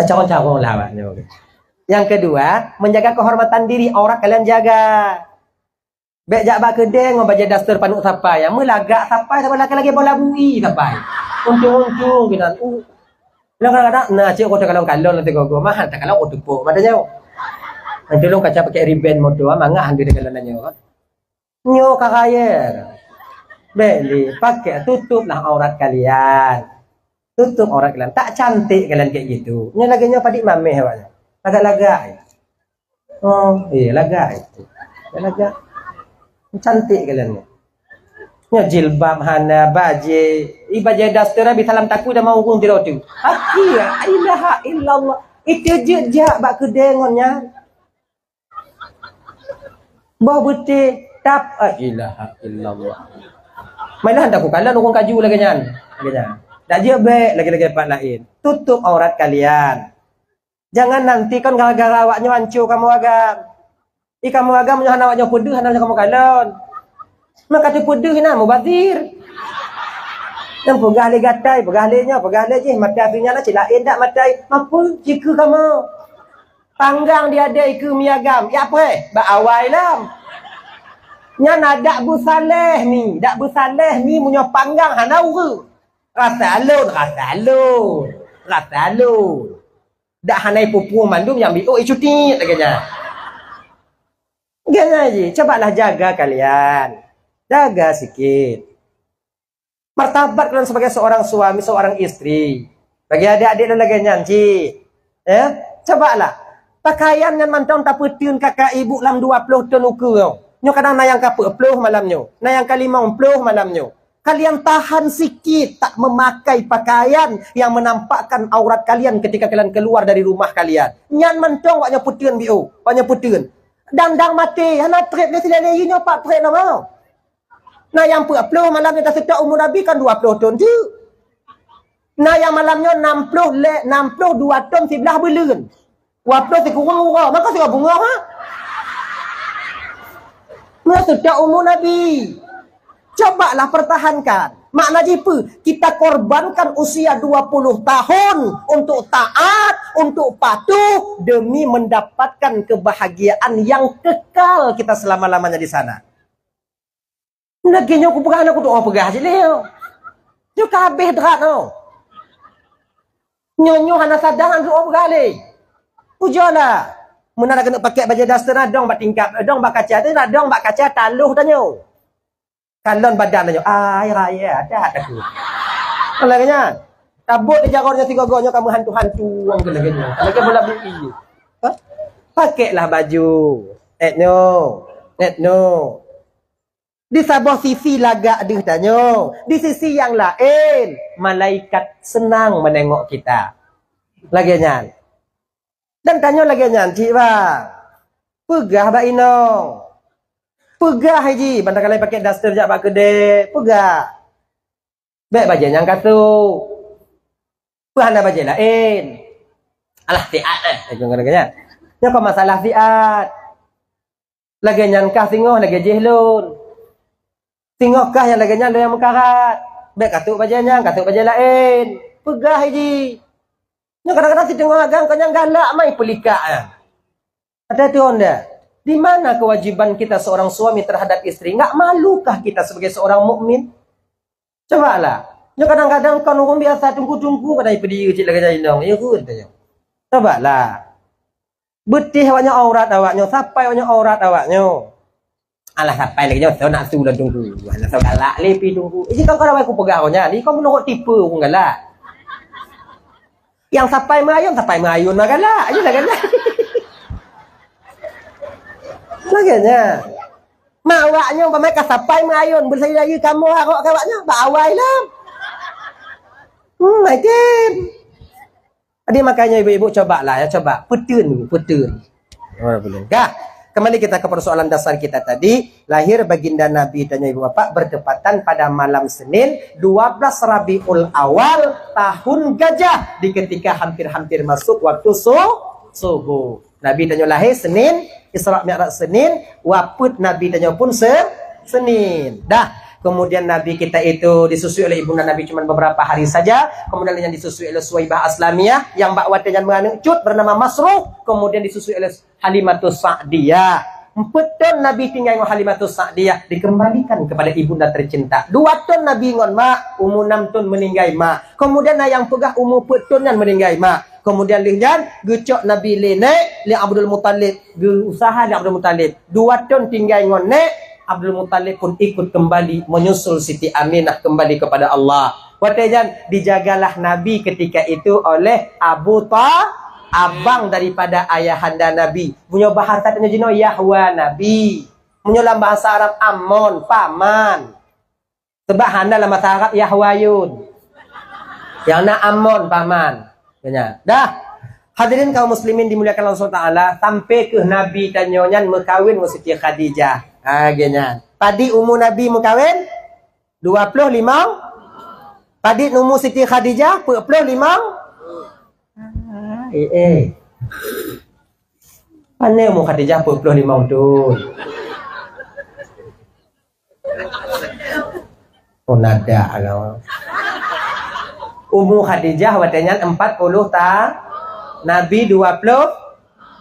Carong-carong lah awak nyoe. Yang kedua, menjaga kehormatan diri, aurat kalian jaga. Bèk jak bak keudè ngon bajèe daster paneuk sapai. Nyang meulagak sapai, saban lagèe-lagèe bola bui sapai. Untung-untung keunan. Uh. Kadang-kadang na cit uroe takalon-kalon lagèe gogo, mahal takalon uroe teupok pada nyoe. Nanti lôn kaca pakai riben moto, mangat han takalon nyoe. Nyoe ka rayeuk. Bèk lé, pakai, tutuplah aurat kalian. Tutup aurat kalian. Tak cantik kalian kayak gitu. Nyoe lagèe nyoe padit mamèh awaknyan. Lagak-lagak. Oh, iya lagak itu. Ya lagak. Cantik kalian ni. Nyoe jilbab hana, bajèe. I bajèe daster habis salam takue dah mau ureueng tiroe tu. Aki, la ilaha illallah. Itu jeuet jak bak keudè ngon nyan. Boh beutih tap, la ilaha illallah. Mailah dak kukalon ureueng kaju lagèe nyan. Lagèe nyan. Dak jeuet bèk lagèe-lagèe pat laén. Tutup aurat kalian. Jangan nanti kon gara-gara awak nyoe hanco kamoe agam. I kamoe agam nyoe hana awak nyoe peudeuh, hana nyoe kamoe kalon. Maka teupeudeuh na mubazir. Nyang peugah lé gatai, peugah lé nyoe, peugah lé jih, mata sinyan na cit laén dak matai. Mapeue jikeue kamoe? Panggang di adé ikeue mi agam, jak preh bak awai lom. Nyan na dak beusaleh mi, dak beusaleh mi meunyoe panggang hana ureueng. Rasa lôn, rasa lôn, rasa lôn. Dak hana ipupueng mandum nyang biôk icuti lagèe nyan. Lagèe nyan jih, cobalah jaga kalian. Jaga sikit. Martabat kalian sebagai seorang suami, seorang istri. Bagi adik-adik lôn lagèe nyan cit. Ya, cobalah. Pakaian nyan mantong tapeuteun kakak ibu lam dua ploh thon ukeue. Nyoe kadang na nyang ka peuet ploh malam nyoe, na nyang ka limong ploh malam nyoe. Kalian tahan sikit tak memakai pakaian yang menampakkan aurat kalian ketika kalian keluar dari rumah kalian. Nyan mantong awak nyoe peuteun biôh, awak nyoe peuteun. Dang-dang maté, hana trép lé silèe lé nyoe pat trép lom. Na nyang peuet ploh malam nyoe taseutôt umu Nabi kan dua ploh thon teuk. Na nyang malam nyoe nam ploh lé, nam ploh dua thon siblaih buleuen. Dua ploh sikureueng uroe, maka sikureueng bungoh, ha? Nyoe seutôt umu Nabi. Cobalah pertahankan. Makna jih peue? Kita korbankan usia dua puluh tahun untuk taat, untuk patuh demi mendapatkan kebahagiaan yang kekal kita selama-lamanya di sana. Lagèe nyoe kupeugah, na kudoa peugah cit lé. Nyoe ka habéh drat nyoe. Nyoe, nyoe hana sadang doa peugah lé. Ujoe na. Meunan keuneuk pakai bajèe daster na dong bak tingkap, dong bak kaca tu, na dong bak kaca taloh tanyoe. Kalon badan tanyoe. Ai raya adat aku. Lagèe nyan. Tabot di jaroe nyoe sigoe-goe nyoe ka meuhantu-hantu wong keu lagèe nyoe. Lagèe bola bui. Ha? Pakailah baju. Eh nyoe. Eh nyoe. Di saboh sisi lagak deuh tanyoe, di sisi nyang laén malaikat senang menengok kita. Lagèe nyan. Dan tanyoe lagèe nyan cit bang. Peugah bak inong. Peugah jih, ban takalai pakai daster jak bak keudè. Peugah. Bèk bajèe nyang ka sôk. Peue hana bajèe laén? Alah siat eh. Nyoe kon masalah siat. Lagèe nyan kah singoh lagèe jih lôn. Singoh kah nyang lagèe nyan lôn nyang meukarat. Bèk ka sôk bajèe nyan, ka sôk bajèe laén. Peugah jih. Nyoe kadang-kadang siteungoh agam kon nyang galak mai peulikak nyan. Ada tuan dah. Di mana kewajiban kita seorang suami terhadap istri? Enggak malukah kita sebagai seorang mukmin? Cobalah. Nyoe kadang-kadang kon ureueng biasa tungku-tungku kadang ipeudieu cit lagèe jai inong. Ya ke tanya. Cobalah. Beutih awak nyoe aurat awak nyoe, sapai awak nyoe aurat awak nyoe. Alah sapai lagèe nyoe, soe nak su lôn tungku. Alah soe galak lé pi tungku. Iji kau kadang aku peugah awak nyan, iko meunurot tipe ureueng galak. Nyang sapai meuayôn, sapai meuayôn mah galak. Ayolah galak. Lagèe nyan. Mak awak nyoe bak mai ka sapai meuayôn, beulahé-lahé kamoe arok keu awak nyoe, bak awai lom. Hmm, macam. Jadi makanya ibu-ibu cobalah ya, coba. Peuteuin, peuteuin. Kah? Kembali kita ke persoalan dasar kita tadi, lahir baginda Nabi tanyoe ibu bapak bertepatan pada malam Senin, dua belas Rabiul Awal, tahun gajah, di ketika hampir-hampir masuk waktu su-, subuh. Nabi tanyoe lahé Senin, Isra Mi'raj Senin, wafeuet Nabi tanyoe pun se-, Senin. Dah, kemudian Nabi kita itu disusui oleh ibunda Nabi cuma beberapa hari saja, kemudian yang disusui oleh Suwaibah Aslamiyah, yang bak watée nyan meuaneuk cut bernama Masruh, kemudian disusui oleh Halimatus Sa'diyah. Empat tahun Nabi tinggai ngon Halimatus Sa'diyah, dikembalikan kepada ibunda tercinta. Dua tahun Nabi ngon mak, umur enam tahun meninggai mak. Kemudian na nyang peugah umur empat tahun nyan meninggai mak. Kemudian lheueh nyan geucok Nabi lé nèk, lé Abdul Muthalib, geuusaha lé Abdul Muthalib. Dua thon tinggai ngon nèk, Abdul Muthalib pun ikut kembali menyusul Siti Aminah kembali kepada Allah. Watée nyan dijagalah Nabi ketika itu oleh Abu Tha-, abang daripada ayahanda Nabi. Meunyoe bahasa tanyoe jinoe Yahwa Nabi. Meunyoe lam bahasa Arab Ammon, paman. Sebab hana lam bahasa Arab Yahwayun. Nyang na Ammon paman. Dah. Hadirin kaum muslimin dimuliakan Allah subhanahu wa taala, sampai keuh Nabi tanyoe nyan meukawen ngon Siti Khadijah. Ha, geuh nyan. Padit umu Nabi meukawen? Dua ploh limong. Padit umu Siti Khadijah? Peuet ploh limong. Ah, eh, eh. Pane umu Khadijah peuet ploh limong thon? Oh, nada agama. Umu Khadijah watée nyan empat puluh ta-, Nabi dua puluh.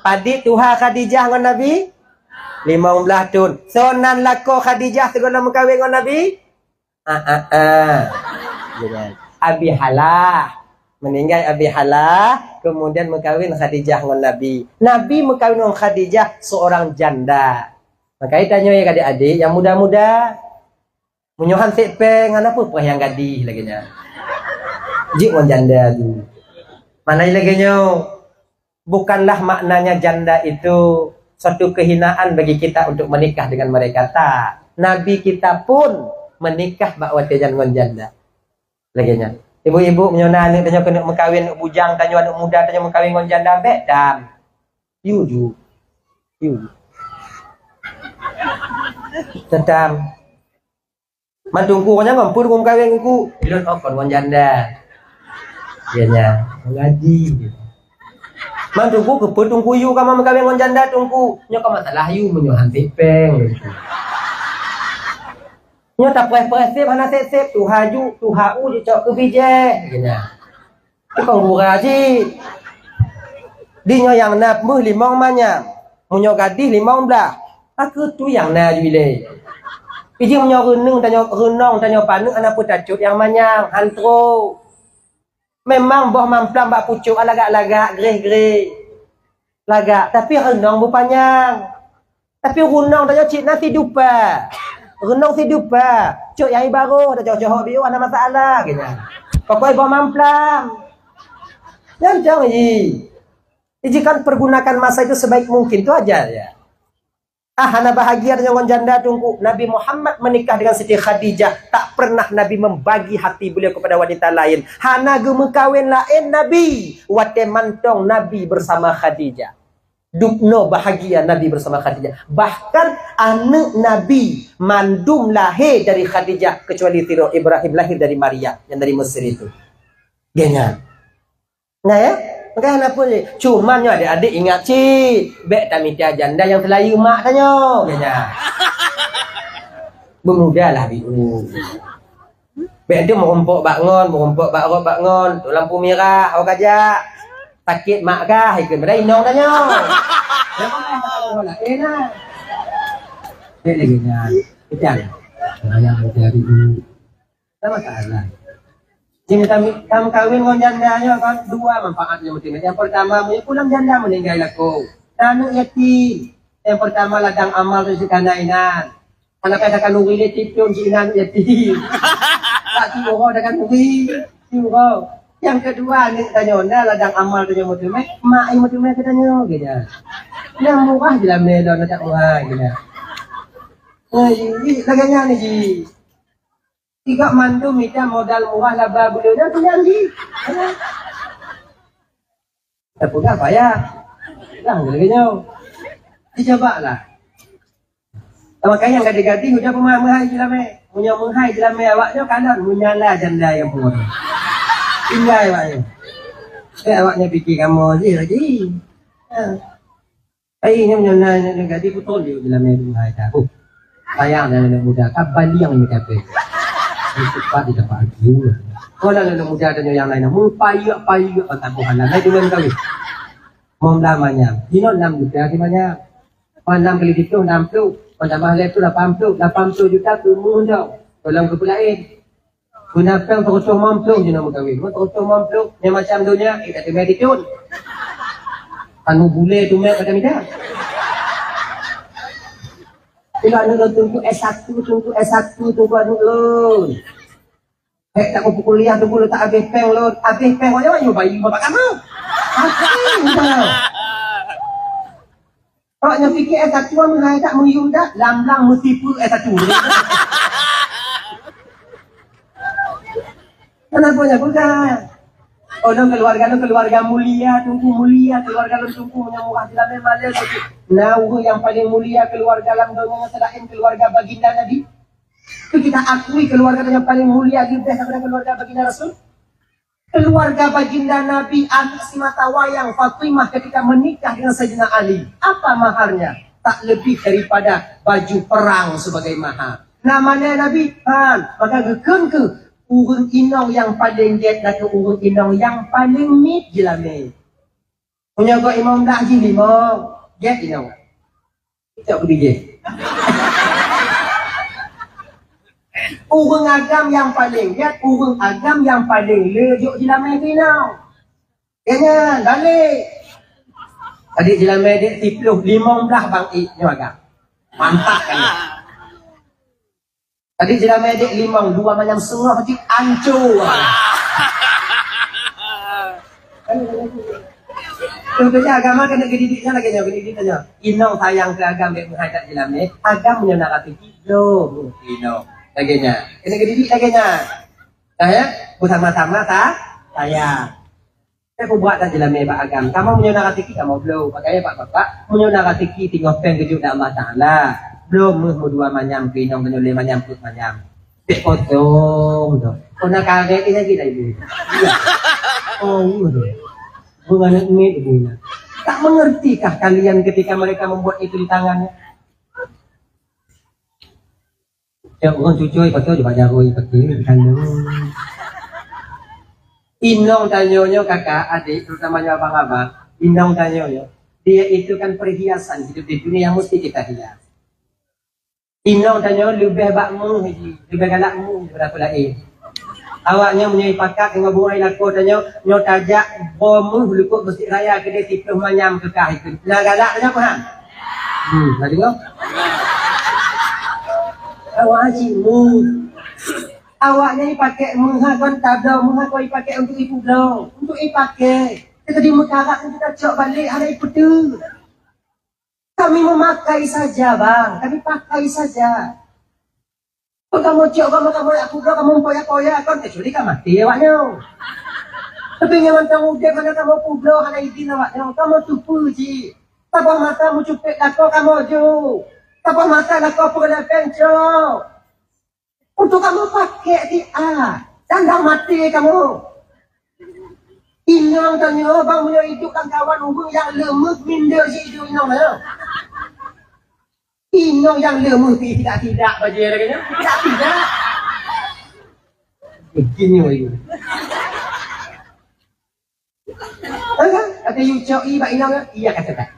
Padit tuha Khadijah ngon Nabi? Limong blaih thon. Soe nan lakoe Khadijah sigohlom meukawen ngon Nabi? Ah, ah, ah. Abi Halah. Meninggai Abi Halah, kemudian meukawen Khadijah ngon Nabi. Nabi meukawen ngon Khadijah seorang janda. Maka tanyoe ya adik-adik yang muda-muda, meunyoe han sép péng, hana peue-peue nyang gadih lagée nyan. Jeuet ngon janda tu. Makna lagée nyoe, bukanlah maknanya janda itu suatu kehinaan bagi kita untuk menikah dengan mereka. Tak. Nabi kita pun menikah bak watée nyan ngon janda. Lagée nyan. Ibu-ibu, meunyoe na aneuk tanyoe keuneuk meukawen, aneuk bujang tanyoe, aneuk muda tanyoe meukawen ngon janda, bék dam. Yue ju. Yue ju. Teudam. Man teungku nyan ngon peue teungku meukawen ngon ku? Ilôn oh kon ngon janda. Iya nya, ngaji. Man teungku keupeue teungku yue kamoe meukawen ngon janda teungku? Nyoe ka masalah yue meunyoe han sép péng. Nyoe tapreh-preh sép hana sép-sép, tuha ju, tuha u jicok keu bijéh. Iya nya. Tukang gura cit. Di nyoe nyang na meuh limong manyam. Meunyoe gadih limong blaih. Pakon tu nyang na ju ilée. Iji meunyoe reunong tanyoe, reunong tanyoe paneuk hana peue tacot nyang manyang, han trok. Memang boh mamplam bak pucôk lagak-lagak, greh-greh. Lagak, tapi reunong beupanyang. Tapi reunong tanyoe cit na sidupa. Reunong sidupa. Cok nyang ibaroh dah jauh-jauh biu hana masalah gitu. Pokok boh mamplam. Nyan cong i. Jadi kan pergunakan masa itu sebaik mungkin tu aja ya. Ah, hana bahagia tanyoe ngon janda teungku. Nabi Muhammad menikah dengan Siti Khadijah. Tak pernah Nabi membagi hati beliau kepada wanita lain. Hana geumeukawen laén Nabi. Watée mantong Nabi bersama Khadijah. Dubnoe bahagia Nabi bersama Khadijah. Bahkan aneuk Nabi mandum lahé dari Khadijah kecuali sidroe Ibrahim lahir dari Maria yang dari Mesir itu. Geuh nyan. Nah ya, maka hana peue. Cuman nyoe adik-adik ingat cit, bék tamita janda nyang seulayeue mak tanyoe. Geuh nyan. Beumudalah biu. Bék tu meurumpok bak ngon, meurumpok bak rot bak ngon, tu lampu mirah, awak kajak. Sakét mak kah, ikut beda inong tanyoe. Jangan main bak orang lain lah. Dia lagi nyan. Ikan. Sayang mencari ibu. Tak masalah. Jadi, tam, tam kawin ngon janda nyoe kan dua manfaat nyang penting. Yang pertama, meunyoe pulang janda meninggal lakoe. Aneuk yatim. Yang pertama ladang amal tu sikana inan. Anak kaya takkan nuri le tipion si inan yatim. Tak tiuroh takkan nuri. Tiuroh. Yang kedua, aneuk tanyoe na ladang amal tanyoe meuteumé, mak ai meuteumé keu tanyoe gitu. Nyang murah je lam lé lôn tak murah gitu. Eh, lagèe nyan jih. Tiga mandum mita modal murah laba buleuen nyan tu nyan jih. Tapeugah payah. Dah lagèe nyoe. Dicoba lah. Makanya gadih-gadih udah pemaham meuhai jilamé. Meunyoe meuhai jilamé awak nyoe kanan menyala janda yang pun. Tinggai awak nyoe. Tapi awak nyoe pikir kamoe jih lagi. Ha. Ai nyoe nyoe na nyoe gadih putol dia jilamé meuhai dah. Oh. Sayang dan anak muda, ka baliang ni kata. Cepat dia dapat lagi. Kalau anak muda dan yang lain, mau payuk-payuk tak bukan lah. Lain dengan kawin. Mau dah manyam. Dino enam juta di manyam. Pan enam kali tujuh, enam puluh. Pan tambah lé tu lapan puluh. Lapan puluh juta tu mudah. Tolong ke lain. Guna peng terus mampu je nama kawin. Guna terus mampu. Yang macam dunia, kita tu mati tun. Anu bule tu mek pada mida. Bila anu tu tunggu S satu, tunggu S satu, tunggu anu lun. Hek tak mau kuliah tunggu letak habis peng lun. Habis peng, wajah wajah bayi bapak kamu. Apa? Udah. Awak nyang pikir S satu meuhai that meuyum that, lam-lam meusipeue S satu. Kenapa nyan bukan? Oh, lôn keluarga lôn keluarga mulia, Teungku mulia, keluarga lôn Teungku nyang murah di lamé malée. Nah, ureueng nyang paling mulia keluarga lam donya nyoe selain keluarga baginda Nabi. Itu kita akui keluarga yang paling mulia lebih daripada keluarga baginda Rasul. Keluarga baginda Nabi, anak simata wayang Fatimah ketika menikah dengan Sayyidina Ali. Apa maharnya? Tak lebih daripada baju perang sebagai mahar. Namanya Nabi, han, maka geukheun keu ureueng inong nyang paleng gét na keu ureueng inong nyang paleng miet jilamé. Meunyoe gob limong blah jih limong, gét inong. Cok keudijih. Ureueng agam nyang paleng gét, ureueng agam nyang paleng le jok jilamé keu inong. Nyan, balik. Tadi jilamé dek siplôh limong blah bang ik nyoe agam. Mantap kan? Tadi jilamé dek limong, dua manyam seungoh jih ancô. Contohnya agama kena gedidik nyan lagèe nyoe, gedidik nyoe. Inong sayang keu agam dek meuhai that jilamé, agam meunyoe na raseuki, bloe inong. Lagèe nyan. Kena gedidik lagèe nyan. Nah, ya, bersama-sama ta sayang. Saya peubuat that jilamé bak agam. Kamoe meunyoe na raseuki kamoe bloe. Pakai bak bapak, meunyoe na raseuki teungoh péng geujok lé Allah Taala. Bloe meuh meudua manyam keu inong, meunyoe lé manyam peuet manyam. Bèk potong tu. Kona karet dia lagi dah ibu. Oh, iya tu. Bunga anak mit ibu. Tak mengertikah kalian ketika mereka membuat itu di tangannya? Cok ureueng cucui pakai jubah jarui pakai kandung. Inong tanyoe nyoe kakak, adik, terutama nyoe abang-abang, inong tanyoe nyoe, dia itu kan perhiasan hidup di dunia yang mesti kita hias. Inong tanyoe leubeh bak meuh lagi, leubeh galak meuh daripada peue laén. Awak nyoe meunyoe ipakat deungon bungai lakoe tanyoe, nyoe tajak boh meuh likot Mesjid Raya keudeh siplôh manyam keu kah ikheun. Na galak tanyoe peue han? Hmm, na deungoe? Awak cit meuh. Awak nyan ipaké meuh kon tabloe, meuh kon ipaké untuk ipubloe, untuk ipaké. Teuka di meukarat nyan tacok balek hana ipeuteuh. Kami memakai saja, bang. Kami pakai saja. Kon kamoe cok, kamoe, kamoe jak kubloe, kamoe poya-poya, kon kecuali ka maté awak nyoe. Tapi nyoe mantong udeb hana kamoe kubloe, hana idin awak nyoe, kamoe tupeue cit. Taboh mata meucupet lakoe kamoe ju. Taboh mata lakoe peureulee péng cok. Untuk kamoe paké siat. Dan dah maté kamoe. Inong tanyoe bang meunyoe idup lam kawan ureueng nyang leumeuk minder si idup inong tanyoe. Inong nyang leumeuk pi tidak-tidak bajée lagée nyoe. Tidak-tidak. Begini wahai. Kata you cok i bak inong, iya kata tak.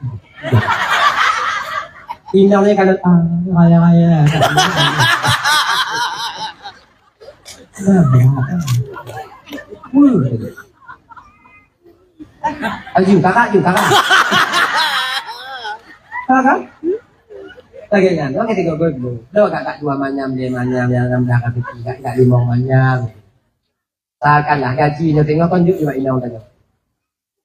Inong ni kalau ah, raya-raya. Aju, kakak, aju, kakak. Kakak? Lagèe nyan, lagèe tiga belas. Lo kakak dua manyam, dia manyam, yang enam belas kaki, kakak limong manyam. Seakan lah gaji nyoe tengok kan juk juga inong tadi.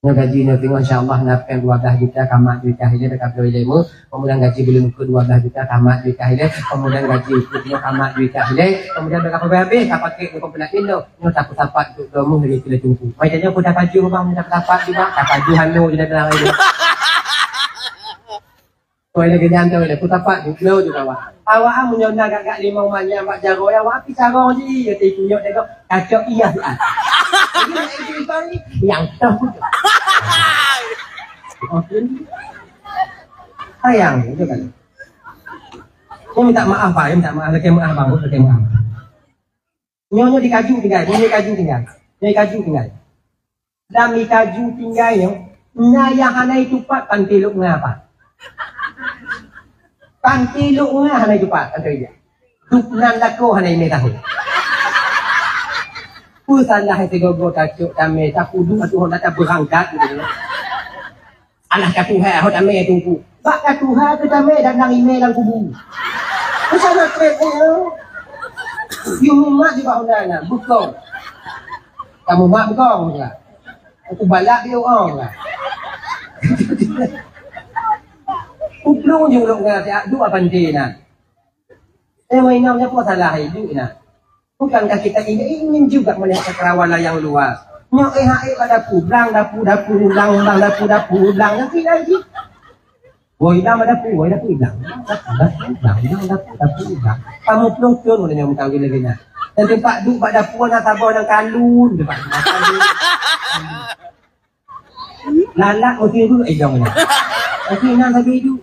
Nyoe gaji nyoe teungoh, insya Allah, na péng dua belas juta, ka mat duit kah ilée, ka bloe ilée mu. Kemudian gaji buleuen ukeue dua belas juta, ka mat duit kah ilée. Kemudian gaji ukeue nyoe ka mat duit kah ilée. Kemudian bak habéh-habéh, ka pakai nyoe komplit inong. Nyoe tapeusapat untuk domuh lagi kilo tungku. Macam nyoe pun tapajoh bang, nyoe tapeusapat juga. Tapajoh anu je dah bilang lagi. Kau lagi nyantai lagi, putapat juga juga awak. Awak ah meunyoe na gak-gak limong manyang bak jaroe, awak api carong ji, ya tipu nyok tengok, kacok iya tu ah. Jadi, nak itu bang ni, yang toh tu. Oke. Sayang, itu kan. Saya minta maaf, Pak. Saya minta maaf. Lagi maaf, Bang. Lagi maaf. Nyoe, nyoe dikaju tinggai. Nyoe dikaju tinggai. Nyoe dikaju tinggai. Lam dikaju tinggai nyoe, na nyang hana itupat panti lok nga, Pak. Panti lok nga hana itupat, panti dia. Dup nan lakoe hana imé tahu. Peue salah sigogo tacok tamé, tapuduek ateueh honda tabeurangkat gitu. Alah ka tuha ho tamé tungku. Bak ka tuha keu tamé dan nang imé lam kubu. Peue salah trép nyoe? Yue mumat di bak honda na, beukong. Kamu mak beukong ka. Aku balak dia orang ka. Kuplueng ju lok nga siak duek panti na. Eh, wai inong, nyoe peue salah ibu na? Bukankah kita ini ingin juga melihat cakrawala yang luas? Nyoe eh hai bak dapu, blang dapu, dapu, blang, blang, dapu, dapu, blang, nanti lagi. Woi, blang bak dapu, woi dapu, blang. Blang, blang, blang, dapu, dapu, blang. Kamu pelotong udah nyamuk kawin lagi na. Dan tempat duk bak dapu na saboh nang kalun, tempat duk bak kalun. Lalak mesti dulu eh jong ni. Tapi nang sabi duk.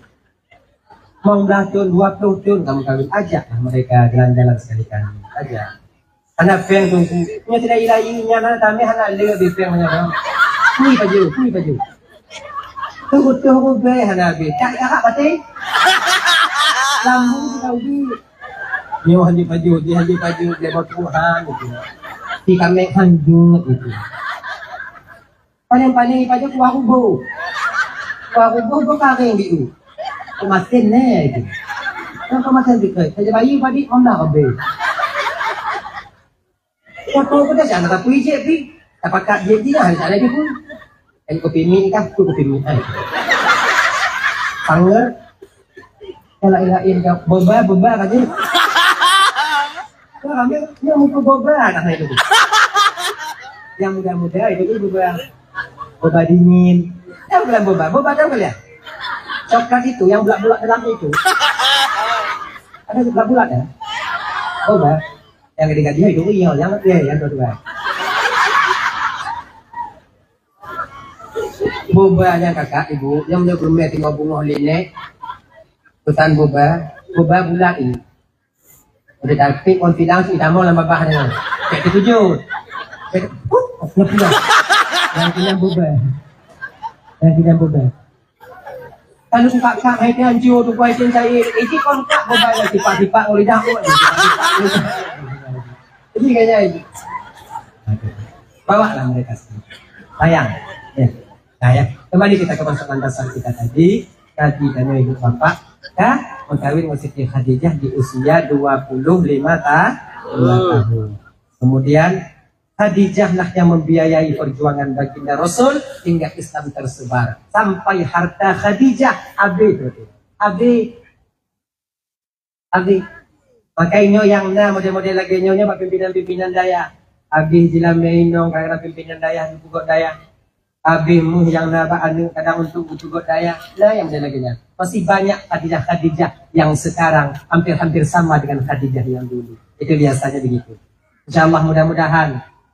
Mau belah tahun, dua puluh tahun kamu kawin, ajaklah mereka jalan-jalan sekali-kali. Ajak. Anak peng tunggu. Nya tidak ilahi, nya mana tameh anak le lebih peng banyak orang. Kui baju, kui baju. Tunggu tunggu be hana habis. Tak jarak mati. Lambu kita ubi. Nyoh hanya baju, dia hanya baju, dia buat Tuhan gitu. Di kami hanjut gitu. Paling-paling ipajoh kuah ruboh. Kuah ruboh beukaréng di u. Keumasen nè itu. Kan keumasen dikeue. Saja bayi padi honda kabeh. Foto pun dah jangan tapi jek pi. Tapakat jek dia hari sana dia pun. Kan kopi mi kah? Tu kopi mi ai. Panger. Kalau ilain ka boba, boba ka jeuet. Wah, ambil, dia muka boba dah saya itu. Yang muda-muda itu tu boba. Boba dingin. Tahu kalian boba? Boba tahu kalian? Coklat itu yang bulat-bulat dalam itu. Ada bulat-bulat ya? Boba. Yang ketiga dia itu iya, yang dia yang kedua. Boba nyang kakak ibu, nyang meunyoe beureuméh teungoh beungoh linék, peusan boba, boba bulat ini. Udah tapi kon sidang si tamong lam babah dia. Cek terkejut. Cek, uh, ngepulang. Yang kenyang boba. Yang kenyang boba. Kalau kakak hai dia anjur tu kuai tin cai, ini kon kak boba yang tipak-tipak oleh dah. Ini kayaknya ini. Bawalah mereka semua. Sayang. Ya. Nah, ya. Kembali kita ke persoalan dasar kita tadi. Tadi kami ibu bapak dah mengkawin dengan Siti Khadijah di usia dua puluh lima ta-, lima tahun. Kemudian Khadijah lah yang membiayai perjuangan baginda Rasul hingga Islam tersebar. Sampai harta Khadijah habis. Habis. Habis. Makai nyoe nyang na model-model lagée nyoe, nyoe bak pimpinan-pimpinan dayah. Habis jilamé inong kadang-kadang pimpinan dayah, geupeugöt dayah. Habis méuh nyang na bak aneuk kadang untuk geupeugöt dayah. Nah, nyang model lagée nyan. Masih banyak Khadijah-Khadijah yang sekarang hampir-hampir sama dengan Khadijah yang dulu. Itu biasanya begitu. Insya Allah, mudah-mudahan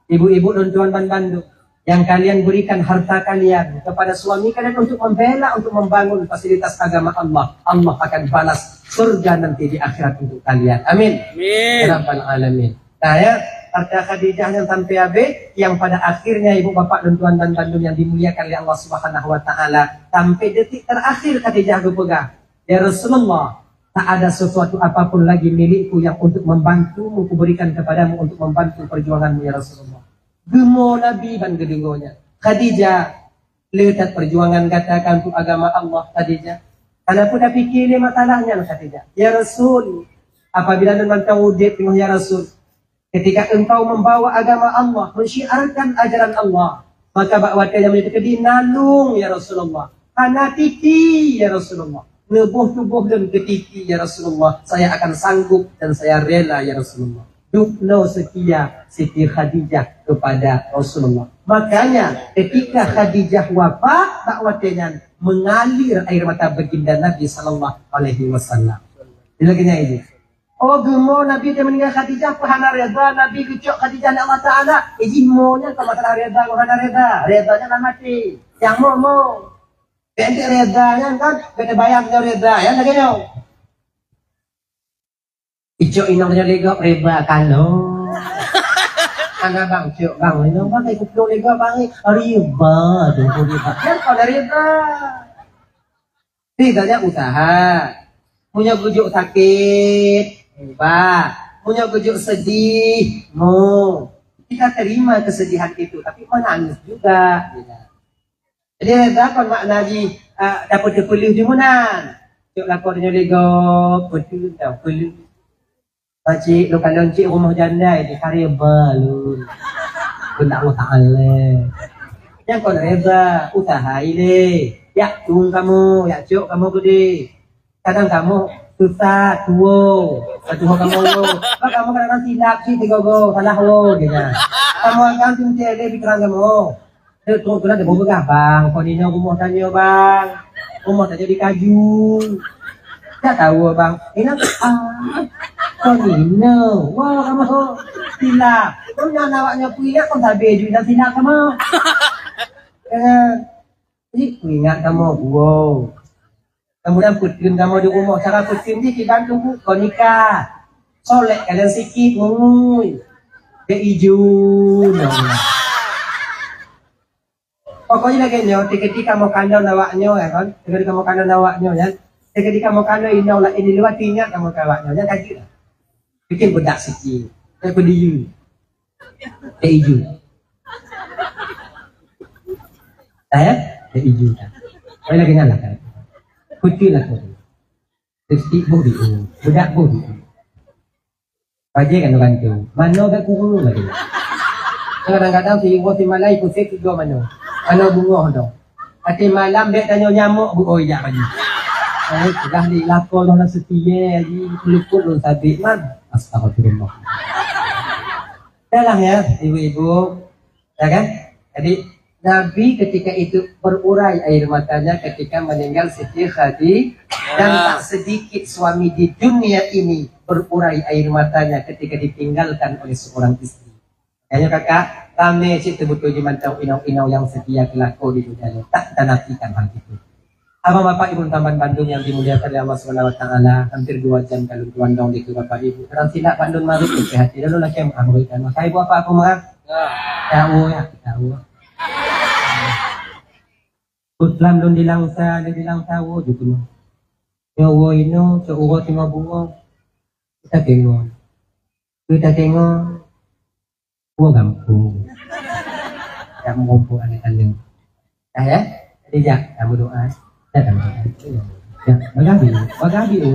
ibu-ibu dan tuan ban bandum yang kalian berikan harta kalian kepada suami kalian untuk membela, untuk membangun fasilitas agama Allah, Allah akan balas surga nanti di akhirat untuk kalian. Amin. Amin. Ya Rabbal Alamin. Nah, ya, harta Khadijah yang sampai habis, yang pada akhirnya ibu bapak dan tuan ban bandum yang dimuliakan oleh Allah Subhanahu wa Taala, sampai detik terakhir Khadijah geupeugah, "Ya Rasulullah, tak ada sesuatu apapun lagi milikku yang untuk membantumu kuberikan kepadamu untuk membantu perjuanganmu, ya Rasulullah." Geumo Nabi ban geudeungoe nyan. Khadijah, le that perjuangan gata ka untuk agama Allah, Khadijah. Hana peue tapike lé masalah nyan, Khadijah. Ya Rasul, apabila lôn mantong udeb teungoh, ya Rasul, ketika engkau membawa agama Allah, mensyiarkan ajaran Allah, Maka bak watée nyan meunyoe teukeudi, "Na lueng, ya Rasulullah. Hana titi, ya Rasulullah. Neuboh tuboh lôn keu titi, ya Rasulullah. Saya akan sanggup dan saya rela, ya Rasulullah." Dubnoe seutia Siti Khadijah kepada Rasulullah. Makanya, ketika Khadijah wafat, bak watée nyan mengalir air mata baginda Nabi sallallahu alaihi wasallam. Lagée nyan ini. Oh, geumo Nabi teuh meuninggai Khadijah, peue hana reda Nabi geucok Khadijah lé Allah Taala? Eh, jih mo nyan kon masalah reda ngon hana reda. Reda nyan lam até. Nyang mo, mo. Bèk enteuk reda nyan kan, bèk teubayang nyoe reda, nyan lagèe nyoe. Icok inong nyoe lé gob reda ka lom. Hana bang cok bang, inong bang, ikut lé gob bang, reda tu, reda. Nyan kon reda. Ridha nyan usaha. Meunyoe geujok sakét, ubah. Meunyoe geujok sedih, mo. Kita terima kesedihan itu, tapi menangis juga. Jadi, reda kon makna jih, ah, dapet teupeuleuh di meunan. Cok lakoe nyoe lé gob, beutôi tau, peuleuh. Pakcik, lôn kalon cit rumoh jandai, di kareba lôn. Keuneuk Allah Taala. Nyang kon reba, usaha ilée. Jak tueng kamoe, jak cok kamoe keudeh. Kadang kamoe susah, tuwoe. Ka tuwoe kamoe woe. Bak kamoe kadang-kadang silap cit sigoe-goe, salah woe, gitu. Kamoe akan teuntèe lé pikiran kamoe. Trok-trok keunan teupeugah, "Bang, kon inoe rumoh tanyoe, Bang. Rumoh tanyoe di kaju." Ka tahu, Bang. Inoe, ah, kon inoe. Wah, kamoe silap. Kon nyan awak nyoe peuingat kon sabe ju inong silap kamoe. Eh, jadi peuingat kamoe, wow. Kemudian peuteun kamoe di rumoh, cara peuteun jih kiban tubuh, kon nikah. Solek kalian sikit, ngui. Keu iju, no. Pokoknya lagèe nyoe, teukeudi kamoe kalon awak nyoe, ya kan? Teukeudi kamoe kalon awak nyoe, ya. Teukeudi kamoe kalon inong laén di luwa, teuingat kamoe keu awak nyoe, ya, kaji lah. Bikin bedak sikit. Keu peue diyu. Keu iju. Eh? Keu iju. Oi, lagèe nyan lah, kan? Putih lah tu. Lipstik boh biru. Bedak boh biru. Bajèe kan orang tu. Manoe bèk kurung lagi. Kadang-kadang si iwoe si malai pusat tiga manoe. Manoe bungoh tu. Até malam bèk tanyoe nyamok bu oi jak lagi. Eh, sudah di lakoe lôn seutiye lagi, peulukut lôn sabit man. Astagfirullah. Dah lah ya, ibu-ibu. Ya kan? Jadi, Nabi ketika itu berurai air matanya ketika meninggal Siti Khadijah. Dan tak sedikit suami di dunia ini berurai air matanya ketika ditinggalkan oleh seorang istri. Makanya kakak, ramé cit teubeutôi jih mantong inong-inong nyang seutia keu lakoe di dunia nyoe. Tak tanafikan hal itu. Abang, Bapak, Ibu, teman bandum yang dimuliakan oleh Allah Subhanahu wa Taala, hampir dua jam ka lôn tuan dong dikeue Bapak Ibu. Kadang silap bandum marot keu hati, lalu lagèe meuah meuritan. Maka Ibu, Bapak, aku marah. Tahu ya, tahu. Putlam lôn dilangsa, lôn dilangsa, wo ju keunoe. Nyoe wo inoe, cok uroe teungoh bungoh. Kita tengok. Kita tengok. Wo gampông. Jak meurumpok aneuk-aneuk. Dah ya? Jadi jak, kamu doa. Jak kamu doa. Ya, bagah dulu. Bagah dulu.